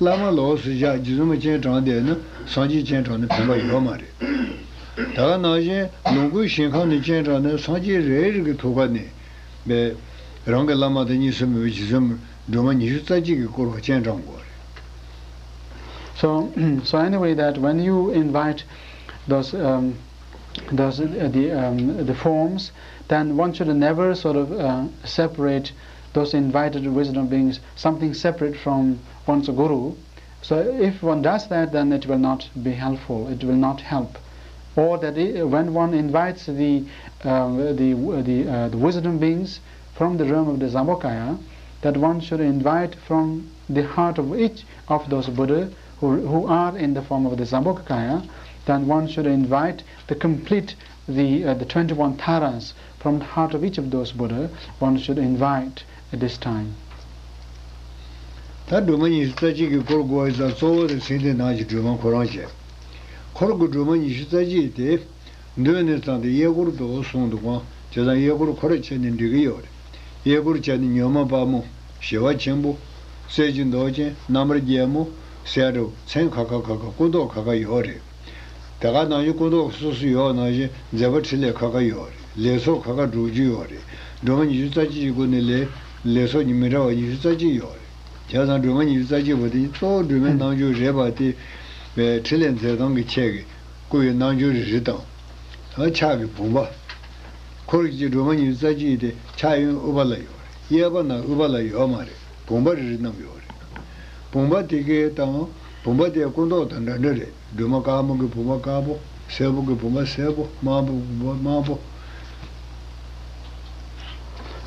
བླ་མ་ལོགས་སུ་བཞག་རྗེ་བཙུན་མ་སྤྱན་དྲངས་བསྡད་ན་སངས་རྒྱས་སྤྱན་དྲངས་ན་ཕན་པ་ཡོད་མ་རེད། ད་ག་ནང་བཞིན་ལོངས་སྐུའི་ཞིང་ཁམས་ནས་སྤྱན་དྲངས་ན་སངས་རྒྱས་རེ་རེ་གི་ཐུགས་ཀ་ནས་པའི་རང་གི་བླ་མ་དང་གཉིས་སུ་མེད་པའི་རྗེ་བཙུན་མ་སྒྲོལ་མ་ཉི་ཤུ་རྩ་གཅིག་གིས་བསྐོར་བ་སྤྱན་དྲངས་དགོས་རེད། So, so anyway, that when you invite those um, those uh, the um, the forms, then one should never sort of uh, separate those invited wisdom beings, something separate from one's guru. So if one does that, then it will not be helpful. It will not help. Or that i- when one invites the um, the the, uh, the wisdom beings from the realm of the Zambhogakaya, that one should invite from the heart of each of those Buddha who, who are in the form of the Zambhogakaya, then one should invite the complete the uh, the twenty-one Taras from the heart of each of those Buddha. One should invite at this time. ད་སྒྲོལ་མ་ཉི་ཤུ་རྩ་གཅིག་གིས་བསྐོར་དགོས་ཡོད་ཙང་གཙོ་བོ་དེ་སེམས་སྡེ་ནང་གི་སྒྲོལ་མ་ཁོ་རང་བྱས། འཁོར་གྱི་སྒྲོལ་མ་ཉི་ཤུ་རྩ་གཅིག་དེ། མདུན་ནས་བརྩམས་ཏེ་གཡས་སྐོར་དུ་གསུངས་འདུག་ག་བྱས་ཙང་གཡས་སྐོར་ཁོ་ར་བྱས་ནས་འགྲིག་གི་ཡོད་རེད། གཡས་སྐོར་བྱས་ནས་མྱུར་མ་དཔའ་མོ། ཞི་བ་ཆེན་པོ། རྩེ་གཅིག་མདོག་ཅན། རྣམ་པར་རྒྱལ་མོ། གསལ་བྲག་མཚན་ཁ་ཁ་ཁ་ཁ་སྐུ་མདོག་ཁ་ཁ་ཡོད་རེད། དེ་ག་ནང་བཞིན་སྐུ་མདོག་སོ་སོ་ཡོད་ནང་བཞིན་མཛད་པ་འཕྲིན་ལས་ཁ་ཁ་ཡོད་རེད། ལས་ཚོགས་ཁ་ཁ་སྒྲུབ་རྒྱུ་ཡོད་རེད། སྒྲོལ་མ་ཉི་ཤུ་རྩ་གཅིག་གི་སྒོ་ནས་ལས་ལས་ཚོགས་ཀྱི་མི་འདྲ་བ་ཉི་ཤུ་རྩ་གཅིག་ཡོད་རེད། བྱས་ཙང་སྒྲོལ་མ་ཉི་ཤུ་རྩ་གཅིག་པོ་དེ་གཙོ་བོ་སྒྲོལ་མའི་རྣལ་འབྱོར་རེད་པ་དེ། བའི་འཕྲིན་ལས་མཛད་སྟངས་ཀྱི་ཆས་ཀྱི་སྐུ་ཡི་རྣལ་འབྱོར་རེ་རེ་དང་། ད་ཕྱག་གི་བུམ་པ། འཁོར་གྱི་སྒྲོལ་མ་ཉི་ཤུ་རྩ་གཅིག་དེ་ཕྱག་གཡོན་དབུས་པ་ལ་ཡོད་རེད། གཡས་པ་ན་དབུས་པ་ལ་ཡོད་མ་རེད། བུམ་པ་རེ་རེ་བསྣམས་ཡོད་རེད། བུམ་པ་དེ་གའི་དང་བུམ་པ་དེའི་སྐུ་མདོག་དང་འདྲ་འདྲ་རེད། སྒྲོལ་མ་དཀར་མོ་གི་བུམ་པ་དཀར་པོ། སེར་པོ་གི་བུམ་པ་སེར་པོ། དམར་པོ་གི་བུམ་པ་དམར་པོ།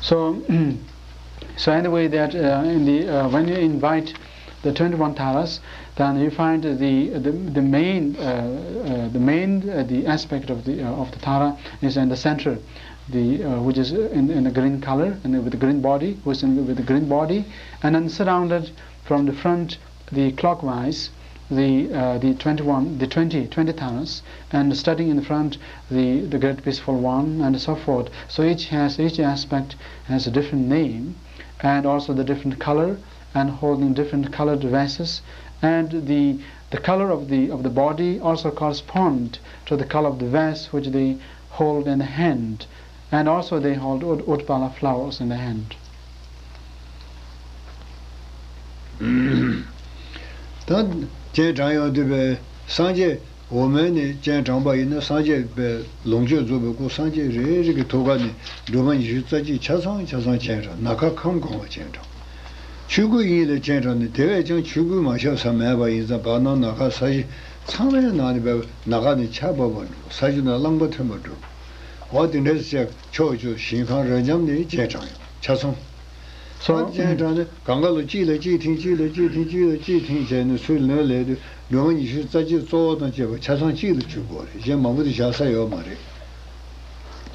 So, so anyway, that uh, in the uh, when you invite the twenty-one Taras, then you find the the, the main uh, uh, the main uh, the aspect of the uh, of the Tara is in the center, the uh, which is in, in the green color and with the green body, who is in, with the green body, and then surrounded from the front the clockwise, the uh, the twenty-one, the twenty, twenty Taras, and starting in front the the great peaceful one, and so forth. So each has each aspect has a different name, and also the different color, and holding different colored vases, and the the color of the of the body also correspond to the color of the vase which they hold in the hand. And also they hold ut- utpala flowers in the hand. ད་སྤྱན་དྲངས་ཡོང་དུས་པའི་སངས་རྒྱས་འོག་མིན་ནས་སྤྱན་དྲངས་པ་ཡིན་ན་སངས་རྒྱས་པའི་ལོངས་སྤྱོད་རྫོགས་པའི་སྐུ་སངས་རྒྱས་རེ་རེ་གི་ཐུགས་ཀ་ནས་སྒྲོལ་མ་ཉི་ཤུ་རྩ་གཅིག་ཆ་ཚང་ཆ་ཚང་སྤྱན་དྲངས། ནམ་མཁའ་ཁམས་གང་བ་སྤྱན་དྲངས། ཆོས་སྐུ་ཡིན་ལ་སྤྱན་དྲངས་ནས། དེ་བས་ཀྱང་ཆོས་སྐུ་མ་ཁྱབ་ས་མེད་པ་ཡིན་ཙང་། བར་སྣང་ནམ་མཁའ་ས་གཞི་ཚང་མའི་ནང་ནས་བབས། ནམ་མཁའ་ནས་ཆར་འབབ་པ་འགྲུབ། ས་གཞི་ན་རླངས་པ་ཐོན་པ་འགྲུབ། འོ་དེ་འདྲ་བྱས་ཕྱོགས་བཅུ་ཞིང་ཁམས་རབ་འབྱམས་ནས་སྤྱན་དྲངས་ཡོད། ཆ་ཚང་། So, ད་སྤྱན་དྲངས་ནས་གང་ག་ལ་གཅིག་ལ་གཅིག་འཐེན། གཅིག་ལ་གཅིག་འཐེན། གཅིག་ལ་གཅིག་འཐེན་བྱས་ནས་ཚུར་ལོན་ལས་དུས་སྒྲོལ་མ་ཉི་ཤུ་རྩ་གཅིག་གཙོ་བོ་དང་བཅས་པ་ཆ་ཚང་གཅིག་ལ་འཇུག་དགོས་རེད། གཞན་མང་པོ་དེ་བཞག་ས་ཡོད་མ་རེད།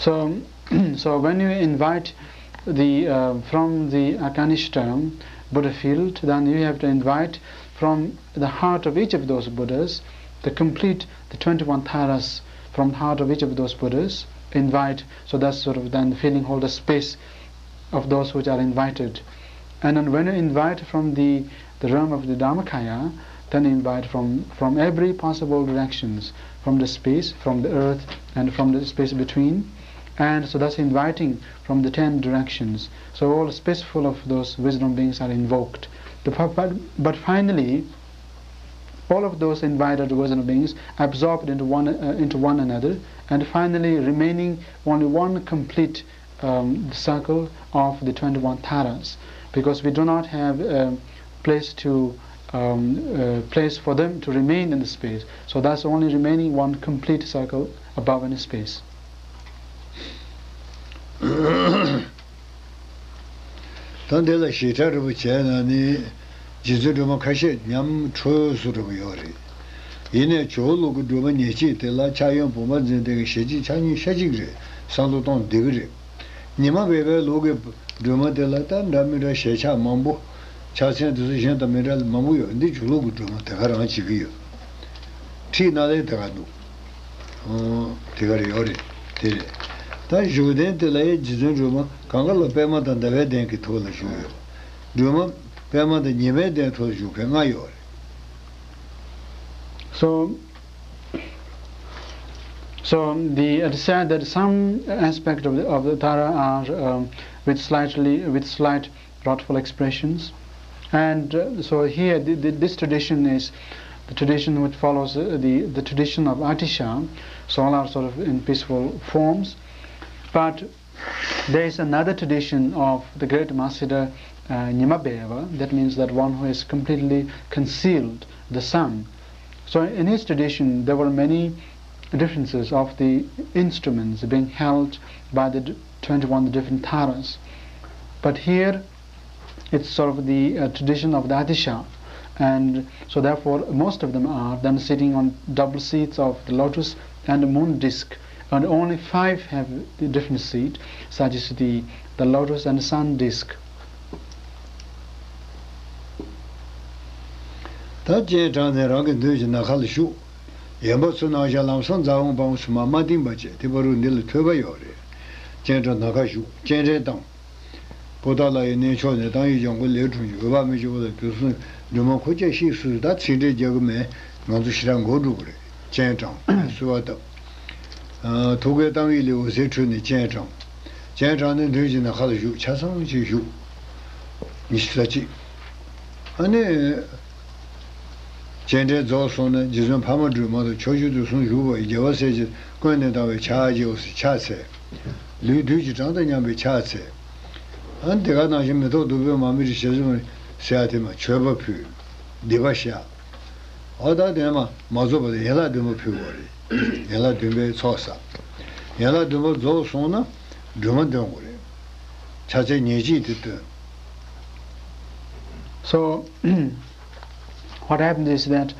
So, so when you invite the, uh, from the Akanishtam Buddha field, then you have to invite from the heart of each of those Buddhas the complete, the twenty-one Taras from the heart of each of those Buddhas. Invite, so that's sort of then the feeling, hold the space of those which are invited. And then when you invite from the, the realm of the Dharmakaya, then invite from, from every possible directions, from the space, from the earth, and from the space between. And so that's inviting from the ten directions. So all space full of those wisdom beings are invoked. The, but, but finally, all of those invited wisdom beings absorbed into one, uh, into one another, and finally remaining only one complete, um, circle of the twenty-one Taras, because we do not have a place to, um, uh, place for them to remain in the space. So that's only remaining one complete circle above in space. ད་འདི་ལ་ཞིབ་ཕྲ་རེ་བོ་བྱས་ན་ནི། རྗེ་བཙུན་སྒྲོལ་མ་ཁ་ཤས་ཉམས་འཕྲོ་སུ་རེ་བོ་ཡོད་རེད། ཡིན་ནའི་ཇོ་བོ་ཀླུ་སྒྲུབ་པ་ཉེར་གཅིག་དེ་ལ་ཕྱག་གཡོན་བུམ་པ་འཛིན་སྟེགས་ཀྱི་ཞལ་གཅིག་ཕྱག་གཉིས་ཤ་གཅིག་རེད། བསམ་བློ་གཏོང་བདེ་གི་རེད། ཉི་མ་སྦས་པའི་ལུགས་ཀྱི་སྒྲོལ་མ་དེ་ལ་ད་འདྲ་མི་འདྲ་ཞལ་ཆགས་མང་པོ། ཕྱག་མཚན་དེ་ཚོ་གཞན་དང་མི་འདྲ་མང་པོ་ཡོད། འདི་ཇོ་བོ་ཀླུ་སྒྲུབ་པ་དེ་ག་རང་བྱེད་ཀྱི་ཡོད། ཁྲིད་ན་ལས་དེ་ག་འདུག་ཨོ། དེ་ག་རེ་ཡོད་རེད། དེ་རེད། ད་བཞུགས་གདན་དེ་ལ་ཡང་རྗེ་བཙུན་སྒྲོལ་མ་གང་ག་ལ་པདྨ་དང་ཟླ་བའི་གདན་གྱི་ཐོག་ལ་བཞུགས་ཡོད། སྒྲོལ་མ་པདྨ་དང་ཉི་མའི་གདན་ཐོག་ལ་བཞུགས་མཁན་ལྔ་ཡོད་རེད། So, so the, it is said that some aspect of the, of the Tara are, um, with slightly, with slight wrathful expressions. And, uh, so here, the, the, this tradition is the tradition which follows, uh, the, the tradition of Atisha. So all are sort of in peaceful forms. But there is another tradition of the great master, uh, Nyimabeva. That means that one who has completely concealed the sun. So in his tradition, there were many differences of the instruments being held by the d-, twenty-one different Taras. But here, it's sort of the, uh, tradition of the Atisha. And so therefore, most of them are then sitting on double seats of the lotus and the moon disk. And only five have the different seat, such as the, the lotus and sun disk. ད་སྤྱན་དྲངས་ནས་རང་གི་མདུན་གྱི་ནམ་མཁའ་ལ་བཞུགས། ཡན་པ་ཚུར་གནང་བཞག་ལམ་སང་རྫ་དབང་འབངས་སུ་མ་མ་བཏིང་པ་བྱས། དེ་བར་དུ་འདི་ལ་ཐོས་པ་ཡོད་རེད། སྤྱན་དྲངས་ནམ་མཁའ་བཞུགས། སྤྱན་འདྲེན་བཏང་། པོ་ཏཱ་ལ་ཡི་གནས་མཆོག་ནས། བཏང་ཡིག་ལྗང་གུ་ལས་འཁྲུངས་ཤིང་། འོད་དཔག་མེད་ཀྱི་དབུ་ལ་དུས་གསུམ། སྒྲོལ་མ་འཁོར་བཅས་གཤེགས་སུ་གསོལ། ད་ཚིག་འགྲེལ་རྒྱག་གི་མེད། ང་ཚོ་ཞེ་དྲག་འགོར་འགྲོ་གི་རེད། སྤྱན་དྲངས། གསོལ་བ་བཏབ། ཨ། ཐུགས་ཀའི་གཏམ་དབྱིངས་ལས་འོད་ཟེར་འཕྲོས་ནས་སྤྱན་དྲངས། སྤྱན་དྲངས་ནས་མདུན་གྱི་ནམ་མཁའ་ལ་བཞུགས། ཆ་ཚང་ཅིག་བཞུགས། ཉི་ཤུ་རྩ་གཅིག་ཨ་ནི། སྤྱན་འདྲེན་རྫོགས་སོང་ན་རྗེ་བཙུན་འཕགས་མ་སྒྲོལ་མ་དང་ཕྱོགས་བཅུའི་དུས་གསུམ་བཞུགས་པ་ཡི་རྒྱལ་བ་སྲས་ཀྱིས་བསྐོས་ནས་བཏང་བའི་ཕྱག་རྒྱ་འོད་ཟེར་ཕྱག་འཚལ། ལུས་བདུད་ཀྱི་བྲང་དང་མཉམ་པའི་ཕྱག་འཚལ། ཨ་ནི་དེ་ག་ནང་བཞིན་མེ་ཏོག་བདུག་སྤོས་མར་མེ་དྲི་ཞལ་འཛུམ་ཟེར་ཡ་དེ་མ་མཆོད་པ་ཕུལ། སྡིག་པ་བཤགས། འོ་ད་དེ་མ་མ་རྫོགས་པ་དེ་ཡན་ལག་བདུན་པ་ཕུལ་དགོས་རེད། ཡན་ལག་བདུན་པའི་ཚོགས་བསགས། ཡན་ལག་བདུན་པ་རྫོགས་སོང་ན་སྒྲོལ་མ་འདོན་དགོས་རེད། ཕྱག་འཚལ་ཉེར་གཅིག་དེ་འདོན། So, what happens is that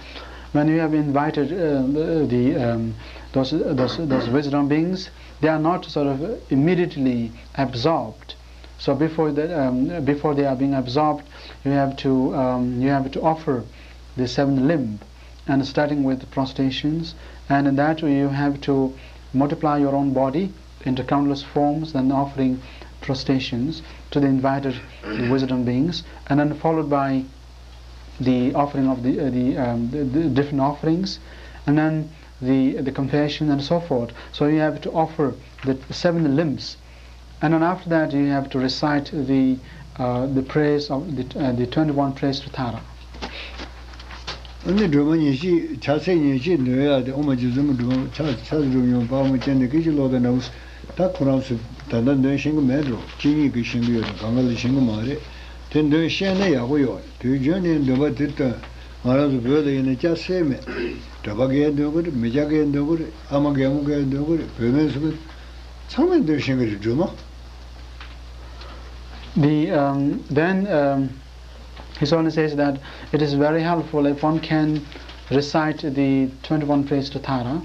when you have invited, uh, the, the, um, those, those, those wisdom beings, they are not sort of immediately absorbed. So before that, um, before they are being absorbed, you have to, um, you have to offer the seventh limb, and starting with prostrations, and in that way you have to multiply your own body into countless forms, then offering prostrations to the invited wisdom beings, and then followed by the offering of the, uh, the, um, the, the different offerings, and then the, the compassion and so forth. So you have to offer the seven limbs, and then after that you have to recite the, uh, the prayers of the, uh, the twenty-one prayers to Tara. ཨ་ནི་སྒྲོལ་མ་ཉེར་གཅིག་ཕྱག་འཚལ་ཉེར་གཅིག་འདོན་ཡག་དེ། ཨོཾ་རྗེ་བཙུན་མ་སྒྲོལ་མ་ཕྱག་ཕྱག་འཚལ་སྒྲོལ་མ་དཔལ་མོ་སྤྱན་ནི་སྐད་ཅིག་གློག་དང་འདྲ་བོ། ད་ཁོ་རང་ཚོས་ད་ལྟ་འདོན་ཤེས་ཀྱི་མེད་འགྲོ། གཅིག་གཉིས་ཀྱིས་ཤེས་ཀྱི་ཡོད་དེ། གང་ག་ལ་ཤེས་ཀྱི་མ་རེད། དེ་འདོན་ཤེས་ན་ཡག་པོ་ཡོད་རེད། དུས་རྒྱུན་ནས་འདོན་པ་དེ་འདོན། ང་རང་ཚོ་བོད་ལ་ཡིན་ན་སྐྱ་སེར་མེད། གྲྭ་པ་གས་འདོན་གི་རེད། མི་སྐྱ་གས་འདོན་གི་རེད། ཨ་མ་རྒན་མོ་གས་འདོན་གི་རེད། བུད་མེད་ཚོ་གས། ཚང་མས་འདོན་ཤེས་གི་རེད། སྒྲོལ་མ། The, um, then, um, His Holiness says that it is very helpful if one can recite the twenty-one prayers to Tara.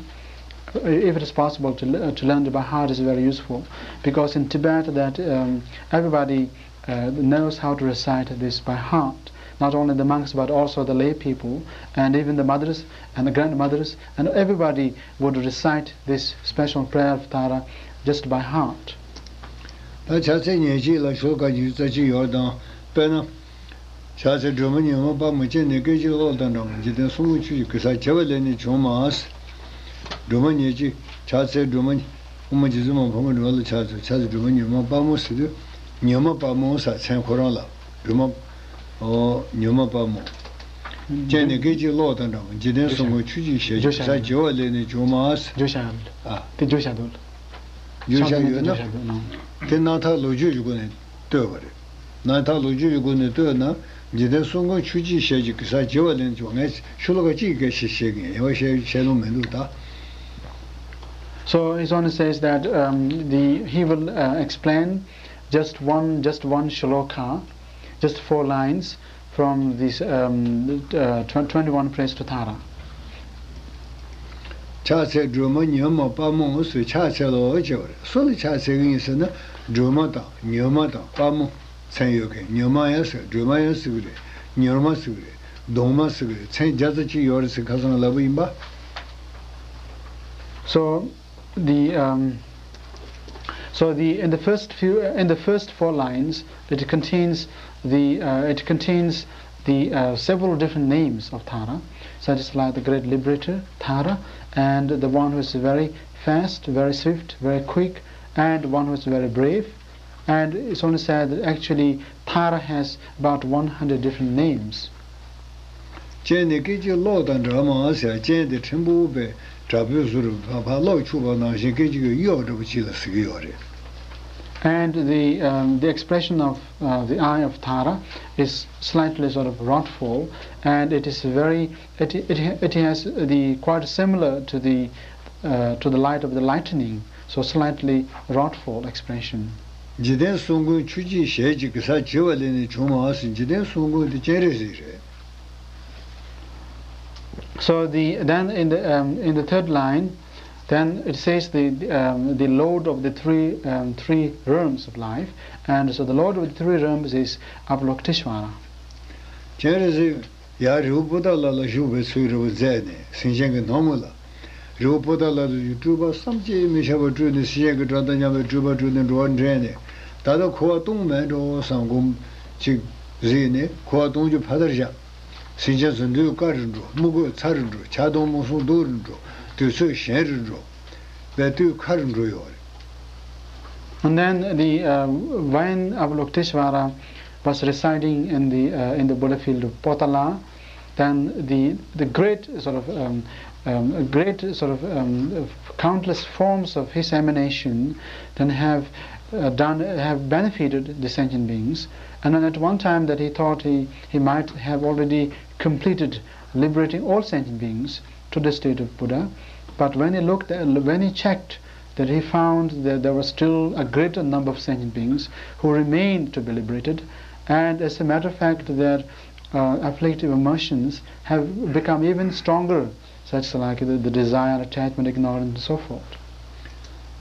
If it is possible to, le- to learn it by heart, is very useful, because in Tibet that, um, everybody uh, knows how to recite this by heart. Not only the monks, but also the lay people, and even the mothers and the grandmothers, and everybody would recite this special prayer of Tara just by heart. ད་ཕྱག་འཚལ་ཉེར་གཅིག་ལ་ཤོ་ལོ་ཀ་ཉི་ཤུ་རྩ་གཅིག་ཡོད་དང་། དཔེར་ན། ཕྱག་འཚལ་སྒྲོལ་མ་ཉོན་མོངས་དཔལ་མོ། སྤྱན་ནི་སྐད་ཅིག་གློག་དང་འདྲ་བ། འཇིག་རྟེན་གསུམ་མགོན་ཆུ་སྐྱེས། གེ་སར་བྱེ་བ་ལས་ནི་བྱུང་མ་ཟེར། སྒྲོལ་མ་ཉེར་གཅིག་ཕྱག་འཚལ་སྒྲོལ་མ། དབུ་མ་རྗེ་བཙུན་མ་ཕག་མོ་སྒྲོལ་མ་ལ་ཕྱག་འཚལ། ཕྱག་འཚལ་སྒྲོལ་མ་ཉོན་མོངས་དཔལ་མོ་ཟེར་དུས། ཉོན་མོངས་དཔལ་མོ་ཟེར་མཚན་ཁོ་རང་ལ། སྒྲོལ་མ། ཨོ། ཉོན་མོངས་དཔལ་མོ། སྤྱན་ནི་སྐད་ཅིག་གློག་དང་འདྲ་བ། འཇིག་རྟེན་གསུམ་མགོན་ཆུ་སྐྱེས་ཞལ་གྱི། བརྗོད་བྱ་གེ་སར་བྱེ་བ་ལས་ནི་བྱུང་མ་ཟེར། བརྗོད་བྱ་ཡ་ལ། ཨ། དེ་བརྗོད་བྱ་འདུག་བརྗོད་བྱ་ཡོད་ན། བརྗོད་བྱ་འདུག་དེ་རྣམ་ཐར་ལོ་རྒྱུས་ཀྱི་སྒོ་ནས་ལྟོས་པ་རེད། རྣམ་ཐར་ལོ་རྒྱུས་ཀྱི་སྒོ་ནས་ལྟོས་ན། འཇིག་རྟེན་གསུམ་མགོན་ཆུ་སྐྱེས་ཞལ་གྱི་གེ་སར་བྱེ་བ་ལས་ནི་བྱུང་། ངས་ཤོ་ལོ་ཀ་གཅིག་གི་སྐད་ཆ་བཤད་ཀྱི་ཡིན། ཡང་བཤད་བཤད་ལོང་མི་འདུག་ད། So His Holiness says that, um, the he will, uh, explain just one, just one shloka, just four lines from this, um, uh, twen- twenty-one prayers to Tara. ཕྱག་འཚལ་སྒྲོལ་མ་ཉོན་མོངས་དཔལ་མོ་ཟེར། ཕྱག་འཚལ་ལོ་ཅེས་པ་རེད། སུ་ལ་ཕྱག་འཚལ་གི་ཡིན་ཟེར་ན། སྒྲོལ་མ་དང་ཉོན་མོངས་དང་དཔལ་མོ། མཚན་ཡོད་མཁན། ཉོན་མོངས་ཡང་ཟེར། སྒྲོལ་མ་ཡང་ཟེར་གི་རེད། ཉོར་མ་ཟེར་གི་རེད། གདོང་མ་ཟེར་གི་རེད། མཚན་བརྒྱ་རྩ་གཅིག་ཡོད་རེད་ཟེར་ཁ་སང་ལབ་པ་ཡིན་པ། So the, um, so the, in the first few, in the first four lines, it contains the, uh, it contains the, uh, several different names of Tara, such as like the great liberator Tara, and the one who is very fast, very swift, very quick, and one who is very brave. And it's only said that actually Tara has about one hundred different names. སྤྱན་ནི་སྐད་ཅིག་གློག་དང་འདྲ་མ་ཟེར། སྤྱན་དེ་ཕྲན་བུ་བས་དྲག་པོའི་ཟུར་ཕར་ཕར་གློག་འཁྱུག་པ་ནང་བཞིན་སྐད་ཅིག་གིས་གཡོ་འདྲ་པོ་ཅིག་ལ་ཟེར་གྱི་ཡོད་རེད། And the, um, the expression of, uh, the eye of Tara is slightly sort of wrathful, and it is very, it, it, it has the quite similar to the, uh, to the light of the lightning, so slightly wrathful expression. འཇིག་རྟེན་གསུམ་མགོན་ཆུ་སྐྱེས་ཞལ་གྱི་གེ་སར་བྱེ་བ་ལས་ནི་བྱུང་མ་ཟེར། འཇིག་རྟེན་གསུམ་མགོན་དེ་སྤྱན་རས་གཟིགས་རེད། So the, then in the, um, in the third line, then it says the, the, um, the Lord of the three, um, three realms of life, and so the Lord of the three realms is Avalokiteshvara. སྤྱན་རས་གཟིགས་ཡར་རི་བོ་པོ་ཏ་ལ་ལ་བཞུགས་པའི་ཚུལ་འདྲ་པོ་མཛད་ནས་སེམས་ཅན་གྱི་ནང་ངོ་ལ། རི་བོ་པོ་ཏ་ལ་ལ་སྤྲུལ་པ་བསམ་གྱིས་མི་ཁྱབ་པ་སྤྲུལ་ནས་སེམས་ཅན་གྱི་དགྲ་དང་མཉམ་པའི་སྤྲུལ་པ་སྤྲུལ་ནས་འགྲོ་བ་འདྲེན་ནས། ད་ལྟ་འཁོར་བ་སྟོང་མེད་འགྲོ་བསམ་སྒོམ་ཅིག་གཟིགས་ནས་འཁོར་བ་སྟོང་རྒྱུ་ཕ་མཐར་བཞག། སེམས་ཅན་ཚོ་དུད་ཁ་རུ་འགྲོ། དམུ་རྒོད་ཚ་རུ་འགྲོ། ཆགས་སྡང་རྨུགས་ཟུང་སྡུག་རུ་འགྲོ། དུས་ཚོད་གཞན་རུ་འགྲོ། བས་དུད་ཁ་རུ་འགྲོ་ཡོད་རེད། And then the, uh, when Avalokiteshvara was residing in the, uh, in the Buddha field of Potala, then the, the great sort of, um, um, great sort of, um, countless forms of his emanation then have, uh, done, have benefited the sentient beings. And then at one time that he thought he, he might have already completed liberating all sentient beings to the state of Buddha. But when he looked, when he checked, that he found that there was still a greater number of sentient beings who remained to be liberated. And as a matter of fact, their, uh, afflictive emotions have become even stronger, such like the, the desire, attachment, ignorance, and so forth.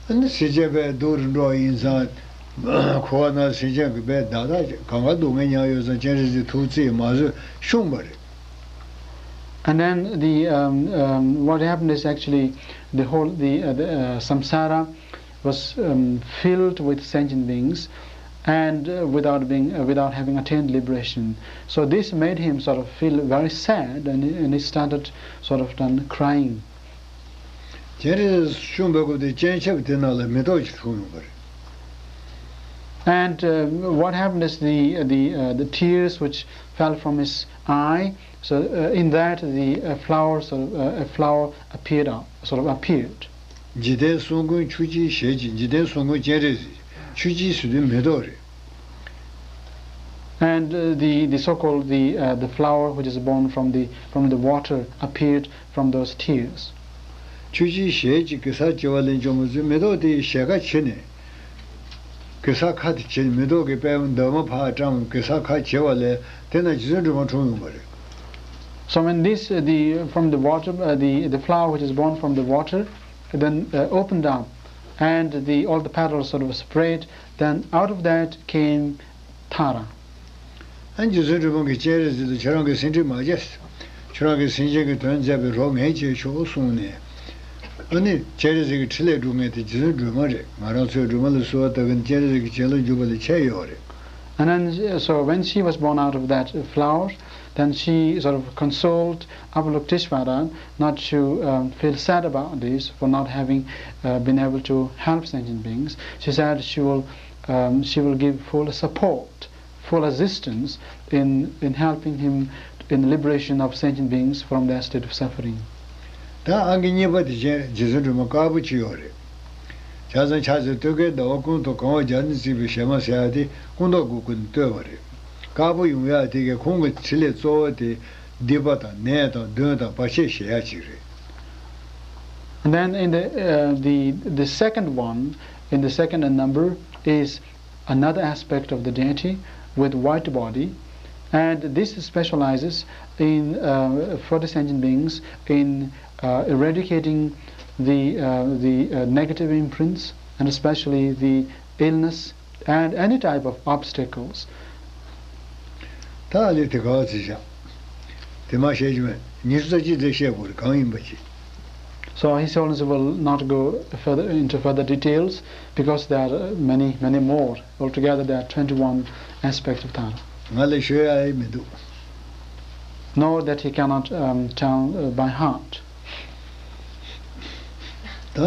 ཨ་ནི་སེམས་ཅན་བས་སྡུག་རུ་འགྲོ་བ་ཡིན་ཙང་། འཁོར་བ་ན་སེམས་ཅན་གྱི་བས་བདག་དང་གང་ག་སྡུག་བསྔལ་མྱངས་ཡོད་ཙང་སྤྱན་རས་གཟིགས་ཐུགས་བརྩེས་མ་བཟོད་བཤུམས་པ་རེད། And then the, um, um, what happened is actually the whole, the, uh, the, uh, samsara was, um, filled with sentient beings, and, uh, without being, uh, without having attained liberation. So this made him sort of feel very sad, and he, and he started sort of then crying. སྤྱན་རས་གཟིགས་བཤུམས་པའི་སྐབས་དེ་སྤྱན་ཆབ་དེ་ནང་ལ་མེ་ཏོག་ཅིག་འཁྲུངས་ཡོང་བ་རེད། And, uh, what happened is the, the, uh, the tears which fell from his eye, so, uh, in that the, uh, flower sort of, uh, a flower appeared, uh, sort of appeared. འཇིག་རྟེན་གསུམ་མགོན་ཆུ་སྐྱེས་ཞལ་གྱི། འཇིག་རྟེན་གསུམ་མགོན་སྤྱན་རས་གཟིགས། ཆུ་སྐྱེས་ཟེར་དུས་མེ་ཏོག་རེད། And uh, the, the so-called the, uh, the flower which is born from the, from the water appeared from those tears. ཆུ་ཆེན་ཞལ་གཅིག་གེ་སར་བྱེ་བ་ལས་བྱུང་བ་ཚོས་མེ་ཏོག་དེའི་ཞལ་ཁ་ཕྱེ་ནས། གེ་སར་ཁ་དེ་ཕྱེ་ནས་མེ་ཏོག་གི་པད་མ་འདབ་མ་ཕར་བཀྲམ། གེ་སར་ཁ་ཕྱེ་བ་ལས་དེ་ན་རྗེ་བཙུན་སྒྲོལ་མ་འཁྲུངས་ཡོང་བ་རེད། So when this, uh, the, from the water, uh, the, the flower which is born from the water, then uh, opened up, and the, all the petals sort of spread, then out of that came Tara. ཨ་ནི་རྗེ་བཙུན་སྒྲོལ་མ་གིས་སྤྱན་རས་གཟིགས་ལ་ཁྱོད་རང་གིས་སེམས་ཁྲལ་མ་བྱས། ཁྱོད་རང་གིས་སེམས་ཅན་གྱི་དོན་མཛད་པའི་རོགས་ངས་བྱས་ཆོག་གསུངས་ནས། ཨ་ནི་སྤྱན་རས་གཟིགས་ཀྱི་ཕྲིན་ལས་སྒྲུབ་མཁན་དེ་རྗེ་བཙུན་སྒྲོལ་མ་རེད། ང་རང་ཚོས་སྒྲོལ་མ་ལ་གསོལ་བ་བཏབ་མཁན་སྤྱན་རས་གཟིགས་ཀྱི་བྱིན་རླབས་འཇུག་པ་ལས་ཆེ་ཡོད་རེད། And then, uh, so when she was born out of that, uh, flower, then she sort of consoled Avalokiteshvara not to um, feel sad about this for not having uh, been able to help sentient beings. She said she will, um, she will give full support, full assistance in, in helping him in the liberation of sentient beings from their state of suffering. ད་ཨང་ཀི་གཉིས་པ་དེ་ཅན་རྗེ་བཙུན་སྒྲོལ་མ་དཀར་པོ་ཅིག་ཡོད་རེད། བྱས་ཙང་ཕྱག་འཚལ་སྟོན་ཀའི་ཟླ་བ་ཀུན་ཏུ་གང་བ་བརྒྱ་ནི་བརྩིགས་པའི་ཞལ་མ་ཟེར་ཡ་དེ་སྐུ་མདོག་དགུ་ཀུན་བསྟོད་པ་རེད། དཀར་པོ་ཡོང་ཡ་དེ་གའི་ཁོང་གི་ཕྲིན་ལས་གཙོ་བོ་དེ་སྡིག་པ་དང་ནད་དང་གདོན་དང་བར་ཆད་ཞི་ཡ་ཅིག་རེད། And then in the, uh, the, the second one, in the second in number, is another aspect of the deity with white body, and this specializes in, uh, for the sentient beings in uh, eradicating the, uh, the uh, negative imprints, and especially the illness and any type of obstacles. ད་ཨ་ལས་དེ་ག་བ་ཚིག་བཞག་དེ་མ་བཤད་རྒྱུ་མེད། ཉི་ཤུ་རྩ་གཅིག་དེ་བཤད་དགོས་རེད། གང་ཡིན་པ་ཅིག So His Holiness will not go further into further details because there are many, many more. Altogether, there are twenty-one aspects of Tara. ང་ལ་ཤོད་ཡ་ཡི་མི་འདུག Nor that he cannot um, tell uh, by heart. ད་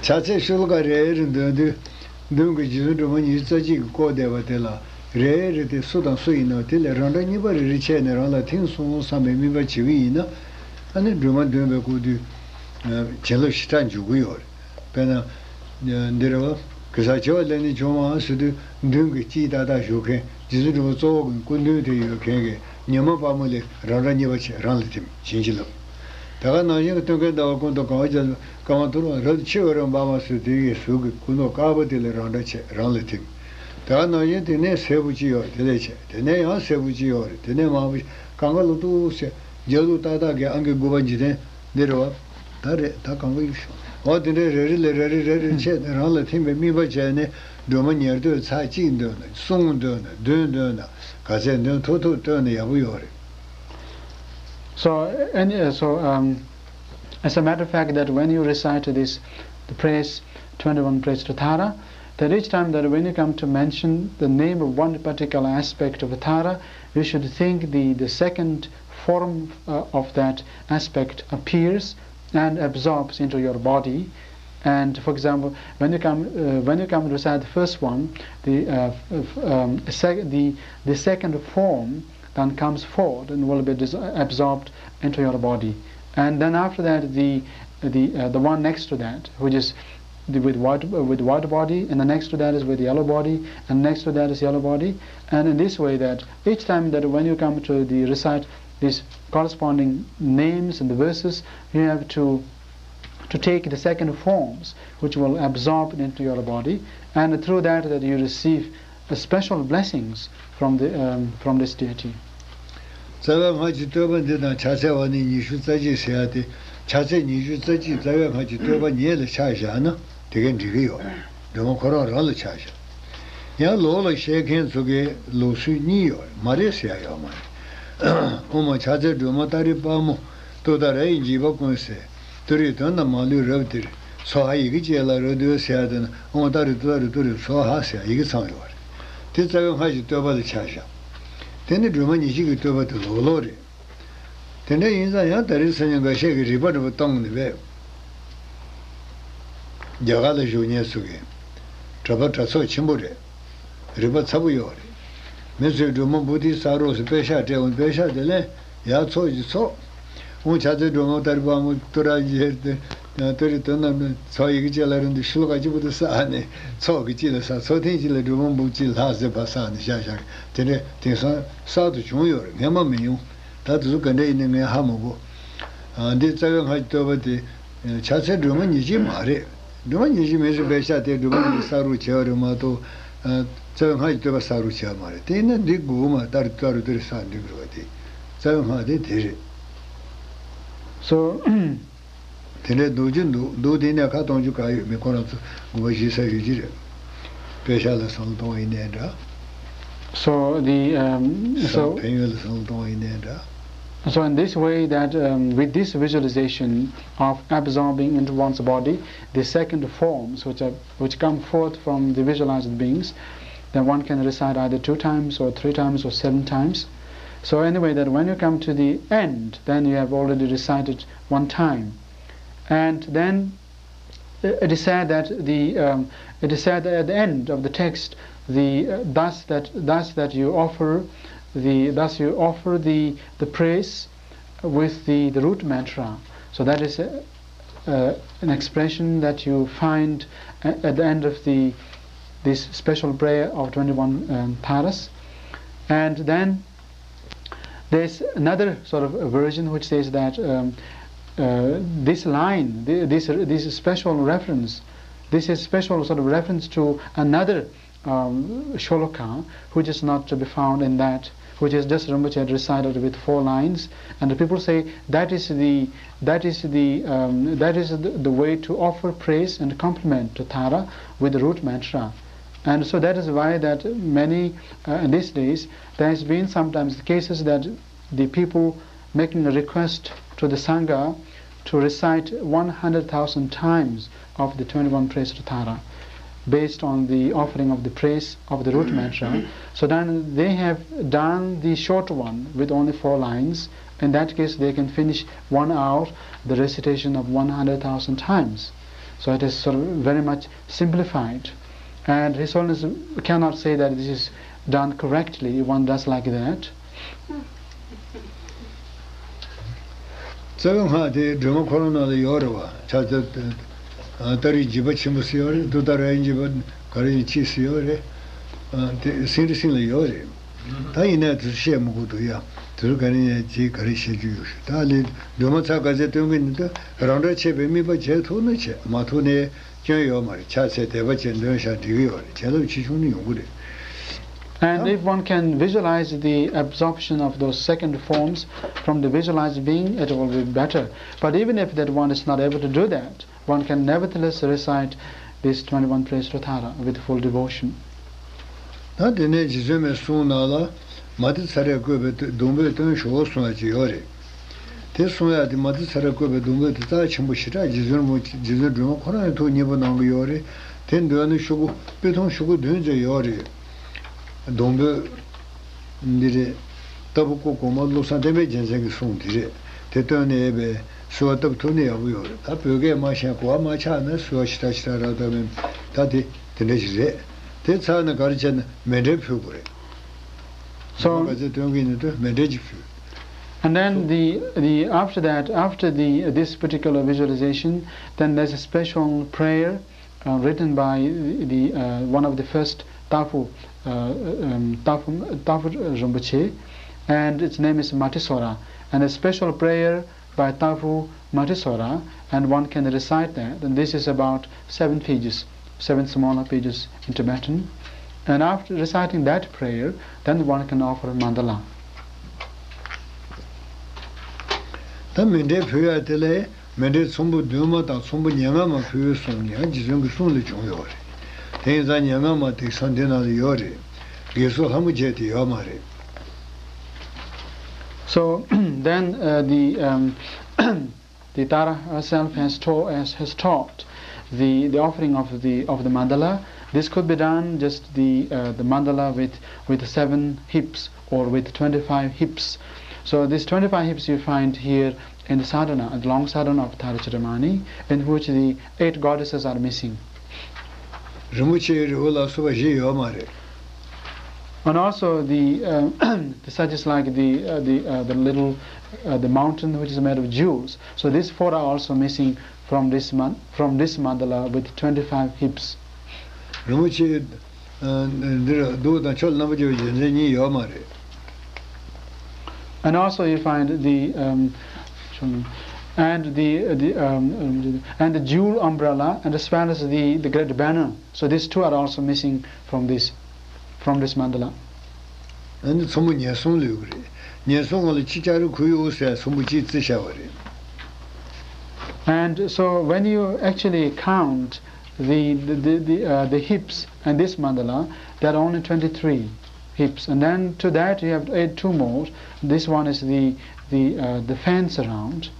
ཕྱག་འཚལ་ཤོ་ལོ་ཀ་རེ་རེ་འདོན་དུས། མདུན་གྱི་རྗེ་བཙུན་སྒྲོལ་མ་ཉི་ཤུ་རྩ་གཅིག་གིས་བསྐོར་བསྡད་པ་དེ་ལ་རེ་རེ་དེ་སུ་དང་སུ་ཡིན་ནམ། དེ་ལས་རང་འདྲ་གཉིས་པ་རེ་རེ་ཕྱེ་ནས་རང་ལ་ཐིམ་སོང་བསམ་པའི་དམིགས་པ་བྱེད་ཀྱི་ཡིན་ན། ཨ་ནི་སྒྲོལ་མ་འདོན་པའི་སྐུ་དུས་བྱིན་རླབས་ཞེ་དྲག་འཇུག་གི་ཡོད་རེད། དཔེར་ན། འདི་རེད་བ། གེ་སར་བྱེ་བ་ལས་ནི་བྱུང་བའང་ཟེར་དུས་མདུན་གྱི་དཀྱིལ་ཏག་ཏག་བཞུགས་མཁན་རྗེ་བཙུན་སྒྲོལ་མ་གཙོ་བོ་གི་སྐུ་མདུན་དེ་ཡོད་མཁན་གྱི་ཉི་མ་དཔལ་མོ་ལས་རང་འདྲ་གཉིས་པ་བྱས་རང་ལ་ཐིམ་བྱིན་གྱིས་བརླབས། དེ་ག་ནང་བཞིན་གྱི་སྟོན་ཀའི་ཟླ་བ་ཀུན་ཏུ་གང་བ་བརྒྱ་སྐར་མ་དུ་རུ་རབ་ཏུ་ཕྱེ་བ་རུ་འབར་བ་ཟེར་དེ་ཡི་གཟུགས་ཀྱི་སྐུ་མདོག་དཀར་པོ་དེ་ལས་རང་འདྲ་བྱས་རང་ལ་ཐིམ། དེ་ག་ནང་བཞིན་དེ་ནས་སེར་པོ་གཅིག་ཡོད་དེ་ལས་བྱས་དེ་ནས་ཡང་སེར་པོ་གཅིག་ཡོད་རེད། དེ་ནས་མང་པོ་གང་ག་ལ་ཏོག་ཙམ་རྒྱ་ལུགས་ཏག་ཏག་གི་ཨང་ཀི་དགུ་པ་འཇིག་རྟེན། འདི་རེད་བ། ད་རེད་ད་གང་ག་ཡིན་ཤོག་འོ་དེ་འདྲའི་རེ་རེ་ལས་རེ་རེ་རེ་རེ་བྱས་ནས་རང་ལ་ཐིམ་པའི་དམིགས་པ་བྱས་ནས་སྒྲོལ་མ་ཉེར་བསྡོགས་ཚར་གཅིག་འདོན་ན་གསུམ་འདོན་ན་བདུན་འདོན་ན་ག་ཚད་འདོན་ཐུབ་ཐུབ་བཏོན་ན་ཡག་པོ་ཡོད་རེད། So, any, uh, so um, as a matter of fact, that when you recite this, the prayers, twenty-one prayers to Tara, that each time that when you come to mention the name of one particular aspect of Tara, you should think the, the second form uh, of that aspect appears and absorbs into your body. And for example, when you come, uh, when you come to recite the first one, the, uh, f- um, sec- the, the second form then comes forward and will be dis- absorbed into your body. And then after that, the, the, uh, the one next to that, which is the, with white, uh, with white body, and the next to that is with yellow body, and next to that is yellow body. And in this way that each time that when you come to the recite this corresponding names and the verses, you have to to take the second forms which will absorb into your body, and through that that you receive a special blessings from the um, from this deity. རྩ་བའི་སྔགས་ཀྱི་བསྟོད་པ་འདི་དང་ཕྱག་འཚལ་བ་ནི་ཉི་ཤུ་རྩ་གཅིག་ཟེར་ཡ་དེ། ཕྱག་འཚལ་ཉི་ཤུ་རྩ་གཅིག་རྩ་བའི་སྔགས་ཀྱི་བསྟོད་པ་ཉིད་ལ་ཆ་བཞག་ན་དེ་གས་འགྲིག་གི་ཡོད་རེད། སྒྲོལ་མ་ཁོ་རང་རང་ལ་ཆ་བཞག་ཡང་ལོགས་ལ་བཤད་མཁན་ཚོ་གས་ལུགས་སྲོལ་གཉིས་ཡོད་རེད། མ་རེད་ཟེར་ཡ་ཡོད་མ་རེད། ཨོཾ་ཕྱག་འཚལ་སྒྲོལ་མ་ཏཱ་རེ་དཔལ་མོ། ཏུཏྟཱ་ར་ཡི་འཇིགས་པ་ཀུན་སེལ། ཏུ་རེའི་དོན་རྣམས་མ་ལུས་རབ་སྟེར། སྭཱ་ཧཱ་ཡི་གེ་གཅིག་ལ་རབ་འདུན་ཟེར་ཡ་དེ་ན་ཨོཾ་ཏཱ་རེ་ཏུཏྟཱ་རེ་ཏུ་རེ་སྭཱ་ཧཱ་ཟེར་ཡ་ཡི་གེ་ཚང་ཡོད་རེད། དེ་རྩ་བའི་སྔགས་ཀྱི་བསྟོད་པ་ལ་ཆ་བཞག་དེ་ནི་སྒྲོལ་མ་ཉེར་གཅིག་གི་བསྟོད་པ་དེ་ལོགས་ལོགས་རེད། དེ་འདྲ་ཡིན་ཙང་ཡང་ད་རེས་སང་ཉིན་འགའ་ཤས་ཀྱིས་རིག་པ་འདྲ་པོ་བཏང་ནས་བས། རྒྱ་གར་ལ་བཞུགས་མཁན་ཚོ་གིས་གྲྭ་པ་གྲྭ་ཚོགས་ཆེན་པོ་རེད། རིག་པ་ཚ་པོ་ཡོད་རེད། མི་ཚོས་སྒྲོལ་མ་བོ་དྷི་ས་རོ་ཟེར་པད་ཤག་སྤྲད་འོང་། པད་ཤག་དེ་ལས་ཡར་ཚོགས་ཀྱི་ཚོགས། ཨོཾ་ཕྱག་འཚལ་སྒྲོལ་མ་ཏཱ་རེ་དཔལ་མོ་ཏུ་ར་ཇེ་ཏེ། ཡང་ཏུ་རི་དོན་རྣམས་ནི་ཚོགས་ཡི་གེ་གཅིག་ལ་རིང་དུ་ཤུལ་ཁ་གཅིག་པུ་དུ་བསགས་ནས་ཚོགས་ཀྱི་གཅིག་ལ་བསགས། ཚོགས་ཐེངས་གཅིག་ལ་སྒྲོལ་མ་འབུམ་གཅིག་ལྷག་ཟེར་བ་བསགས་ནས་བཞག་བཞག་དེ་འདྲ་དེང་སང་གསར་དུ་བྱུང་ཡོད་རེད། སྔན་མ་མི་ཡོང་། ད་དེ་ཚོ་ག་འདྲ་ཡིན་ནི་ངས་ཧ་མ་གོ། ཨ། འདི་རྩ་བའི་སྔགས་ཀྱི་བསྟོད་པ་དེ་ཕྱག་འཚལ་སྒྲོལ་མ་ཉེར་གཅིག་མ་རེད། སྒྲོལ་མ་ཉེར་གཅིག་མིན་ཟེར་བའི་ཤ་དེ་སྒྲོལ་མ་ཉེར་གཅིག་བསགས་རོགས་བྱས་པ་རེད་མ་གཏོགས། ཨ། རྩ་བའི་སྔགས་ཀྱི་བསྟོད་པ་བསགས་རོགས་བྱས་པ་མ་རེད། དེ་ཡིན་ན་འདི་དགོས་མ་ལྟར་ལྟར་དུ་དེར་བསགས་འདུག་རེད་བ། དེ་རྩ་བའི་སྔགས་དེ་དེ་རེད། So དེ་འདྲའི་འདུག་རྒྱུ་འདུག་འདུག་དེ་ནས་ཁ་གཏོང་རྒྱུ་ག་ཡོད། མི་ཁོ་རང་ཚོ་དགོངས་པ་བཞེས་ས་ཡོད་ཀྱི་རེད། དཔེ་ཆ་ལ་བསམ་བློ་གཏོང་བ་ཡིན་ནའི་འདྲ། So the um, བསམ- so ཕན་ཡོན་ལ་བསམ་བློ་གཏོང་བ་ཡིན་ནའི་འདྲ། So in this way that um, with this visualization of absorbing into one's body the second forms which are which come forth from the visualized beings, then one can recite either two times or three times or seven times. So anyway, that when you come to the end, then you have already recited one time. And then uh, it is said that the um, it is said that at the end of the text, the uh, thus that thus that you offer the thus you offer the the praise with the, the root mantra. So that is uh, uh, an expression that you find a- at the end of the this special prayer of twenty-one um, taras. And then there's another sort of version which says that um, uh, this line, thi- this this special reference, this is special sort of reference to another um, shloka, which is not to be found in that, which is just Rinpoche had recited with four lines, and the people say that is the that is the um, that is the, the way to offer praise and compliment to Tara with the root mantra. And so that is why that many uh, in these days there has been sometimes cases that the people making a request to the Sangha to recite one hundred thousand times of the twenty-one praise to Tara, based on the offering of the praise of the root mantra. So then they have done the short one with only four lines. In that case, they can finish one hour the recitation of one hundred thousand times. So it is sort of very much simplified. And His Holiness cannot say that this is done correctly, one does like that. རྩ་བའི་སྔགས་དེ་སྒྲོལ་མ་འཁོར་ལོ་ནང་ལ་ཡོད་རེད་བ། ཕྱག་རྒྱ་ཏ་རིག་འཇིགས་པ་ཆེན་པོ་ཟེར་ཡོད་རེད། ཏུཏྟཱ་ར་ཡ་འཇིགས་པ་ག་རེ་ཡིན་ཅི་ཟེར་ཡོད་རེད། ཨ། དེ་སེང་རི་སེང་ལ་ཡོད་རེད། ད་ཡིན་ནའི་དེ་ཚོ་བཤད་མི་དགོས་འདུག་ཡ། དེ་ཚོ་ག་རེ་ཡིན་ཅི་ག་རེ་བཤད་རྒྱུ་ཡོད་ཤོད། ད་ལས་སྒྲོལ་མ་ཚར་ག་ཚད་སྟོན་གི་ནི་ད་རང་གྲོལ་ཆེ་བའི་དམིགས་པ་བྱེད་ཐུབ་ན་བྱེད། མ་ཐུབ་ནའི་སྐྱོན་ཡོད་མ་རེད། ཕྱག་འཚལ་དད་པ་བྱས་འདོན་བཞག་འགྲིག་གི་ཡོད་རེད། བྱིན་རླབས་ཆེ་ཆུང་ནི་ཡོང་གི་རེད། And if one can visualize the absorption of those second forms from the visualized being, it will be better. But even if that one is not able to do that, one can nevertheless recite this twenty-one praise to Tara with full devotion. ད་དེ་ནས་རྗེ་བཙུན་མའི་གསུང་ནང་ལ་མ་ཏི་ཚ་རས་བརྐོས་པའི་སྡོང་པོའི་སྟོན་ཞུ་བ་གསུང་ཡ་ཅིག་ཡོད་རེད། དེ་གསུང་ཡ་དེ་མ་ཏི་ཚ་རས་བརྐོས་པའི་སྡོང་པོ་དེ་རྩ་ཆེན་པོ་ཞེ་དྲག་རྗེ་བཙུན་རིན་པོ་ཆེ་རྗེ་བཙུན་སྒྲོལ་མ་ཁོ་རང་ཡང་ཐུགས་མཉེས་པོ་གནང་གི་ཡོད་རེད། དེ་འདོན་ནི་ཤོག་གུ་པི་ཐུང་ཤོག་གུ་བདུན་ཙམ་ཡོད་རེད། སྡོང་པོ་འདི་རེད། ལྟ་བུ་སྐུ་གོང་མ་བློ་བཟང་བསྟན་པའི་རྒྱལ་མཚན་གྱི་གསུང་འདི་རེད། དེ་བཏོན་ནས་ཡོད་པའི་གསོལ་བ་བཏབ་ཐུབ་ན་ཡག་པོ་ཡོད་རེད། ད་བོད་སྐད་མ་ཤེས་གོ་བ་མ་ཆགས་ན་གསོལ་བ་ཞེ་དྲག་ཞེ་དྲག་རག་ཐབས་མེད། ད་དེ་དེ་འདྲ་ཞིག་རེད། དེ་ཚར་ནས་ག་རེ་བྱས་ན་མཎྜལ་ཕུལ་དགོས་རེད། So ག་ཚོད་སྟོན་གྱི་ནི་དུ་མཎྜལ་གྱི་ཕུལ། And then the, the after that, after the this particular visualization, then there's a special prayer uh, written by the uh, one of the first Tafu, uh, um, Tafu, Tafu Rinpoche, and its name is Matisora, and a special prayer by Tafu Matisora, and one can recite that. And this is about seven pages, seven smaller pages in Tibetan. And after reciting that prayer, then one can offer mandala. ད་མཎྜལ་ཕུལ་ཡ་དེ་ལས་མཎྜལ་ཚོམ་བུ་བདུན་མ་དང་ཚོམ་བུ་ཉེར་ལྔ་མ་ཕུལ་གསུངས་ཡང་རྗེ་བཙུན་གྱི་གསུང་ལས་བྱུང་ཡོད་རེད། དེ་ཡིན་ཙང་ཉེར་ལྔ་མ་དེ་ས་འདི་ནང་ལ་ཡོད་རེད། དགེ་ཚུལ་ལྷ་མོ་བརྒྱད་དེ་ཡོད་མ་རེད། So then uh, the um, the Tara herself has taught has, has taught the the offering of the of the mandala. This could be done just the uh, the mandala with with seven hips or with twenty-five hips. So these twenty-five hips you find here in the sadhana, the long sadhana of Tara Chintamani, in which the eight goddesses are missing. རིན་པོ་ཆེའི་རི་བོ་ལ་སོགས་པ་བཞི་ཡོད་མ་རེད། And also the, uh, the such as like the uh, the uh, the little uh, the mountain which is made of jewels. So these four are also missing from this man- from this mandala with twenty-five hips. རིན་པོ་ཆེ། ཨ། འདིར་འདུག་དང་ཁྱོད་རྣམ་པ་ཅིག་རྒྱུ་མཚན་གཉིས་ཡོད་མ་རེད། And also you find the, um, and the, the, um, and the jewel umbrella and as well as the, the great banner. So these two are also missing from this, from this mandala. ཨ་ནི་ཚོམ་བུ་ཉེར་གསུམ་ལོས་གི་རེད། ཉེར་གསུམ་གང་ལ་ཆིག་ཅར་རེ་ཁུར་ཡོད་ཟེར་ཚོམ་བུ་གཅིག་རྩི་བྱ་བ་རེད། And so when you actually count the, the, the, the, uh, the hips in this mandala, there are only twenty-three hips. And then to that you have to add two more. This one is the, the, uh, the fence around.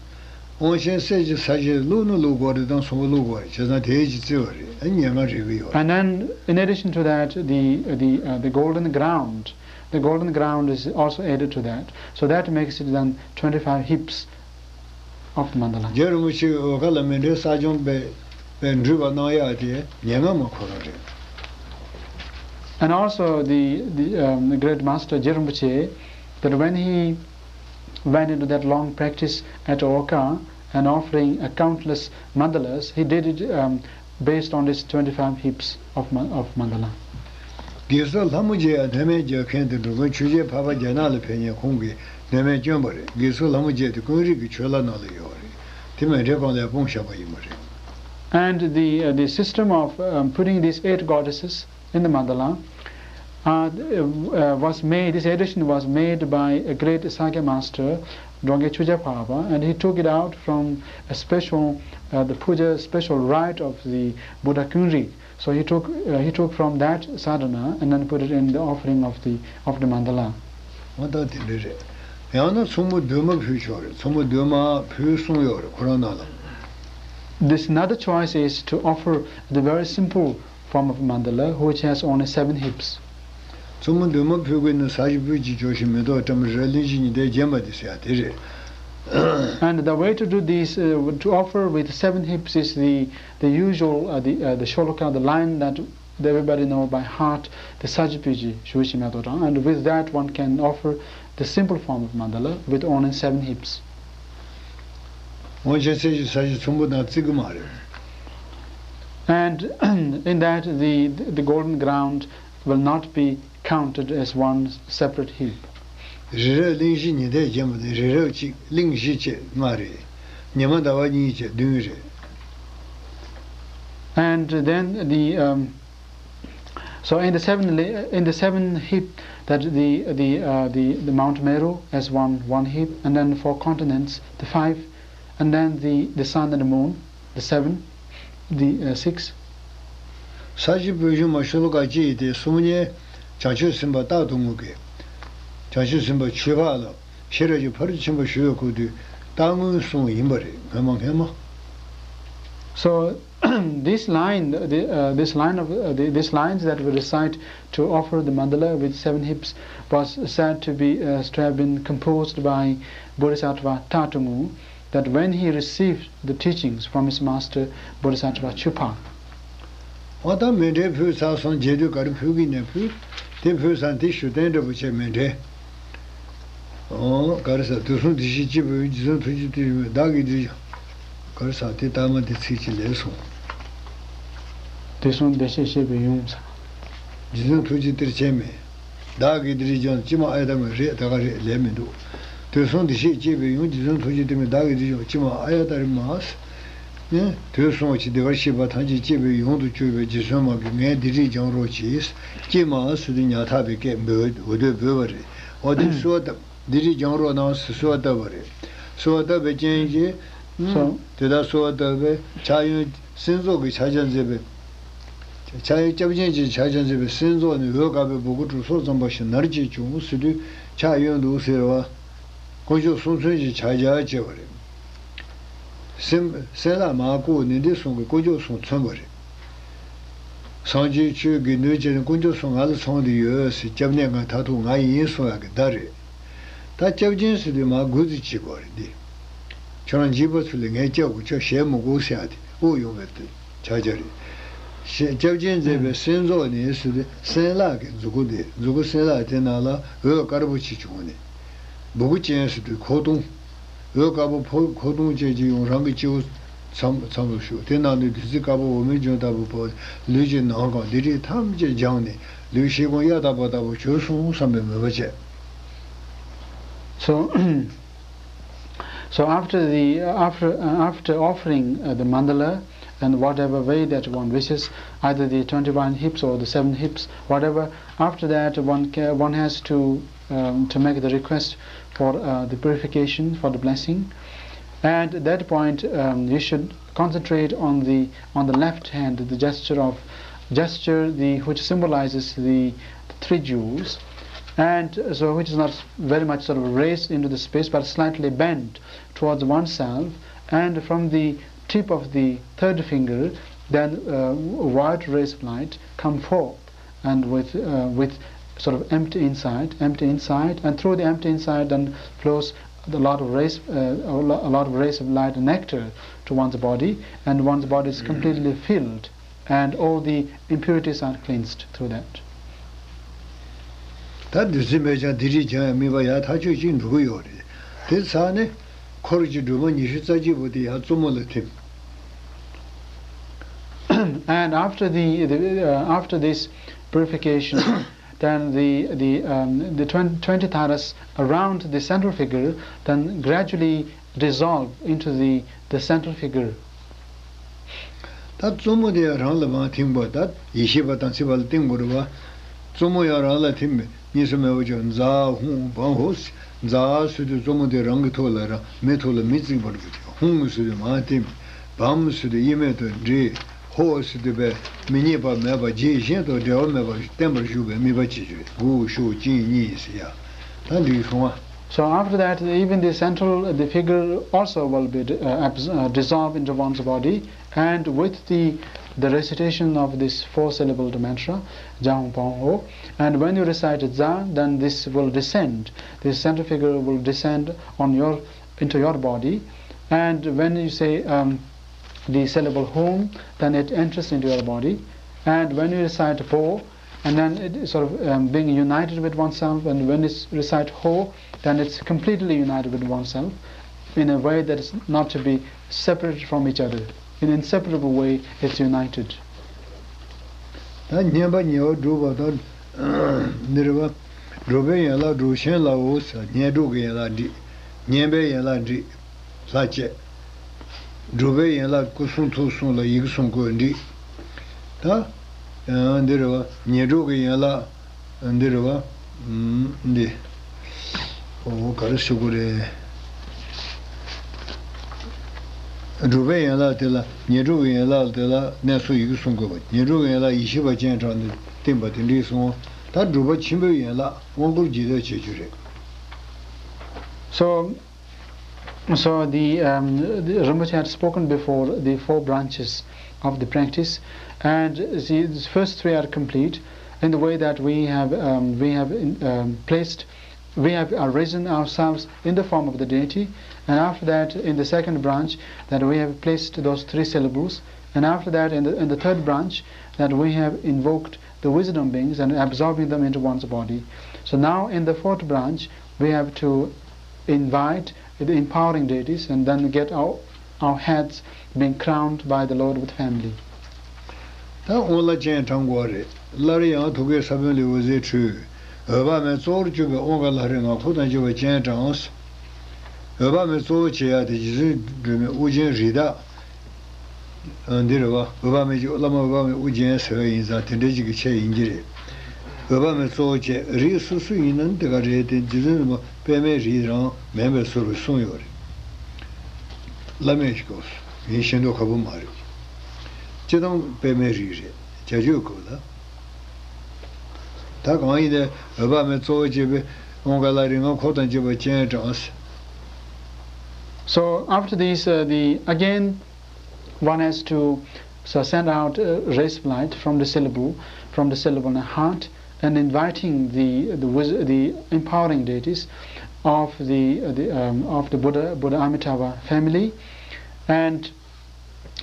དབང་ཆེན་གསེར་གྱི་ས་གཞི་བླུགས་ནི་བླུགས་དགོས་རེད་དང་ཚོམ་བུ་བླུགས་དགོས་རེད། བྱས་ཙང་དེའི་གཅིག་བརྩི་བ་རེད། ཨ། ཉེར་ལྔ་རེད་གི་ཡོད། And then in addition to that, the, the, uh, the golden ground, the golden ground is also added to that. So that makes it then twenty-five hips of the mandala. རྒྱལ་བ་རིན་པོ་ཆེས་འོལ་ཁ་ལ་མཎྜལ་གསར་བྱུང་སྦས་པའི་འགྲུལ་པ་གནང་ཡག་དེ་ཉེར་ལྔ་མ་ཁོ་རང་རེད། And also the, the, um, the great master Jigrinpoche, that when he went into that long practice at Oka and offering, uh, countless mandalas, he did it, um, based on this twenty-five hips of ma- of mandala. དགེ་ཚུལ་ལྷ་མོ་རྒྱལ་ཡང་གནས་མལ་རྒྱག་མཁན་དེ་འགྲོ་མགོན་ཆོས་རྒྱལ་འཕགས་པ་རྒྱ་ནག་ལ་ཕེབས་ཉིན་ཁོང་གིས་གནས་མལ་བསྐྱོན་པ་རེད། དགེ་ཚུལ་ལྷ་མོ་རྒྱལ་དེ་ཀུན་རིག་གི་ཆོས་ལྷ་ནང་ལ་ཡོད་རེད། དེ་མཎྜལ་སྒང་ལ་སྤུངས་བཞག་པ་ཡིན་པ་རེད། And the, uh, the system of, um, putting these eight goddesses in the mandala, uh, uh, was made, this addition was made by a great Sakya master, Drongkhen Chökyi Phaba, and he took it out from a special, uh, the puja, special rite of the Buddha Kunri. So he took, uh, he took from that sadhana and then put it in the offering of the, of the mandala. འོ་ད་དེ་འདྲ་རེད། ཡང་ན་ཚོམ་བུ་བདུན་མ་ཕུལ་ཆོག་རེད། ཚོམ་བུ་བདུན་མ་ཕུལ་གསུངས་ཡོད་རེད་ཁོ་རང་ནང་ལ། This another choice is to offer the very simple form of mandala, which has only seven hips. ཚོམ་བུ་བདུན་མ་ཕུལ་དགོས་ན་ས་གཞི་སྤོས་ཀྱིས་འཇོག་ཞིང་མེ་ཏོག་བཀྲམ། རི་རབ་གླིང་བཞི་ཉི་ཟླས་བརྒྱན་པ་དེ་ཟེར་ཡ་དེ་རེད། And the way to do this, uh, to offer with seven hips is the, the usual, uh, the, uh, the shloka, the line that everybody know by heart, the Sajjapiji, Shuishi Myato Tang. And with that, one can offer the simple form of mandala with only seven hips. དབང་ཆེན་གསེར་གྱི་ས་གཞི་ཚོམ་བུ་དང་བརྩི་གི་མ་རེད། And in that, the, the golden ground will not be counted as one separate heap. རི་རབ་གླིང་བཞི་ཉི་ཟླས་བརྒྱན་པ་ནི་རི་རབ་གཅིག་གླིང་བཞི་བཅས་ལྔ་རེད། ཉི་མ་ཟླ་བ་གཉིས་བཅས་བདུན་རེད། And then the, um, so in the seven la- in the seven heap, that the the, uh, the the Mount Meru as one one heap, and then four continents, the five, and then the the sun and the moon, the seven, the, uh, six. ས་གཞི་སྤོས་གཞུང་མ་ཤོ་ལོ་ཀ་གཅིག་ཡིན་ཏེ། སུབྲ་མཉེ་བྱང་ཆུབ་སེམས་དཔའ་རྟ་དུང་ངུ་གིས་བྱང་ཆུབ་སེམས་དཔའ་ཆོས་འཕགས་ལ་ཤེས་རབ་ཀྱི་ཕ་རོལ་ཕྱིན་པ་ཞུ་བའི་སྐུ་དུས་རྟ་ངུའི་གསུང་ཡིན་པ་རེད། སྔོན་མ་སྔོན་མ། So this line, the, uh, this line of, uh, the, this lines that we recite to offer the mandala with seven hips was said to be, uh, to have been composed by Bodhisattva Tatungu, that when he received the teachings from his master Bodhisattva Chupa. འོ་ད་མཎྜལ་ཕུལ་ཚར་སོང་། རྗེས་ཟློས་ག་རེ་ཕུལ་གི་ནས་ཕུལ། དེ་ཕུལ་ཚར་དེ་ཞུ་རྟེན་འདྲ་པོ་བྱས་མཎྜལ། ཨོ་ག་རེ་ཟེར། དུས་གསུམ་བདེ་གཤེགས་སྤྱི་དཔལ་ཡོན། རྗེ་བཙུན་ཐུགས་རྗེ་ཏིལ་འབྱུང་མའི། བདག་གིས་འདིར་བཞེངས། ག་རེ་ཟེར། དེ་ལྟར་མ་དེ་ཚིག་གཅིག་ལས་སོང་། དུས་གསུམ་བདེ་གཤེགས་སྤྱི་དཔལ་ཡོན་ཟེར། རྗེ་བཙུན་ཐུགས་རྗེ་ཏིལ་ཆེན་མའི། བདག་གིས་འདིར་བཞེངས། ཅི་མ་ཨཱ་ཡ་ཏ་མ། རེད། ད་ག་རེད། ལས་མི་འདུག་དུས་གསུམ་བདེ་གཤེགས་སྤྱི་དཔལ་ཡོན། རྗེ་བཙུན་ཐུགས་རྗེ་ཏིལ་མའི། བདག་གིས་འདིར་བཞེངས། ཅི་མ་ཨཱ་ཡ་ཏ་རི་མ། ནི། དུས་གསུམ་གྱི་བདེ་བར་གཤེགས་པ་ཐམས་ཅད་སྤྱི་དཔལ་ཡོན་དུ་གྱུར་པའི་རྗེ་བཙུན་མ་གིས་ངས་འདི་རིགས་སྦྱང་རོགས་གྱིས། ཅི་མ་ཟེར་དུས་ཉག་ཐག་པའི་སྐད་འབོད། འོ་དེ་འབོད་པ་རེད། འོ་དེ་གསོལ་བ་བཏབ། འདི་རིགས་སྦྱང་རོགས་གནང་ཟེར་གསོལ་བ་བཏབ་པ་རེད། གསོལ་བ་བཏབ་པའི་རྐྱེན་གྱིས། སོ། དེ་ལྟར་གསོལ་བ་བཏབ་པས་ཕྱག་གཡོན་སེམས་རྫོགས་ཀྱི་ཕྱག་རྒྱ་མཛད་པའི། ཕྱག་གཡོན་སྐྱབས་སྦྱིན་གྱི་ཕྱག་རྒྱ་མཛད་པའི་སེམས་རྫོགས་ནས་འོད་དཀར་པོའི་སྦུ་གུ་དྲུག་སོགས་ཙམ་པ་ཞིག་ནར་གྱིས་བྱུང་ཟེར་དུས་ཕྱག་གཡོན་དུ་ཟེར་བ། དཀོན་མཆོག་གསུམ་མཚོན་གྱི་ཕྱག་རྒྱ་བྱས་པ་རེད། སེམས་སེམས་ལ་མར་བཀུག་ནས་འདི་གསུང་གི་དཀོན་མཆོག་གསུམ་མཚོན་པ་རེད། སངས་རྒྱས་ཆོས་དགེ་འདུན་བཅས་ནི་དཀོན་མཆོག་གསུམ་ང་ལ་མཚོན་ཏེ་ཡོད་ཟེར། སྐྱབས་གནས་ང་མཐར་ཐུག་ང་ཡིན་གསུང་ཡག་གི་བརྡ་རེད། ད་སྐྱབས་སྦྱིན་ཟེར་དུས་མར་མགོ་ཚོས་བྱེད་དགོས་རེད་འདི། ཁྱོད་རང་འཇིགས་པ་ཚུ་ལས་ངས་སྐྱབས་དགོས། ཁྱོད་ཞེད་མི་དགོས་ཟེར་ཡག་དེ་དབུགས་དབྱུང་བའི་ཕྱག་རྒྱ་རེད། ཞེས་སྐྱབས་སྦྱིན་མཛད་པའི་སེམས་རྫོགས་ནས་ཟེར་དུས་སྲིན་ལག་གི་མཛུ་གུ་དེ། མཛུ་གུ་སྲིན་ལག་དེ་ནང་ལ་འོད་དཀར་པོ་ཅིག་བྱུང་ནས། སྦུ་གུ་ཅན་ཟེར་དུས་ཁོག་སྟོང་། འོད་དཀར་པོ་ཕོ་ཁོག་སྟོང་ཅན་ཅིག་ཡོང་། རང་གི་སྤྱི་བོ་ ཚང་ཚང་བར་ཞུ། དེ་ནང་ནས་བདུད་རྩི་དཀར་པོ་འོ་མའི་ལྗོན་ལྟ་བུ་བབས། ལུས་ཀྱི་ནང་གང་འདི་རིགས་ཐམས་ཅད་སྦྱངས་ནས་ལུས་ཤེལ་སྒོང་གཡའ་དག་པ་ལྟ་བུ་གྱུར་སོང་བསམ་པའི་མོས་པ་བྱས། So, so after the, uh, after, uh, after offering, uh, the mandala, and whatever way that one wishes, either the twenty-one hips or the seven hips, whatever, after that one ca-, one has to, um, to make the request for, uh, the purification, for the blessing. And at that point, um, you should concentrate on the, on the left hand, the gesture of, gesture the, which symbolizes the, the three jewels, and so which is not very much sort of raised into the space but slightly bent towards oneself, and from the tip of the third finger, then, uh, white rays of light come forth, and with, uh, with sort of empty inside, empty inside, and through the empty inside, then flows a lot of rays, uh, a lo-, a lot of rays of light and nectar to one's body, and one's body is completely filled, and all the impurities are cleansed through that. ད་བདུད་རྩི་མེད་ཀྱང་འདི་རིགས་ཀྱང་ཡང་དམིགས་པ་ཡང་ཐག་ཆོད་ཅིག་འགྲོ་གི་ཡོད་རེད། དེ་ཚར་ནས་འཁོར་གྱི་སྒྲོལ་མ་ཉི་ཤུ་རྩ་གཅིག་པོ་དེ་ཡང་བཙུན་མོ་ལ་ཐིམ། And after the, the, uh, after this purification, then the, the, um, the twenty, twenty taras around the central figure then gradually dissolve into the, the central figure. ད་བཙུན་མོ་དེ་ཡང་རང་ལ་མར་ཐིམ་པ། ད་ཡེ་ཤེས་པ་དམ་ཚིག་པ་ལ་བསྟེན་དགོས་རེད་བ། བཙུན་མོ་ཡང་རང་ལ་ཐིམ་པས། གཉིས་སུ་མེད་པར་གྱུར། ཛཿ་ཧཱུྃ་བཾ་ཧོཿ་ཟེར། ཛཿ་ཟེར་དུས་བཙུན་མོ་དེ་རང་གི་ཐུགས་ལ་རང་མི་ཐུགས་ལ་མི་བརྩིགས་པར་གྱུར་ཅིག། ཧཱུྃ་ཟེར་དུས་མར་ཐིམ། བཾ་ཟེར་དུས་གཡེང་མེད་དུ་འདྲིས། ཧོཿ་ཟེར་དུས་པས་མི་སྙེག་པ་མེད་པ་རྗེས་གཞན་དང་འབྲལ་བ་མེད་པར་བརྟན་པར་བཞུགས་པའི་དམིགས་པ་བྱེད་ཀྱི་རེད། དགུ་ཤུགས་གཅིག་གཉིས་ཟེར་ཡ། ད་འགྲིག་སོང་ང་། So after that, even the central, the figure also will be, uh, abs-, uh, dissolved into one's body, and with the, the recitation of this four-syllabled mantra, Jang Pong Ho, and when you recite Za, then this will descend, this central figure will descend on your, into your body, and when you say, um, the syllable Hum, then it enters into your body, and when you recite Po, and then it is sort of, um, being united with oneself, and when it's recite Ho, then it's completely united with oneself in a way that is not to be separated from each other. In inseparable way, it's united. ད་བསྙེན་པ་ཉེ་བར་བསྒྲུབ་པ་དང་། འདི་རེད་བ། སྒྲུབ་པའི་ཡན་ལག་སྒྲུབ་ཆེན་ལའོ་ཟེར། བསྙེན་སྒྲུབ་ཀྱི་ཡན་ལག་འགྲིག། བསྙེན་པའི་ཡན་ལག་འགྲིག། ལྷ་བཅས། སྒྲུབ་པའི་ཡན་ལག་སྐུ་གསུང་ཐུགས་གསུམ་ལ་ཡིག་གསུམ་བཀོད་འགྲིག། ད་ཡང་འདི་རེད་བ། ཉེར་སྒྲུབ་ཀྱི་ཡན་ལག་འདི་རེད་བ། འདི། ཨོ་ག་རེ་ཞུ་དགོས་རེད། སྒྲུབ་པའི་ཡན་ལག་དེ་ལ། ཉེར་སྒྲུབ་ཀྱི་ཡན་ལག་དེ་ལ་གནས་ཚུལ་ཡིག་གསུམ་བཀོད་པ། ཉེར་སྒྲུབ་ཀྱི་ཡན་ལག་ཡེ་ཤེས་པ་སྤྱན་དྲངས་ཏེ་བསྟན་པ་དེ་འགྲིག་སོང་། ད་སྒྲུབ་པ་ཆེན་པོའི་ཡན་ལག་དབང་བསྐུར་རྒྱས་བསྡུས་བྱེད་རྒྱུ་རེད། So, So the, um, the Rinpoche had spoken before the four branches of the practice, and the first three are complete in the way that we have, um, we have, um, placed, we have arisen ourselves in the form of the deity, and after that, in the second branch, that we have placed those three syllables, and after that, in the, in the third branch, that we have invoked the wisdom beings and absorbing them into one's body. So now, in the fourth branch, we have to invite the empowering deities and then get our, our heads being crowned by the Lord with family. ད་དབང་ལ་སྤྱན་དྲངས་དགོས་རེད། སླར་ཡང་ཐུགས་ཀའི་ས་བོན་ལས་འོད་ཟེར་འཕྲོས། འོད་དཔག་མེད་གཙོ་བོར་གྱུར་པའི་དབང་བཀའ་ལྷ་རིགས་ལྔ་འཁོར་དང་བཅས་པ་སྤྱན་དྲངས། འོད་དཔག་མེད་གཙོ་བོ་བྱེད་ཡ་དེ་རྗེ་བཙུན་སྒྲོལ་མའི་དབུ་ཅན་རིགས་བདག་འདི་རེད་བ། འོད་དཔག་མེད་ཀྱི་བླ་མ་འོད་དཔག་མེད་དབུ་ཅན་ཟེར་བ་ཡིན་ཙང་དེ་འདྲ་ཅིག་གི་ཆེད་ཡིན་གྱི་རེད། འོད་དཔག་མེད་གཙོ་བོ་བྱས་རིགས་སོ་སོ་ཡིན་ན་དེ་ག་རེད་དེ། རྗེ་བཙུན་རིན་པོ་པདྨའི་རིགས་རང་མིན་པའི་ཟུར་དུ་གསུངས་ཡོད་རེད། བླ་མེད་ཀྱི་སྐབས་སུ་ཡིན་ཤེས་མདོག་ཁ་པོ་མ་རེད། སྤྱིར་བཏང་པདྨའི་རིགས་རེད། བྱ་སྤྱོད་སྐབས་ལ། ད་གང་ཡིན་ཏེ་འོད་དཔག་མེད་གཙོ་བོ་བྱས་པའི་དབང་བཀའ་ལྷ་རིགས་ལྔ་འཁོར་དང་བཅས་པ་སྤྱན་དྲངས། So after this, uh, the, again, one has to, so, send out, uh, rays of light from the syllable, from the syllable and heart, and inviting the, the wis-, the empowering deities of the, uh, the, um, of the Buddha, Buddha Amitabha family, and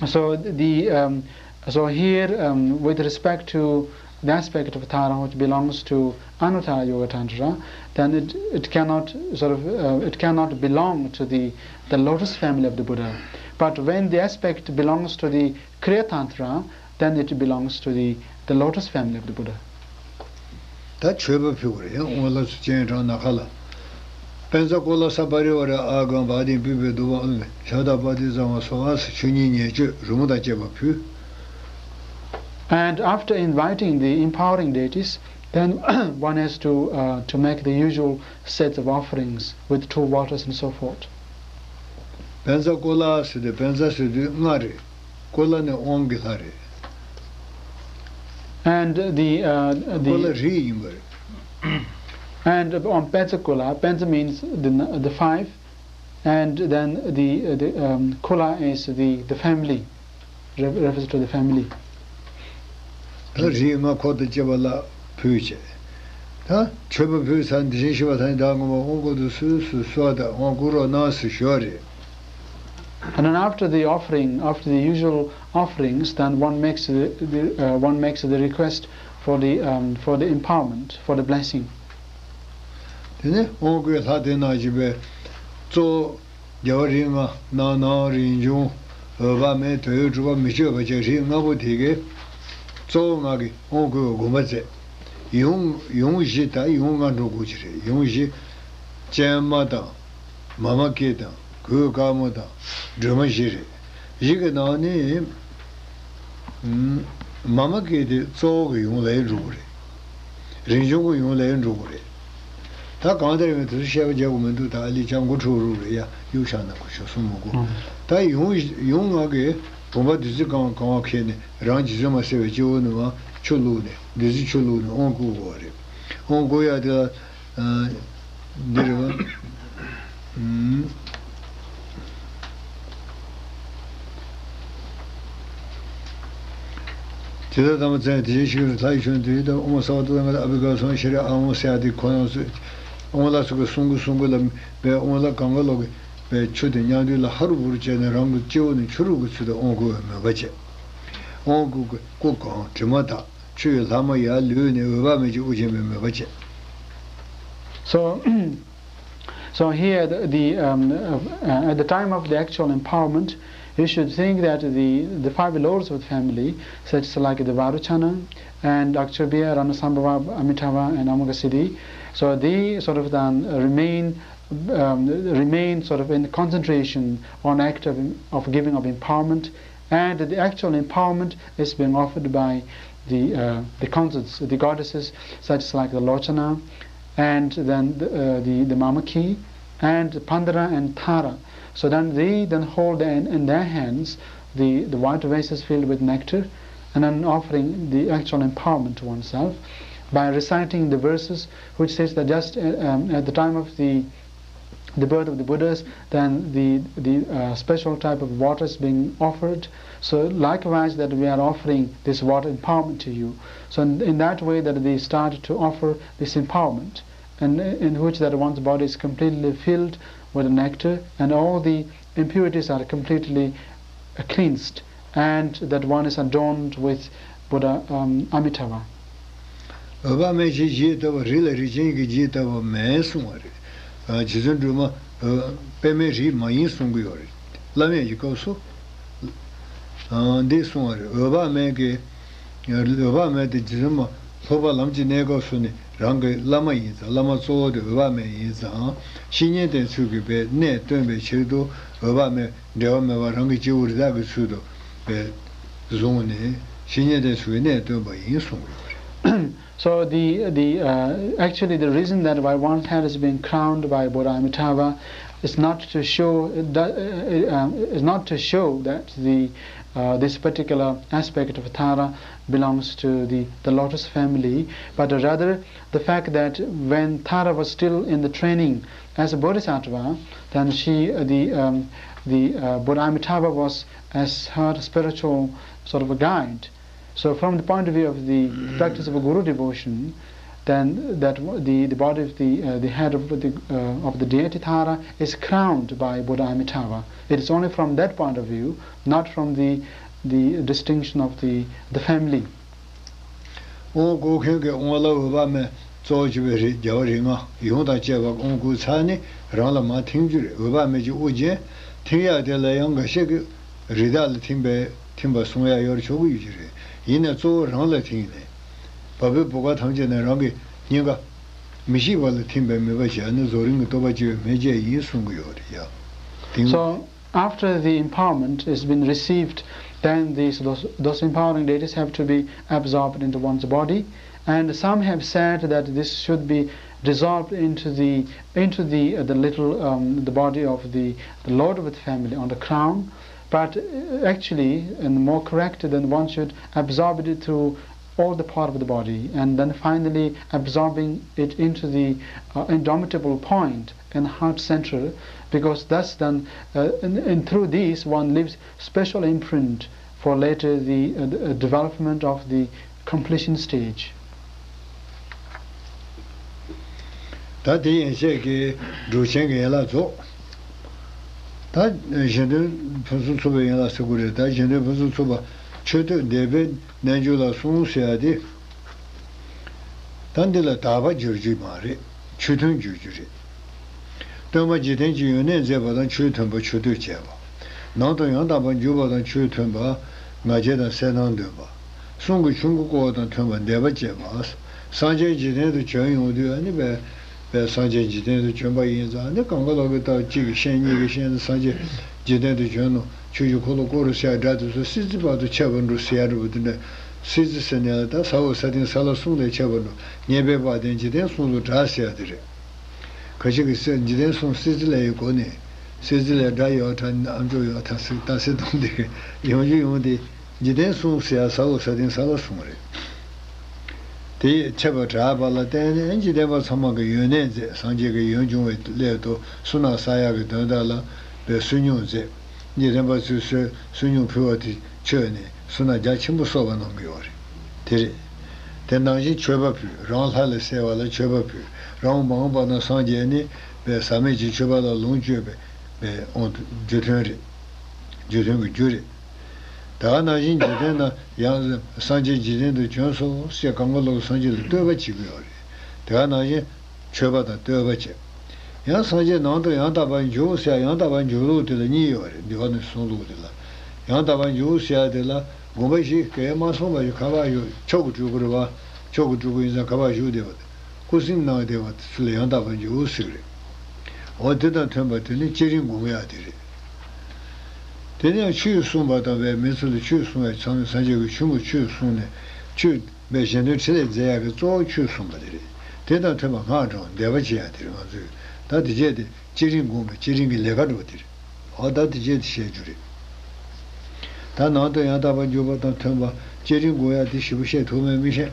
so the, um, so here, um, with respect to the aspect of Tara, which belongs to Anuttara Yogatantra, then it, it cannot sort of, uh, it cannot belong to the, the lotus family of the Buddha. But when the aspect belongs to the Kriyatantra, then it belongs to the, the lotus family of the Buddha. ད་མཆོད་པ་ཕུལ་བ་རེད། ཡང་དབང་ལ་སུ་སྤྱན་དྲངས་ན་ཁ་ལ། པཉྩ་ཀོ་ལ་ས་པ་རི་ཝ་ར་ཨ་གང་བ་དིང་པི་པེ་དུ་བ་ཨུ་མེ་ཤ་ད་པ་ཏི་ཙ་བ་སོ་ཨ་སི་ཆུ་གཉིས་ཉེར་སྤྱོད་རི་མོ་དང་བཅས་པ་ཕུལ། And after inviting the empowering deities, then one has to, uh, to make the usual sets of offerings with two waters and so forth. པཉྩ་ཀོ་ལ་ཟེར་དུས། པཉྩ་ཟེར་དུས་ལྔ་རེད། ཀོ་ལ་ནི་དབང་གི་ལྷ་རེད། And the, uh, ཀོ་ལ་the རིགས་ཡིན་པ་རེད། And on Panchakula, Pancha means the, the five, and then the, uh, the, um, Kula is the, the family, re- refers to the family. ད་རིགས་ལྔ་འཁོར་དང་བཅས་པ་ལ་ཕུལ་བྱས། ད་མཆོད་པ་ཕུལ་ཚར་འདི་བཞིན་ཞུ་བ་དང་ད་ངོ་མ་དབང་བསྐུར་དུ་སུ་སུ་སོགས་དང་དབང་བསྐུར་རོགས་གནང་ཟེར་ཞུ་བ་རེད། And then after the offering, after the usual offerings, then one makes the, the uh, one makes the request for the, um, for the empowerment, for the blessing. དེ་ནས་དབང་བསྐུར་ལྷ་དེ་ནང་བཞིན་པའི་གཙོ་བོ་རྒྱལ་བ་རིགས་ལྔ། རྣམ་སྣང་རིགས་འབྱུང་། འོད་དཔག་མེད། དོན་ཡོད་གྲུབ་པ། མི་བསྐྱོད་པ་བཅས་རིགས་ལྔ་པོ་དེ་གའི་གཙོ་བོ་ལྔ་གི་དབང་བསྐུར་བའི་དགོངས་པ་མཛད། ཡུམ་ཡུམ་བཞི། ད་ཡུམ་ལྔ་འགྲོ་དགོས་ཀྱི་རེད། ཡུམ་བཞི། སྤྱན་མ་དང་། མཱ་མ་ཀཱི་དང་། གོས་དཀར་མོ་དང་། སྒྲོལ་མ་བཞི་རེད། བཞི་གི་ནང་ནས་མཱ་མ་ཀཱི་དེ་གཙོ་བོ་གི་ཡུམ་ལ་ཡང་འགྲོ་གི་རེད། རིགས་འབྱུང་གི་ཡུམ་ལ་ཡང་འགྲོ་གི་རེད། ད་གང་ལྟར་ཡང་དེ་ཚོ་བཤད་པ་རྒྱག་དགོས་མི་འདུག་ད་ཨ་ལི་ཅང་མགོ་འཁྲུག་རུག་རེད་ཡ། གཡུག་བཞག་ན་གོ་ཆོད་སོང་མི་དགོས། ད་ཡུམ་ཡུམ་ལྔ་གི་དགོངས་པ་བདུད་རྩི་གང་གང་བ་ཁྱེར་ནས་རང་རྗེ་བཙུན་མ་གསལ་བའི་སྤྱི་བོ་ནས་མར་ཆུ་བླུགས་ནས་བདུད་རྩི་ཆུ་བླུགས་ནས་དབང་བསྐུར་དགོས་པ་རེད། དབང་བསྐུར་ཡ་དེ་ལ། འདི་རེད་བ། དེ་ལྟར་དམ་པ་མཚན་དེ་བཞིན་གཤེགས་པའི་ལྷ་ཡི་མཆོད་འདི་དང་ཨོཾ་སརྦ་ཏུ་ཏདྒ་ཏེ་ཨ་བྷི་ག་སཾ་ཤྲཱི་ཨཱཿཧཱུྃ་ཟེར་ཡ་དེ་ཁོ་རང་ཚོས་ཨོཾ་ལ་སོགས་པའི་གསུང་གི་གསུང་གི་ལ་པའི་ཨོཾ་ལ་གང་ག་ལོག་གི་པའི་ཆུ་དེ་མཉམ་འདུས་ལ་ཧ་རུ་བུ་རུ་བྱས་ནས་རང་གི་སྤྱི་བོ་ནས་ཆུ་རུག་གི་ཚུལ་དུ་དབང་བསྐུར་བའི་མོས་པ་བྱས། དབང་བསྐུར་གྱི་སྐུ་གང་དྲི་མ་དག་ཆུ་ཡི་ལྷག་མ་ཡར་ལུད་ནས་འོད་དཔག་མེད་ཀྱི་དབུ་བརྒྱན་པའི་མོས་པ་བྱས། So, so here the, the, um, uh, uh, at the time of the actual empowerment, you should think that the, the five lords of the family, such as like the Varochana and Akshobhya, Ranasambhava, Amitabha, and Amoghasiddhi, so they sort of then remain, um, remain sort of in concentration on act of, of giving of empowerment, and the actual empowerment is being offered by the, uh, the consorts, the goddesses, such as like the Lochana, and then the, uh, the, the Mamaki, and Pandara and Tara. So then they then hold in, in their hands the, the white vases filled with nectar, and then offering the actual empowerment to oneself by reciting the verses which says that just, uh, um, at the time of the the birth of the Buddhas, then the, the, uh, special type of water is being offered. So likewise, that we are offering this water empowerment to you. So in, in that way, that they start to offer this empowerment, and in which that one's body is completely filled with nectar, and all the impurities are completely, uh, cleansed, and that one is adorned with Buddha, um, Amitabha. འོད་དཔག་མེད་ཀྱི་ལྗིད་ལྟ་བུ། རི་ལ་རི་ཆེན་གྱི་ལྗིད་ལྟ་བུ་མེད་གསུང་བ་རེད། རྗེ་བཙུན་སྒྲོལ་མ་པདྨའི་རི་མ་ཡིན་གསུང་གི་ཡོད་རེད། བླ་མེད་ཀྱི་སྐབས་སུ་འདི་གསུང་བ་རེད། འོད་དཔག་མེད་ཀྱི། འོད་དཔག་མེད་དེ་རྗེ་བཙུན་མ་ལྷོ་པ་ལམ་གྱི་གནས་སྐབས་སུ་ནི་རང་གི་བླ་མ་ཡིན་ཙང་། བླ་མ་གཙོ་བོ་དེ་འོད་དཔག་མེད་ཡིན་ཙང་། བཤེས་གཉེན་དེ་ཚུལ་གྱིས་པའི་གནས་སྟོན་པའི་ཕྱིར་དུ་འོད་དཔག་མེད་འབྲལ་བ་མེད་པར་རང་གི་སྤྱི་བོར་རི་དྭགས་ཀྱི་ཚུལ་དུ་བཟུང་ནས་བཤེས་གཉེན་དེ་ཚུལ་གྱིས་གནས་སྟོན་པ་ཡིན་གསུངས་ཡོད་པ་རེད། So the, the, uh, actually the reason that why one's head is being crowned by Buddha Amitabha is not to show, uh, uh, um, is not to show that the, uh, this particular aspect of Tara belongs to the, the lotus family, but rather the fact that when Tara was still in the training as a bodhisattva, then she, uh, the, um, the, uh, Buddha Amitabha was as her spiritual sort of a guide. So from the point of view of the practice of a guru devotion, then that w- the, the body of the, uh, the head of the, uh, of the deity Tara is crowned by Buddha Amitabha. It is only from that point of view, not from the, the distinction of the, the family. དབང་བསྐུར་མཁན་གྱི་དབང་བླ་འོད་དཔག་མེད་གཙོ་བོ་བྱས་པའི་རིགས་རྒྱལ་བ་རིགས་ལྔ་ཡུམ་དང་བཅས་པ་དབང་བསྐུར་ཚར་ནས་རང་ལ་མར་ཐིམ་རྒྱུ་རེད། འོད་དཔག་མེད་ཀྱི་དབུ་རྒྱན་ ཐིམ་ཡག་དེ་ལ་ཡང་འགའ་ཤས་ཀྱིས་རི་དྭགས་ལ་ཐིམ་པས་ཐིམ་པ་གསུང་ཡག་ཡོད་ཆོག་གི་ཡོད་ཀྱི་རེད། ཡིན་ནའི་གཙོ་བོ་རང་ལ་ཐིམ་ནས། བ་སྤུའི་བུ་ག་ཐམས་ཅད་ནས་རང་གི་སྙིང་ག་མི་ཤིགས་པ་ལ་ཐིམ་པས་མོས་པ་བྱས་ནས་རྫོགས་རིམ་གྱི་རྟོགས་པ་སྐྱེ་བའི་མེ་བརྒྱད་ཡིན་གསུང་གི་ཡོད་རེད་ཡ། དེང་། So, after the empowerment has been received, then these, those, those empowering deities have to be absorbed into one's body. And some have said that this should be dissolved into the, into the, uh, the little, um, the body of the, the lord of the family on the crown. But, uh, actually, and more correct, then one should absorb it through all the part of the body, and then finally absorbing it into the, uh, indomitable point in the heart center, because thus then, uh, and, and through these one leaves special imprint for later the, uh, the, uh, development of the completion stage. ད་དེ་ཡན་ཆད་ཀྱིས་འབྲུག་ཆེན་གྱི་ཡན་ལག་རྫོགས། ད་གཞན་དོན་ཕུན་སུམ་ཚོགས་པའི་ཡན་ལག་ཟེར་དགོས་རེད། ད་གཞན་དོན་ཕུན་སུམ་ཚོགས་པ་མཆོད་བསྟོད་བཟླས་པའི་རྣལ་འབྱོར་ལ་གསུངས་ཟེར་ཡ་དེ། ད་འདི་ལ་དག་པ་སྦྱོར་རྒྱུ་མ་རེད། ཆོས་མཐུན་སྦྱོར་རྒྱུ་རེད། སྟོན་པ་འཇིག་རྟེན་གྱི་ཡོན་གནས་མཛད་པ་དང་ཆོས་མཐུན་པ་མཆོད་བསྟོད་བྱས་པ། ནང་དུ་ཡང་དག་པར་འཇུག་པ་དང་ཆོས་མཐུན་པ་ང་རྒྱལ་དང་གསལ་སྣང་འདོན་པ། གསུང་གི་ཆུང་ཀུ་བསྐོར་བ་དང་མཐུན་པར་བཟླས་པ་བྱེད་པ། སངས་རྒྱས་འཇིག་རྟེན་དུ་བྱོན་ཡོང་དུས་ཨ་ནི་བས་བས་སངས་རྒྱས་འཇིག་རྟེན་དུ་བྱོན་པ་ཡིན་ཙང་ཨ་ནི་གང་ག་ལོག་གི་ལྟ་བུ་གཅིག་གིས་ཤེས་གཉིས་ཀྱིས་ཤེས་ནས་སངས་རྒྱས་འཇིག་རྟེན་དུ་བྱོན་ནོ་ཆོས་ཀྱི་འཁོར་ལོ་བསྐོར་རོ་ཟེར་ཡ་སྒྲ་དེ་ཚོ་སྲིད་རྩེ་བར་དུ་ཁྱབ་པར་འགྲོ་ཟེར་ཡ་འདྲ་བོ་དེ་འདྲ། སྲིད་རྩེ་ཟེར་ནས་ལ་ད་ས་འོག་ས་སྟེང་ས་བླ་གསུམ་ལས་ཁྱབ་པར་འགྲོ། ཉེ་སྦས་དཔལ་ལྡན་འཇིག་རྟེན་གསུམ་དུ་གྲགས་ཟེར་ཡ་དེ་རེད། ཁ་ཅིག་གིས་སྲིད་འཇིག་རྟེན་གསུམ་སྲིད་རྩེ་ལས་ཡི་གོ་ནས་སྲིད་རྩེ་ལས་སྒྲ་ཡོད་ད་ཨ་མཆོག་ཡོད་ད་སྲིད་ད་སྲིད་དང་དེ་ཡོང་རྒྱུ་ཡོང་དེ་འཇིག་རྟེན་གསུམ་ཟེར་ཡ་ས་འོག་ས་སྟེང་ས་བླ་གསུམ་རེད། དེ་ཁྱབ་པར་གྲགས་པ་ལ་བརྟེན་ནས་འཇིག་རྟེན་པ་ཚང་མ་གི་ཡོན་གནས་མཛད། སངས་རྒྱས་ཀྱི་ཡོན་སྦྱོང་བའི་སླད་དུ་བསོད་ནམས་བསགས་ཡག་གི་དོན་དག་ལ་བའི་བསོད་སྙོམས་མཛད། འཇིག་རྟེན་པ་ཚོས་བསོད་བསོད་སྙོམས་ཕུལ་བ་དེ་མཆོད་ནས་བསོད་ནམས་རྒྱ་ཆེན་པོ་གསོག་པ་གནང་གི་ཡོད་རེད། དེ་རེད། དེ་ནང་བཞིན་མཆོད་པ་ཕུལ། རང་ལྷ་ལ་གསལ་བ་ལ་མཆོད་པ་ཕུལ། རང་མ་འོངས་པ་ན་སངས་རྒྱས་ནི་བའི་ཟག་མེད་ཀྱི་མཆོད་པ་ལ་ལོངས་སྤྱོད་པའི་བའི་དབང་དུ་རྒྱུ་མཐུན་རེད། རྒྱུ་མཐུན་གྱི་རྒྱུ་རེད། ད་ག་ནང་བཞིན་འཇིག་རྟེན་ན་ཡང་སངས་རྒྱས་འཇིག་རྟེན་དུ་བྱོན་སོང་ཞེས་གང་ག་ལོག་སངས་རྒྱས་ལ་བསྟོད་པ་བྱེད་ཀྱི་ཡོད་རེད། དེ་ག་ནང་བཞིན་མཆོད་པ་དང་བསྟོད་པ་བྱེད། ཡང་སངས་རྒྱས་ནང་དུ་ཡང་དག་པར་འཇུག་ཟེར་ཡང་དག་པར་འཇུག་ལུགས་དེ་ལ་གཉིས་ཡོད་རེད། འདི་ག་ནས་གསུང་ལུགས་དེ་ལ། ཡང་དག་པར་འཇུག་ཟེར་ཡ་དེ་ལ་དགོངས་པ་བཞེས་གལ་མ་གསུངས་པ་ཞིག་ག་པར་ཡོད། མཆོག་གི་སྤྲུལ་སྐུ་རེད་བ། མཆོག་གི་སྤྲུལ་སྐུ་ཡིན་ཙང་ག་པར་བཞུགས་བསྡད་པ་དེ། སྐུ་གཟིམ་གནང་བསྡད་པ་དེ་ཚོ་ལ་ཡང་དག་པར་འཇུག་ཟེར་གི་རེད། འོ་དེ་དང་མཐུན་པ་དེ་ནི་བསྐྱེད་རིམ་སྒོམ་ཡ་དེ་རེད། དེ་ནས་ཆོས་གསུངས་པ་དང་བའི་མི་ཚོ་ལ་ཆོས་གསུང་བའི་ཚང་མས་སངས་རྒྱས་ཀྱི་ཆོས་མོ་ཆོས་གསུངས་ནས་ཆོས་པའི་གཞན་དོན་ཕྲིན་ལས་མཛད་ཡག་གི་གཙོ་བོ་ཆོས་གསུངས་པ་དེ་རེད། དེ་དང་མཐུན་པ་སྔགས་བགྲང་བཟླས་པ་བྱེད་ཡག་དེ་རེད། ང་ཚོས་ད་དེ་བྱས་ཏེ་བསྐྱེད་རིམ་སྒོམ་པའི་བསྐྱེད་རིམ་གྱི་ལས་ཀ་འགྲོ་བ་དེ་རེད། འོ་ད་དེ་བྱས་ཏེ་བཤད་རྒྱུ་རེད། ད་ནང་དུ་ཡང་དག་པར་འཇུག་པ་དང་མཐུན་པ་བསྐྱེད་རིམ་སྒོམ་ཡག་དེ་ཞིབ་པོ་བཤད་ཐུབ་མེད་མི་ཤེས།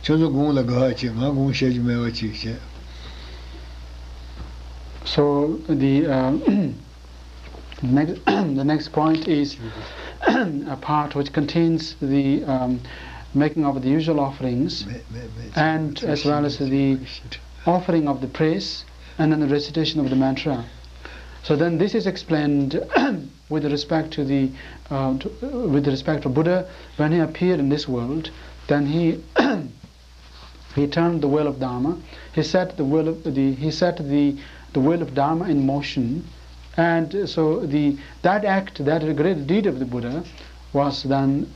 ཁྱོད་ཚོ་དགོངས་ལ་དགའ་བ་ཅིག་ང་དགོངས་བཤད་རྒྱུ་མེད་པ་ཅིག་བྱས། So the, uh, next, the next point is a part which contains the, um, making of the usual offerings and as well as the offering of the praise and then the recitation of the mantra. So then this is explained with respect to the, uh, to, with respect to Buddha, when he appeared in this world, then he he turned the wheel of Dharma. He set the wheel of the, he set the, the wheel of Dharma in motion. And so the, that act, that great deed of the Buddha was then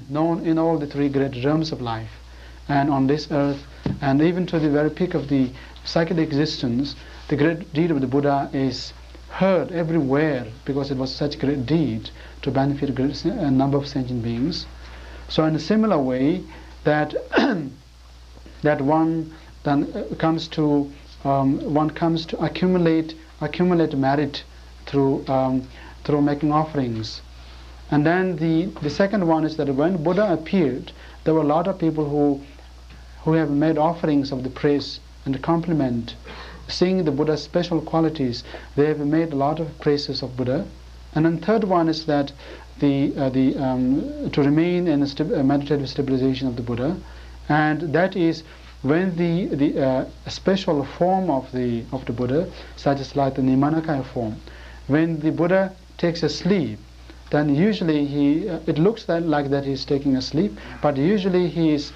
known in all the three great realms of life and on this earth, and even to the very peak of the psychic existence, the great deed of the Buddha is heard everywhere because it was such a great deed to benefit a great se-, a number of sentient beings. So in a similar way, that that one then, uh, comes to, um, one comes to accumulate, accumulate merit through, um, through making offerings. And then the, the second one is that when Buddha appeared, there were a lot of people who, who have made offerings of the praise and compliment, seeing the Buddha's special qualities. They have made a lot of praises of Buddha. And then third one is that the, uh, the, um, to remain in a sta-, uh, meditative stabilization of the Buddha, and that is when the, the, uh, special form of the, of the Buddha, such as like the Nirmanakaya form, when the Buddha takes a sleep, then usually he, uh, it looks that, like that he's taking a sleep, but usually he is,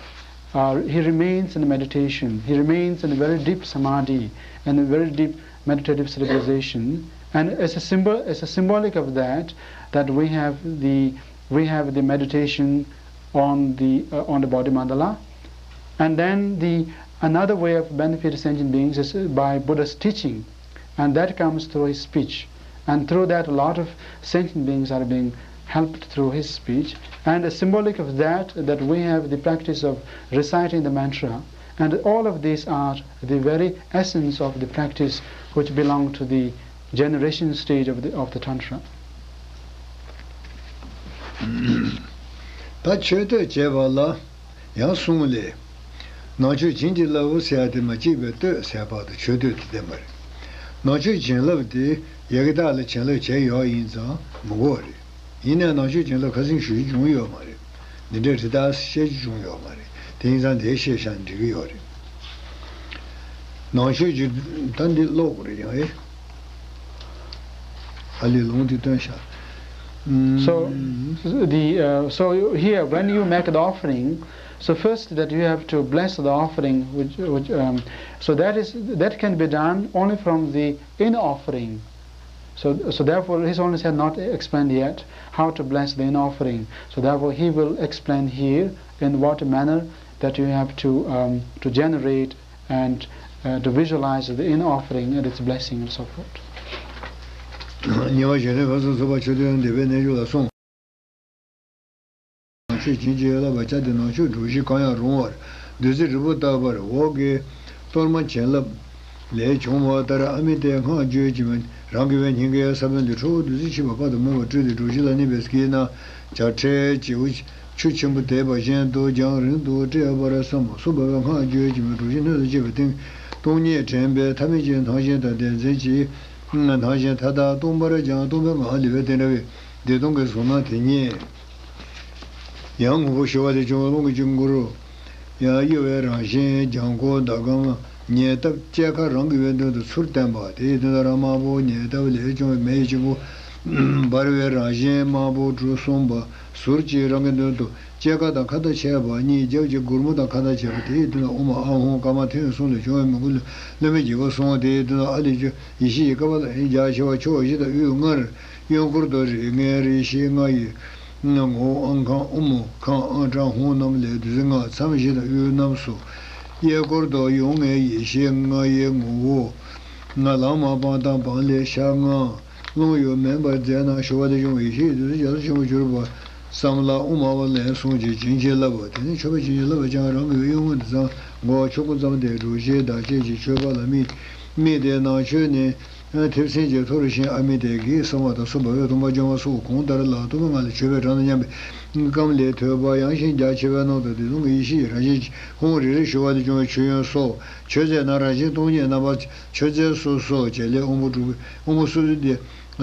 uh, he remains in meditation. He remains in a very deep samadhi and a very deep meditative stabilization, And it's a symbol, it's a symbolic of that, that we have the, we have the meditation on the, uh, on the body mandala. And then the, another way of benefit sentient beings is by Buddha's teaching, and that comes through his speech. And through that, a lot of sentient beings are being helped through his speech. And the symbolic of that, that we have the practice of reciting the mantra. And all of these are the very essence of the practice which belong to the generation stage of the, of the Tantra. ད་མཆོད་བསྟོད་བྱས་པ་ལ་ཡང་གསུངས་ལས། ནང་མཆོད་བྱིན་གྱིས་བརླབ་བོ་ཟེར་ཡ་དེ་མ་གཅིག་པའི་བསྟོད་ཟེར་བར་དུ་མཆོད་བསྟོད་དེ་བསྟན་པ་རེད། ནང་མཆོད་བྱིན་རླབས་དེ་ཡ་གི་དག་ལ་བྱིན་རླབས་བྱས་ཡོད་ཡིན་ཙང་མི་དགོས་རེད། ཡིན་ནའི་ནང་མཆོད་བྱིན་རླབས་ཁ་སང་ཞུ་རྒྱུ་བྱུང་ཡོད་མ་རེད། འདི་འདྲའི་རི་དྭགས་བཤད་རྒྱུ་བྱུང་ཡོད་མ་རེད། དེ་ཡིན་ཙང་དེ་བཤད་བཞག་འགྲིག་གི་ཡོད་རེད། ནང་ཆོས་ཀྱི་ད་འདི་ཀློག་དགོས་རེད་ཡང་ཨེ། ཨ་ལས་ལུང་འདི་སྟོན་ཤག So, the, uh, so here, when you make the offering, so first that you have to bless the offering, which, which, um, so that is, that can be done only from the in offering. So, so therefore, His Holiness had not explained yet how to bless the in offering. So therefore, he will explain here in what manner that you have to, um, to generate and, uh, to visualize the in offering and its blessing and so forth. ཉེ་བར་ཞལ་ནས་ཕར་ཚུར་ཚུགས་པ་མཆོད་རྟེན་འདེབས་པའི་གནས་མཆོག་ལ་གསུངས། ནང་མཆོད་བྱིན་གྱིས་བརླབས་པ་བྱ་སྟེ། ནང་མཆོད་གྲོ་བཞིན་གང་ཡང་རུང་བར། བདུད་རྩི་རིལ་བུ་བཏབ་པར་འོག་གི་གཏོར་མ་བྱིན་རླབས་ལས་བྱུང་བ་ལྟར། ཨ་མི་དེས་སྔགས་བརྗོད་ཅིང་རང་གི་བའི་སྙིང་གའི་ས་བོན་དུ་ཁྲོ་བོ་བདུད་རྩི་ཆུ་བ་དཔག་ཏུ་མེད་པ་སྤྲུལ་ཏེ། གྲོ་བཞིན་ལ་གནས་པའི་དཀྱིལ་ན་བྱ་ཁྲའི་བྱིའུ་ཆུ་ཆེན་པོ་འདེབས་པ་བཞིན་དུ་རྒྱང་རིང་དུ་བསྒྲད་པར་བསམ། གསུངས་པ་སྔགས་བརྗོད་ཅིང་གྲོ་བཞིན་སྣོད་དུ་བཅུག་པའི་སྟེང་སྟོང་ཉིད་དྲན་པས་ཐ་མལ་གྱི་སྣང་ཞེན་དང་ལྡན་མཛད་ཅིང་སྣང་ཞེན་མཐའ་དག་སྟོང་པར་སྦྱངས། སྟོང་པའི་ངང་ལས་པའི་རྟེན་འབྲེལ་བའི་བདེ་སྟོང་གི་གཟུགས་སྣང་དེ་ཉིད། ཡང་ངོ་བོ་ཞི་བ་ལས་བྱུང་བའི་རླུང་གི་དཀྱིལ་འཁོར། ཡང་གཡོ་བའི་རང་བཞིན་ལྗང་ཁུ་ཟླ་གམ་ཉེ་ལྟབ་བཅད་ཁ་རང་གི་བའི་མདུན་དུ་ཚུར་བསྟན་པ། དེའི་མདུན་དུ་རང་དམར་པོ་ཉེ་ལྟབ་ལས་བྱུང་བའི་མེ་ཡི་དཀྱིལ་འཁོར། འབར་བའི་རང་བཞིན་དམར་པོ་གྲུ་གསུམ་པ་ཟུར་གཅིག་རང་གི་མདུན་དུ་བཅད་ཁ་དང་ཁ་ཏ་ཕྱེད་པ་གཉིས། རྒྱབ་ཀྱི་སྒོར་མོ་དང་ཁ་ཏ་ཕྱེད་པ། དེའི་མདུན་དུ་ཨོཾ་ཨཱཿཧཱུྃ་ཀ་མ་ཐིའི་གསུང་ལས་བྱུང་བའི་མོས་གུས་བླུན་པོའི་འཇིགས་པ་སོང་། དེའི་མདུན་དུ་ཨ་ལས་བྱུང་ཡེ་ཤེས་ཀྱི་ཀ་པཱ་ལ་ཡང་རྒྱ་ཆེ་བ་ཕྱོགས་བཞི་དང་དབུས་ལྔར། གཡོན་སྐོར་དུ་རིགས་ལྔའི་རིགས་བཞི་ལྔ་ཡི་ངོ་བོ་ཨང་ཁང་ཨོཾ་ཁང་ཨང་གྲངས་ཧཱུྃ་རྣམས་ལས་བདུད་རྩི་ལྔ། མཚམས་བཞི་དང་དབུས་རྣམས་སུ། གཡས་སྐོར་དུ་ཡོངས་ལྔའི་ཡེ་ཤེས་ལྔ་ཡི་ངོ་བོ། ལམ་མ་སྤང་དང་སྤང་ལས་ཞག་ལྔ། རླུང་གཡོ་མེད་པར་མཛད་ན་ཞི་བ་ལས་བྱུང་བའི་ཡེ་ཤེས་བདུད་རྩི་རྒྱ་མཚོ་ཆེན་པོར་གྱུར་པ་བསམ་ལ་ཨོཾ་ཨཱཿཧཱུྃ་ལན་གསུངས་ཀྱིས་བྱིན་གྱིས་བརླབས་པ། དེ་ནས་མཆོད་པ་བྱིན་གྱིས་བརླབས་པ་ཀྱང་རང་གི་གཡོན་ངོས་ནས་བརྩམས། མགོ་བ་ཆུ་སྐོར་ཙམ་སྟེ་གྲོ་བཞིན་དང་བཅས་ཀྱི་མཆོད་པ་ལ་དམིགས། དམིགས་ཏེ་ནང་མཆོད་ནས། མཐེབ་སྲིན་གྱིས་འཐོར་ཞིང་ཨ་མི་དེ་གིས་བསང་བ་དང་སོ་འབར་བའི་ཐུམ་པ་སྦྱང་བ་སོགས་གོང་ལྟར་ལ། ཐུབ་པ་སྔགས་ལས་མཆོད་པའི་གྲངས་དང་མཉམ་པའི་སྐམ་ལས་ཐོད་པ་ཡངས་ཤིང་རྒྱ་ཆེ་བའི་ནང་དུ་བདེ་སྟོང་གི་ཡེ་ཤེས་ཀྱི་རང་བཞིན་གྱི་ཧཱུྃ་རེ་རེ་ཞི་བ་ལས་བྱུང་བའི་མཆོད་ཡོན་སོགས་མཆོད་རྫས་རྣམས་རང་བཞིན་སྟོང་ཉིད་རྣམ་པར་མཆོད་རྫས་སོ་སོ་བྱས་ལས་དབང་པོ་དྲུག་གི་དབང་པོ་སོ་སོའི་བདེ།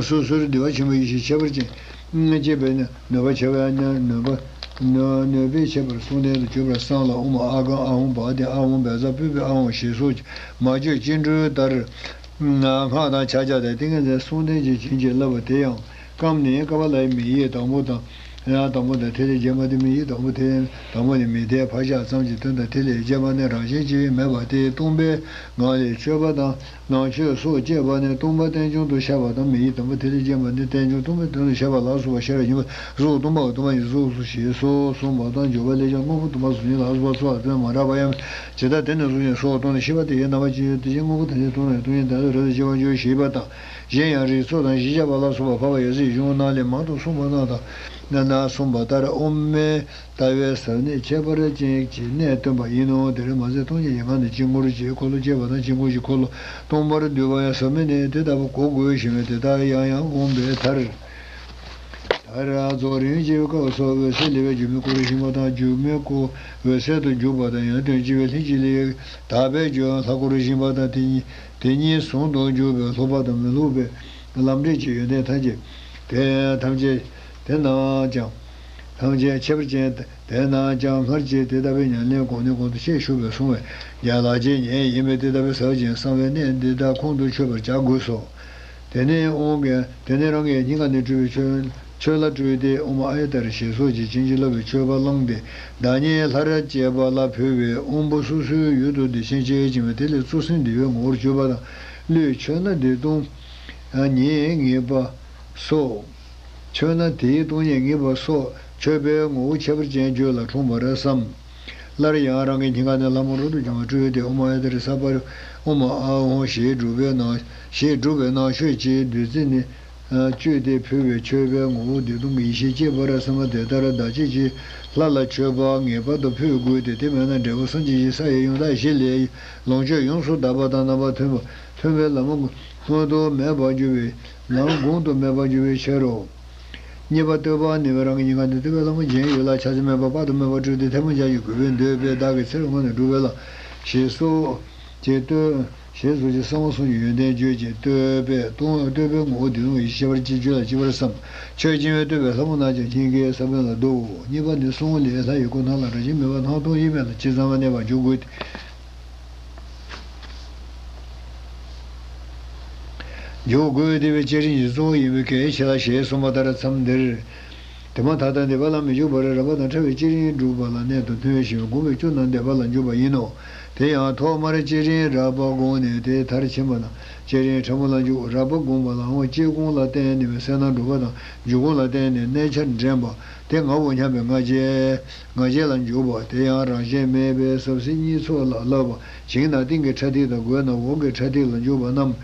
སོ་སོར་བདེ་བ་ཆེན་པོའི་ཡེ་ཤེས་ཁྱད་པར་ཅན་སྐྱེས་པས་ནི་ནུས་པ་ཆེ་བའི་ནུས་པ། ནུས་པས་ཁྱད་པར་གསུང་རྟེན་དུ་གྱུར་པར་བསམ་ལ་ཨོཾ་ཨཱཿཧཱུྃ་ཨཱཿཧཱུྃ་བཛྲ་ཏཱིཿ་ཨཱཿཧཱུྃ་བཛྲ་ཕུད་པའི་ཨཱཿཧཱུྃ་ཞེས་སོགས་ཀྱི་མ་བཅོས་སྤྱི་འགྲོའི་ལྟར། སྔགས་དང་ཕྱག་རྒྱ་དང་ཏིང་ངེ་འཛིན་གསུང་རྟེན་གྱིས་བྱིན་གྱིས་བརླབས་པ་དེ་ཡང་སྐམ་ནས་ཀ་པཱ་ལའི་མིང་ཡིག་དང་པོ་དང་། ཡང་དང་པོ་དང་ཐིག་ལེ་བརྒྱད་པ་སྟེ་མིང་ཡིག་དང་པོ་དེ་དང་པོ་ནི་མི་མཐའི་ཕར་བཞག་ཙམ་གྱི་དོན་དང་ཐིག་ལེ་བརྒྱད་པ་ནི་རང་བཞིན་གྱིས་མེད་པ་སྟེ་སྟོང་པའི་ངང་ལས་མཆོད་པ་དང་ནང་མཆོད་སོགས་བཅས་པ་ནི་སྟོང་པ་རྟེན་འབྱུང་དུ་ཤར་བ་དང་། མིང་ཡིག་དང་པོ་ཐིག་ལེ་བརྒྱད་པ་ནི་རྟེན་འབྱུང་སྟོང་པའི་དོན་དུ་ཤར་བ་ལ་སོགས་པ་ཤར་བའི་ཉིན་མོ་གཟུགས་སྟོང་པའམ་སྟོང་པ་ཉིད་གཟུགས་སུ་ཞེས་སོགས་གསུངས་པ་དང་། སྦྱོར་བ་ལས་ཀྱང་དངོས་པོ་སྟོང་པ་གཟུགས་ཅན་ལ་སོགས་པ་སོགས་ལ་དོན་མ་འདྲ་བ་ཡང་ཇི་ལྟར་དེ་ནི་གཟུགས་ཅན་སོགས་སྟོང་ནས་ཤེས་པ་དེ་ཡི་རྣམ་པ་ཅན་ཡོད། དེ་བཞིན་དངོས་པོ་ཐམས་ཅད་སྟོང་ནས་སྟོང་ཉིད་དོན་དུ་རབ་ཏུ་ཕྱེ་བར་འགྱུར་ཞེས་པ་དང་། གཞན་ཡང་རིགས་ཚོགས་དང་བཞི་ཆ་པ་ལ་སོགས་པ་འཕགས་པ་ཡབ་སྲས་གཞུང་ནང་ལས་མང་དུ་གསུངས་པ་རྣམས་དང་། ན་ན་གསུངས་པ་ལྟར་དབུ་མའི་ལྟ་བའི་ཟབ་གནད་ཁྱད་པར་ཅན་གྱི་གནད་སྟོན་པ་ཡིན་ནོ། དེར་མ་ཟད་སྟོང་ཉིད་ཀྱི་ངང་ནས་དཀྱིལ་འཁོར་གྱི་འཁོར་ལོ་བཅས་པ་དང་། དཀྱིལ་འཁོར་གྱི་འཁོར་ལོ་སྟོང་པར་བསྡུས་པ་ཡང་ཟབ་མོ་ནས་དེ་ལྟ་བུ་གོ་དགོས་ཞེས་པས་དེ་ལྟར་ཡང་ཡང་དགོངས་པའི་མཐར། ད་ར་རྫོགས་རིམ་གྱི་སྐབས་སུ་འོད་གསལ་ལེགས་པའི་སྒྱུ་མའི་སྐུ་རུ་བཞེངས་པ་དང་། སྒྱུ་མའི་སྐུ་འོད་གསལ་དུ་འཇུག་པ་དང་། ཡོན་ཏན་ལྕི་བའི་ལྷན་ཅིག་ལས་དག་པའི་སྒྱུ་ལྷ་སྐུ་རུ་བཞེངས་པ་དང་། དེ་ཉིད་དེ་ཉིད་ཟུང་དུ་འཇུག་པའི་ལྷུག་པ་དང་མི་ལྷུག་པའི་ལམ་འབྲས་ཀྱི་ཡོན་ཏན་ཐམས་ཅད་དེ་ཐམས་ཅད་དེ་རྣམས་ཀྱང་ཐམས་ཅད་ཁྱད་པར་ཅན་དེ་རྣམས་ཀྱང་སྔར་གྱི་དེ་ལྟ་བུའི་ཉམས་ལེན་གོང་ནས་གོང་དུ་ཤེས་ཞུ་བས་གསུངས་པའི་རྒྱན་ལ་རྗེས་ཉེ་ཡིན་པས་དེ་ལྟ་བུའི་ཟབ་ཅིང་གསང་བའི་གནད་འདི་དག་ཁོང་དུ་ཆུད་པར་བྱ་དགོས་སོ། དེ་ནས་དབང་གིས་དེ་ནས་རང་གི་སྙིང་ག་ནས་སྤྲུལ་པའི་ཆོས་ཆོས་ལ་སྤྲུལ་ཏེ་དབུ་མ་ཨཱ་ཡ་ཏཱ་ར་ཞེས་སོགས་ཀྱིས་བྱིན་གྱིས་བརླབས་པའི་མཆོད་པ་བླངས་ཏེ། བདག་ཉིད་ལྷར་བཅས་པ་ལ་ཕུལ་བས་དབང་པོ་སོ་སོའི་ཡུལ་དུ་བདེ་ཆེན་སྐྱེ་བར་བྱིན་པས་དེ་ལས་གཙོ་སེམས་བདེ་བའི་ངོ་བོར་གྱུར་པ་དང་། བློས་མཆོད་ན་བདེ་སྟོང་ ཉེས་ངེས་པ་སོགས། མཆོད་ན་དེའི་སྟོང་ཉིད་ངེས་པ་སོགས་མཆོད་པའི་ངོ་བོ་ཁྱད་པར་ཅན་བརྗོད་ལ་འཁྲུངས་པར་བསམ། སླར་ཡང་རང་གི་སྙིང་ག་ནས་ལྷ་མོ་རབ་ཏུ་བྱུང་བ་སྤྲུལ་ཏེ་ཨོཾ་ཨཱཿཡ་ཏཱ་ར་ས་པ་རི་ཨོཾ་ཨཱཿཧཱུྃ་ཞེས་སྒྲུབ་པའི་ནང་ཞེས་སྒྲུབ་པའི་ནང་མཆོད་ཅིང་བདུད་རྩི་ནི་བཅུད་དེ་ཕུལ་བས་མཆོད་པའི་ངོ་བོ་བདེ་སྟོང་གི་ཡེ་ཤེས་སྐྱེས་པར་བསམ། དེ་ལྟར་བདག་བསྐྱེད་ཀྱི་ལྷ་ལ་མཆོད་པ་ངེས་པར་དུ་ཕུལ་དགོས་ཏེ། དེ་མེད་ན་འབྲས་བུ་སངས་རྒྱས་ཀྱི་ས་ཡི་ཡང་དག་བཞི་ལས་ལོངས་སྤྱོད་ཡོངས་སུ་དག་པ་དང་རྣམ་པ་མཐུན་པ་མཐུན་པའི་ལམ་སྔོན་དུ་མེད་པར་འགྱུར་བའི་ལམ་གོང་དུ་མེད་པར་འགྱུར་བའི་ཕྱིར་རོ། གཉིས་པ་བསྟོད་པ་ནི་རང་གི་སྙིང་ག་ནས་བསྟོད་པའི་ལྷ་མོ་སྦྱིན་ཡོད་ལ་ཆ་ཅན་མེད་པ་དཔག་ཏུ་མེད་པ་སྤྲུལ་ཏེ་ཐལ་མོ་སྦྱར་ཞིང་གུས་པས་འདུད་པས་བདག་གི་ཚེ་རབས་སྔོན་ནས་བསྒྲུབས་པའི་ལྷ་ཞེས་སོགས་ཀྱིས་བསྟོད། ཞེས་སོགས་ཀྱིས་གསང་བ་གསུམ་གྱི་ཡོན་ཏན་བརྗོད་ཅིང་བསྟོད་པས་སྟོང་བསྟོད་པའི་ངོ་བོ་བདེ་སྟོང་གི་ཡེ་ཤེས་ཁྱད་པར་ཅན་བརྗོད་ལ་གཅིག་པར་བསམ། མཆོད་ཅིང་བསྟོད་པའི་ལྷ་མོ་རྣམས་ཀྱང་སྙིང་གའི་ས་བོན་ལ་བསྡུའོ། གཉིས་པ་ནི་གསུང་ལས་ལྷ་ཡི་སྐུ་སྣང་ལ་རང་བཞིན་མེད་པ་སྣང་སྟོང་ཡིན་མིན་ལ་ཇི་ཙམ་གནས་པར་འཇུག་དགོས་ཏེ། འཇུག་དགོས་ཏེ་བའི་བསྐྱེད་རིམ་གྱི་གཙོ་བོ་ཡིན་པའི་གལ་ཆེ་ལ་ཞེས་གསུངས་པ་ལྟར་མཚམས་འདིར། དེ་མ་ཐག་ཏུ་འདས་པ་ལ་མི་འཇུག་པར་རབ་དང་ཕྲ་བའི་བསྐྱེད་རིམ་སྒྲུབ་པ་ལ་གནད་དུ་བསྣུན་ཞིང་སྒོམ་པའི་སྐྱོན་རྣམས་འདས་པ་ལ་འཇུག་པ་ཡིན་ནོ། དེ་ཡང་ཐོག་མར་བསྐྱེད་རིམ་རབ་བསྒོམས་ནས་དེའི་མཐར་ཕྱིན་པ་ན་བསྐྱེད་རིམ་ཕྲ་མོ་ལ་འཇུག་རབ་བསྒོམས་པ་ལའང་བསྐྱེད་སྒོམ་ལ་བརྟེན་ནས་གསལ་སྣང་སྒྲུབ་པ་དང་འཇུག་སྒོམ་ལ་བརྟེན་ནས་གནས་ཆ་འདྲེན་པ། དེ་ངའོ་སྙམ་པའི་ང་རྒྱལ། ང་རྒྱལ་ལ་འཇུག་པ། དེ་ཡང་རང་བཞིན་མེད་པའི་ཟབ་གསལ་གཉིས་ཚོགས་ལ་བསླབ་པ། བྱིངས་ན་སྟེང་གི་ཕྲ་ཐིག་དང་སྒོ་ན་འོག་གི་ཕྲ་ཐིག་ལ་འཇུག་པ་རྣམས།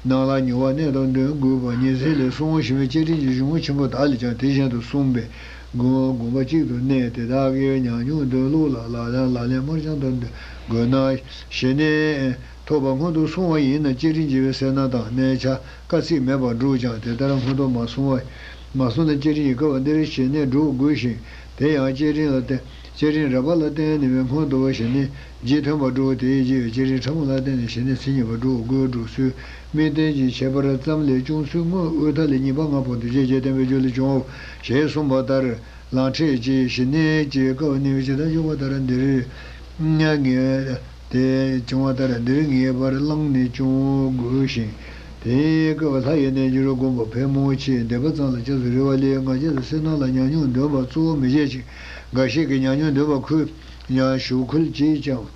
ནང་ལ་མྱུར་བ་གནད་དང་དོན་དགོས་པ་ཉིན་མཚན་ལས་གསུངས་ཤིང་བསྐྱེད་རིམ་གྱི་གཞུང་ཆེན་པོ་དག་ལས་ཀྱང་དེ་བཞིན་དུ་གསུངས་པས། དགོངས་པ་གཅིག་ཏུ་གནས་དེ་དག་གི་ཉམས་མྱོང་འདོན་ལུགས་ལ་ལག་ལེན་ལག་ལེན་དམར་རྐྱང་དུ་འདོན་དགོས་ན། ཞི་གནས་ཐོབ་པ་སྔོན་དུ་སོང་བ་ཡིན་ན་བསྐྱེད་རིམ་གྱི་གསལ་སྣང་དང་གནས་ཆ་དཀའ་ཚེགས་མེད་པར་འགྲུབ་ཀྱང་དེ་ལྟར་སྔོན་དུ་མ་སོང་བ། མ་སོང་ན་བསྐྱེད་རིམ་གྱི་སྐབས་འདིར་ཞི་གནས་སྒྲུབ་དགོས་ཤིང་། དེ་ཡང་བསྐྱེད་རིམ་ལ་བརྟེན་བསྐྱེད་རིམ་རབ་པ་ལ་བརྟེན་ནས་སྔོན་དུ་ཞི་གནས་རྗེས་མཐུན་པར་འགྲུབ་སྟེ། རྗེས་བསྐྱེད་རིམ་ཕྲ་མོ་ལ་བརྟེན་ནས་ཞི་གནས་མཚན་ཉིད་པར་འགྲུབ་དགོས། འགྲུབ་ཚུལ་དམིགས་རྟེན་གྱི་ཁྱད་པར་ཙམ་ལས་སྐྱོང་ཚུལ་དངོས་དབུས་མཐའ་ལས་གཉིས་པ་ལྔ་པོ་འདུས་བྱས་བརྒྱད་བསྟན་པའི་རྒྱུད་ལས་བྱུང་ངོ་། ཞེས་གསུངས་པ་ལྟར། ལམ་ཁྲིད་ཀྱི་ཞི་གནས་ཀྱི་སྐབས་ནི་ཇི་ལྟར་འཇུག་པ་ལྟར་འདིར་ངེས། དེ་བྱུང་བ་ལྟར་འདིར་ངེས་པར་བླངས་ནས་སྐྱོང་དགོས་ཤིང་། དེའི་སྐབས་ལྷ་ཡི་རྣལ་འབྱོར་སྒོམ་པ་ཕལ་མོ་ཆེས་འདས་པ་ཙམ་ལ་སྐྱབས་སུ་རེ་བ་ལས་ང་རྒྱལ་དང་སེར་སྣ་ལ་ཉམས་མྱོང་འདོན་པ་གཙོ་བོ་མི་བྱེད་ཅིང་། འགའ་ཞིག་གིས་ཉམས་མྱོང་འདོན་པ་ཁུལ་ཡང་ཞུ་ཁུལ་བྱེད་ཀྱང་།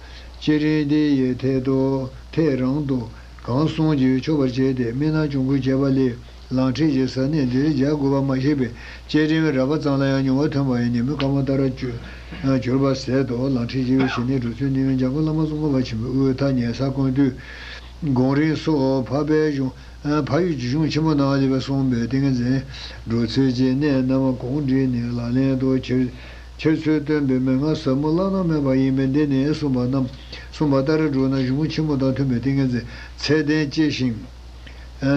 བསྐྱེད་རིམ་འདི་ཡི་ཐད་དུ་ཐད་རང་དུ་གང་གསུང་གིས་ཆོག་པར་བྱས་ཏེ་དམིགས་རྣམ་སྐྱོང་ཁུལ་བྱས་པ་ལས། ལམ་ཁྲིད་ཀྱི་ཟབ་གནད་འདིར་སྦྱར་དགོས་པ་མ་ཤེས་པས། བསྐྱེད་རིམ་རབ་པ་ཙམ་ལ་ཡང་མྱུར་བ་ཐོན་པ་ཡི་ཉེས་དམིགས་ཀརྨ་ཏཱ་ར་གྱུར་པ་ཟད་དོ། ལམ་ཁྲིད་ཀྱི་ཞི་གནས་སྒྲུབ་ཚུལ་འདི་ནི་འཇམ་མགོན་བླ་མ་ཙོང་ཁ་པ་ཆེན་པོའི་དབུས་མཐའ་ཉེ་ས་ཀོང་སྤྲུལ་སྒོམ་རིམ་སོགས་འཕགས་པའི་གཞུང་འཕགས་ཡུལ་གྱི་གཞུང་ཆེན་མོ་ནང་ལས་པའི་གསུངས་པའི་ཏིང་ངེ་འཛིན་སྒྲུབ་ཚུལ་གྱི་གནད་རྣམས་གོང་བསྒྲིགས་ནས་ལག་ལེན་དུ་འཁྱེར་འཁྱེར་ཚུལ་སྟོན་པའི་མན་ངག་ཟབ་མོ་བླ་ན་མེད་པ་ཡིན་པས། འདི་ནས་གསུངས་པ་རྣམས་གསུངས་པ་ལྟར་བསྒྲུབས་ན་གཞུང་ཆེན་མོ་དང་མཐུན་པའི་ཏིང་ངེ་འཛིན་ཚད་ལྡན་སྐྱེ་ཞིང་།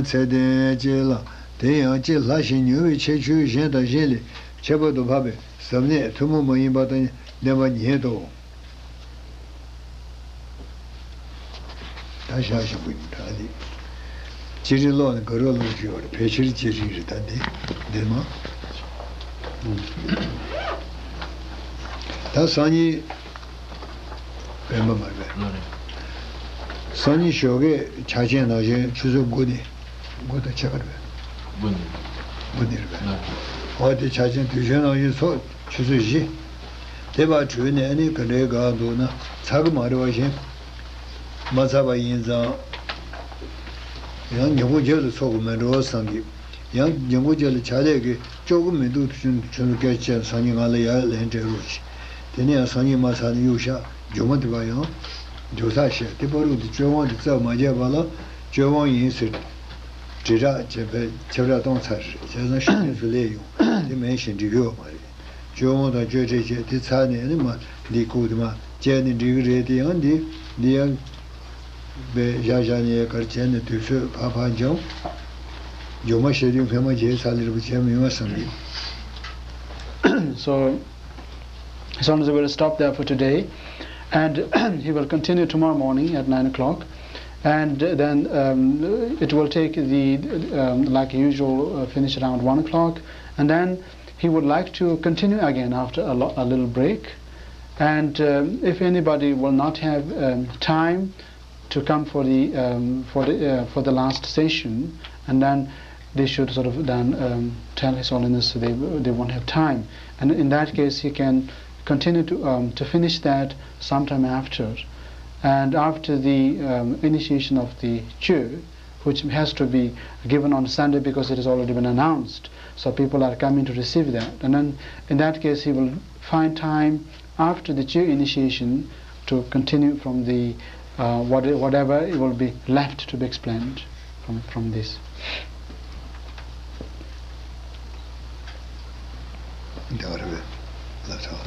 ཚད་ལྡན་སྐྱེ་ལ། དེ་ཡང་སྐྱེ་སླ་ཞིང་མྱུར་བའི་ཁྱད་ཆོས་གཞན་དང་གཞན་ལས་ཁྱད་པར་དུ་འཕགས་པའི་ཟབ་གནད་ཐུན་མོང་མ་ཡིན་པ་དང་ལྡན་པ་ཉིད་དོ། ད་ཞག་ཞིག་པོ་ཡིན་ད་འདི། བསྐྱེད་རིམ་ཀློག་ནས་ག་རེ་ཀློག་རྒྱུ་ཡོད་རེད། ཕལ་ཆེར་བསྐྱེད་རིམ་རེད་ད་འདི། འདི་མ། ད་སང་ཉིན། སྤེན་པ་མ་རེད་པས། སང་ཉིན་ཞོགས་ཀས་ཕྱག་ཆེན་ནང་བཞིན་ཆུ་ཚོད་དགུ་ནས། དགུ་དང་ཕྱེད་ཀ་རེད་པས། དགུ་ནས། དགུ་ནས་རེད་པས། ཨ། འོ་དེ་ཕྱག་ཆེན་དུས་ཆེན་ནང་བཞིན་ཚོགས་ཆུ་ཚོད་བཞི། དེ་བར་གྲོལ་ནས་ཨ་ནི་ག་འདྲའི་དགའ་འདུག་ན་ཚར་གི་མ་རེད་པ། གཞན་མ་ཚར་བ་ཡིན་ཙང་། ཡང་ཉིན་གུང་རྒྱབ་ལ་ཚོགས་གི་མེད་འགྲོ་བསམ་གི། ཡང་ཉིན་གུང་རྒྱབ་ལ་ཕྱག་ལས་ཀྱི་ལྕོགས་གི་མི་འདུག་ཁྱོད་ཁྱོད་ཚོ་སྐད་ཆ་སང་ཉིན་ང་ལ་ཡར་ལན་སྤྲད་རོགས་གྱིས། དེ་ནས་ཡང་སང་ཉིན་མ་ཚར་ནས་གཡུག་བཞག་མཇུག་མ་དེ་བ་ཡང་འཇུག་ཐག་བཤད་དེ་བར་དུ་སྤྱོད་དབང་དེ་རྩ་མ་བརྒྱབ་པ་ལ་སྤྱོད་དབང་ཡིན་ཟེར། དྲིལ་བསྒྲགས་བྱས་པས་ཁྱབ་བསྒྲགས་གཏོང་ཚར་རེད། བྱས་ཙང་ཤུགས་ནས་སུ་ལས་ཡོང་དེ་མེད་བཞིན་འགྲིག་གི་ཡོད་མ་རེད། སྤྱོད་དབང་དང་སྤྱོད་འབྲས་བཅས་དེ་ཚར་ནས་ནི་མ་འདི་བཀུག་དེ་མ་བཅད་ནས་འགྲིག་གི་རེད། དེ་ཡང་འདི་འདི་ཡང་བས་བཞག་བཞག་ནས་གར་བྱས་ནས་དུས་ཚོད་ཕར་ཕར་འཇོག་མཇུག་མ་བཤད་དུས་སྔོན་མ་བྱས་ཚར་ལེར་བུ་བྱས་མི་ཡོང་བསམ་གི། So, so we'll stop there for today, and he will continue tomorrow morning at nine o'clock, and then um, it will take the um, like usual uh, finish around one o'clock, and then he would like to continue again after a, lo- a little break. And um, if anybody will not have um, time to come for the um, for the uh, for the last session, and then they should sort of then um, tell His Holiness they they won't have time. And in that case, he can continue to um, to finish that sometime after. And after the um, initiation of the Chö, which has to be given on Sunday because it has already been announced. So people are coming to receive that. And then in that case, he will find time after the Choeyi initiation to continue from the, uh, what, whatever it will be left to be explained from, from this. འདི་བར་བས་ལ་ཐོག་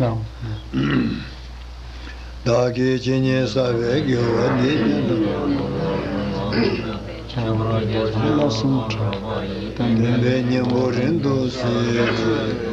བདག་གིས་ཇི་སྙེད་བསགས་པའི་དགེ་བ་འདི། བསྟན་པའི་སྙིང་པོ་རིང་དུ་གསལ།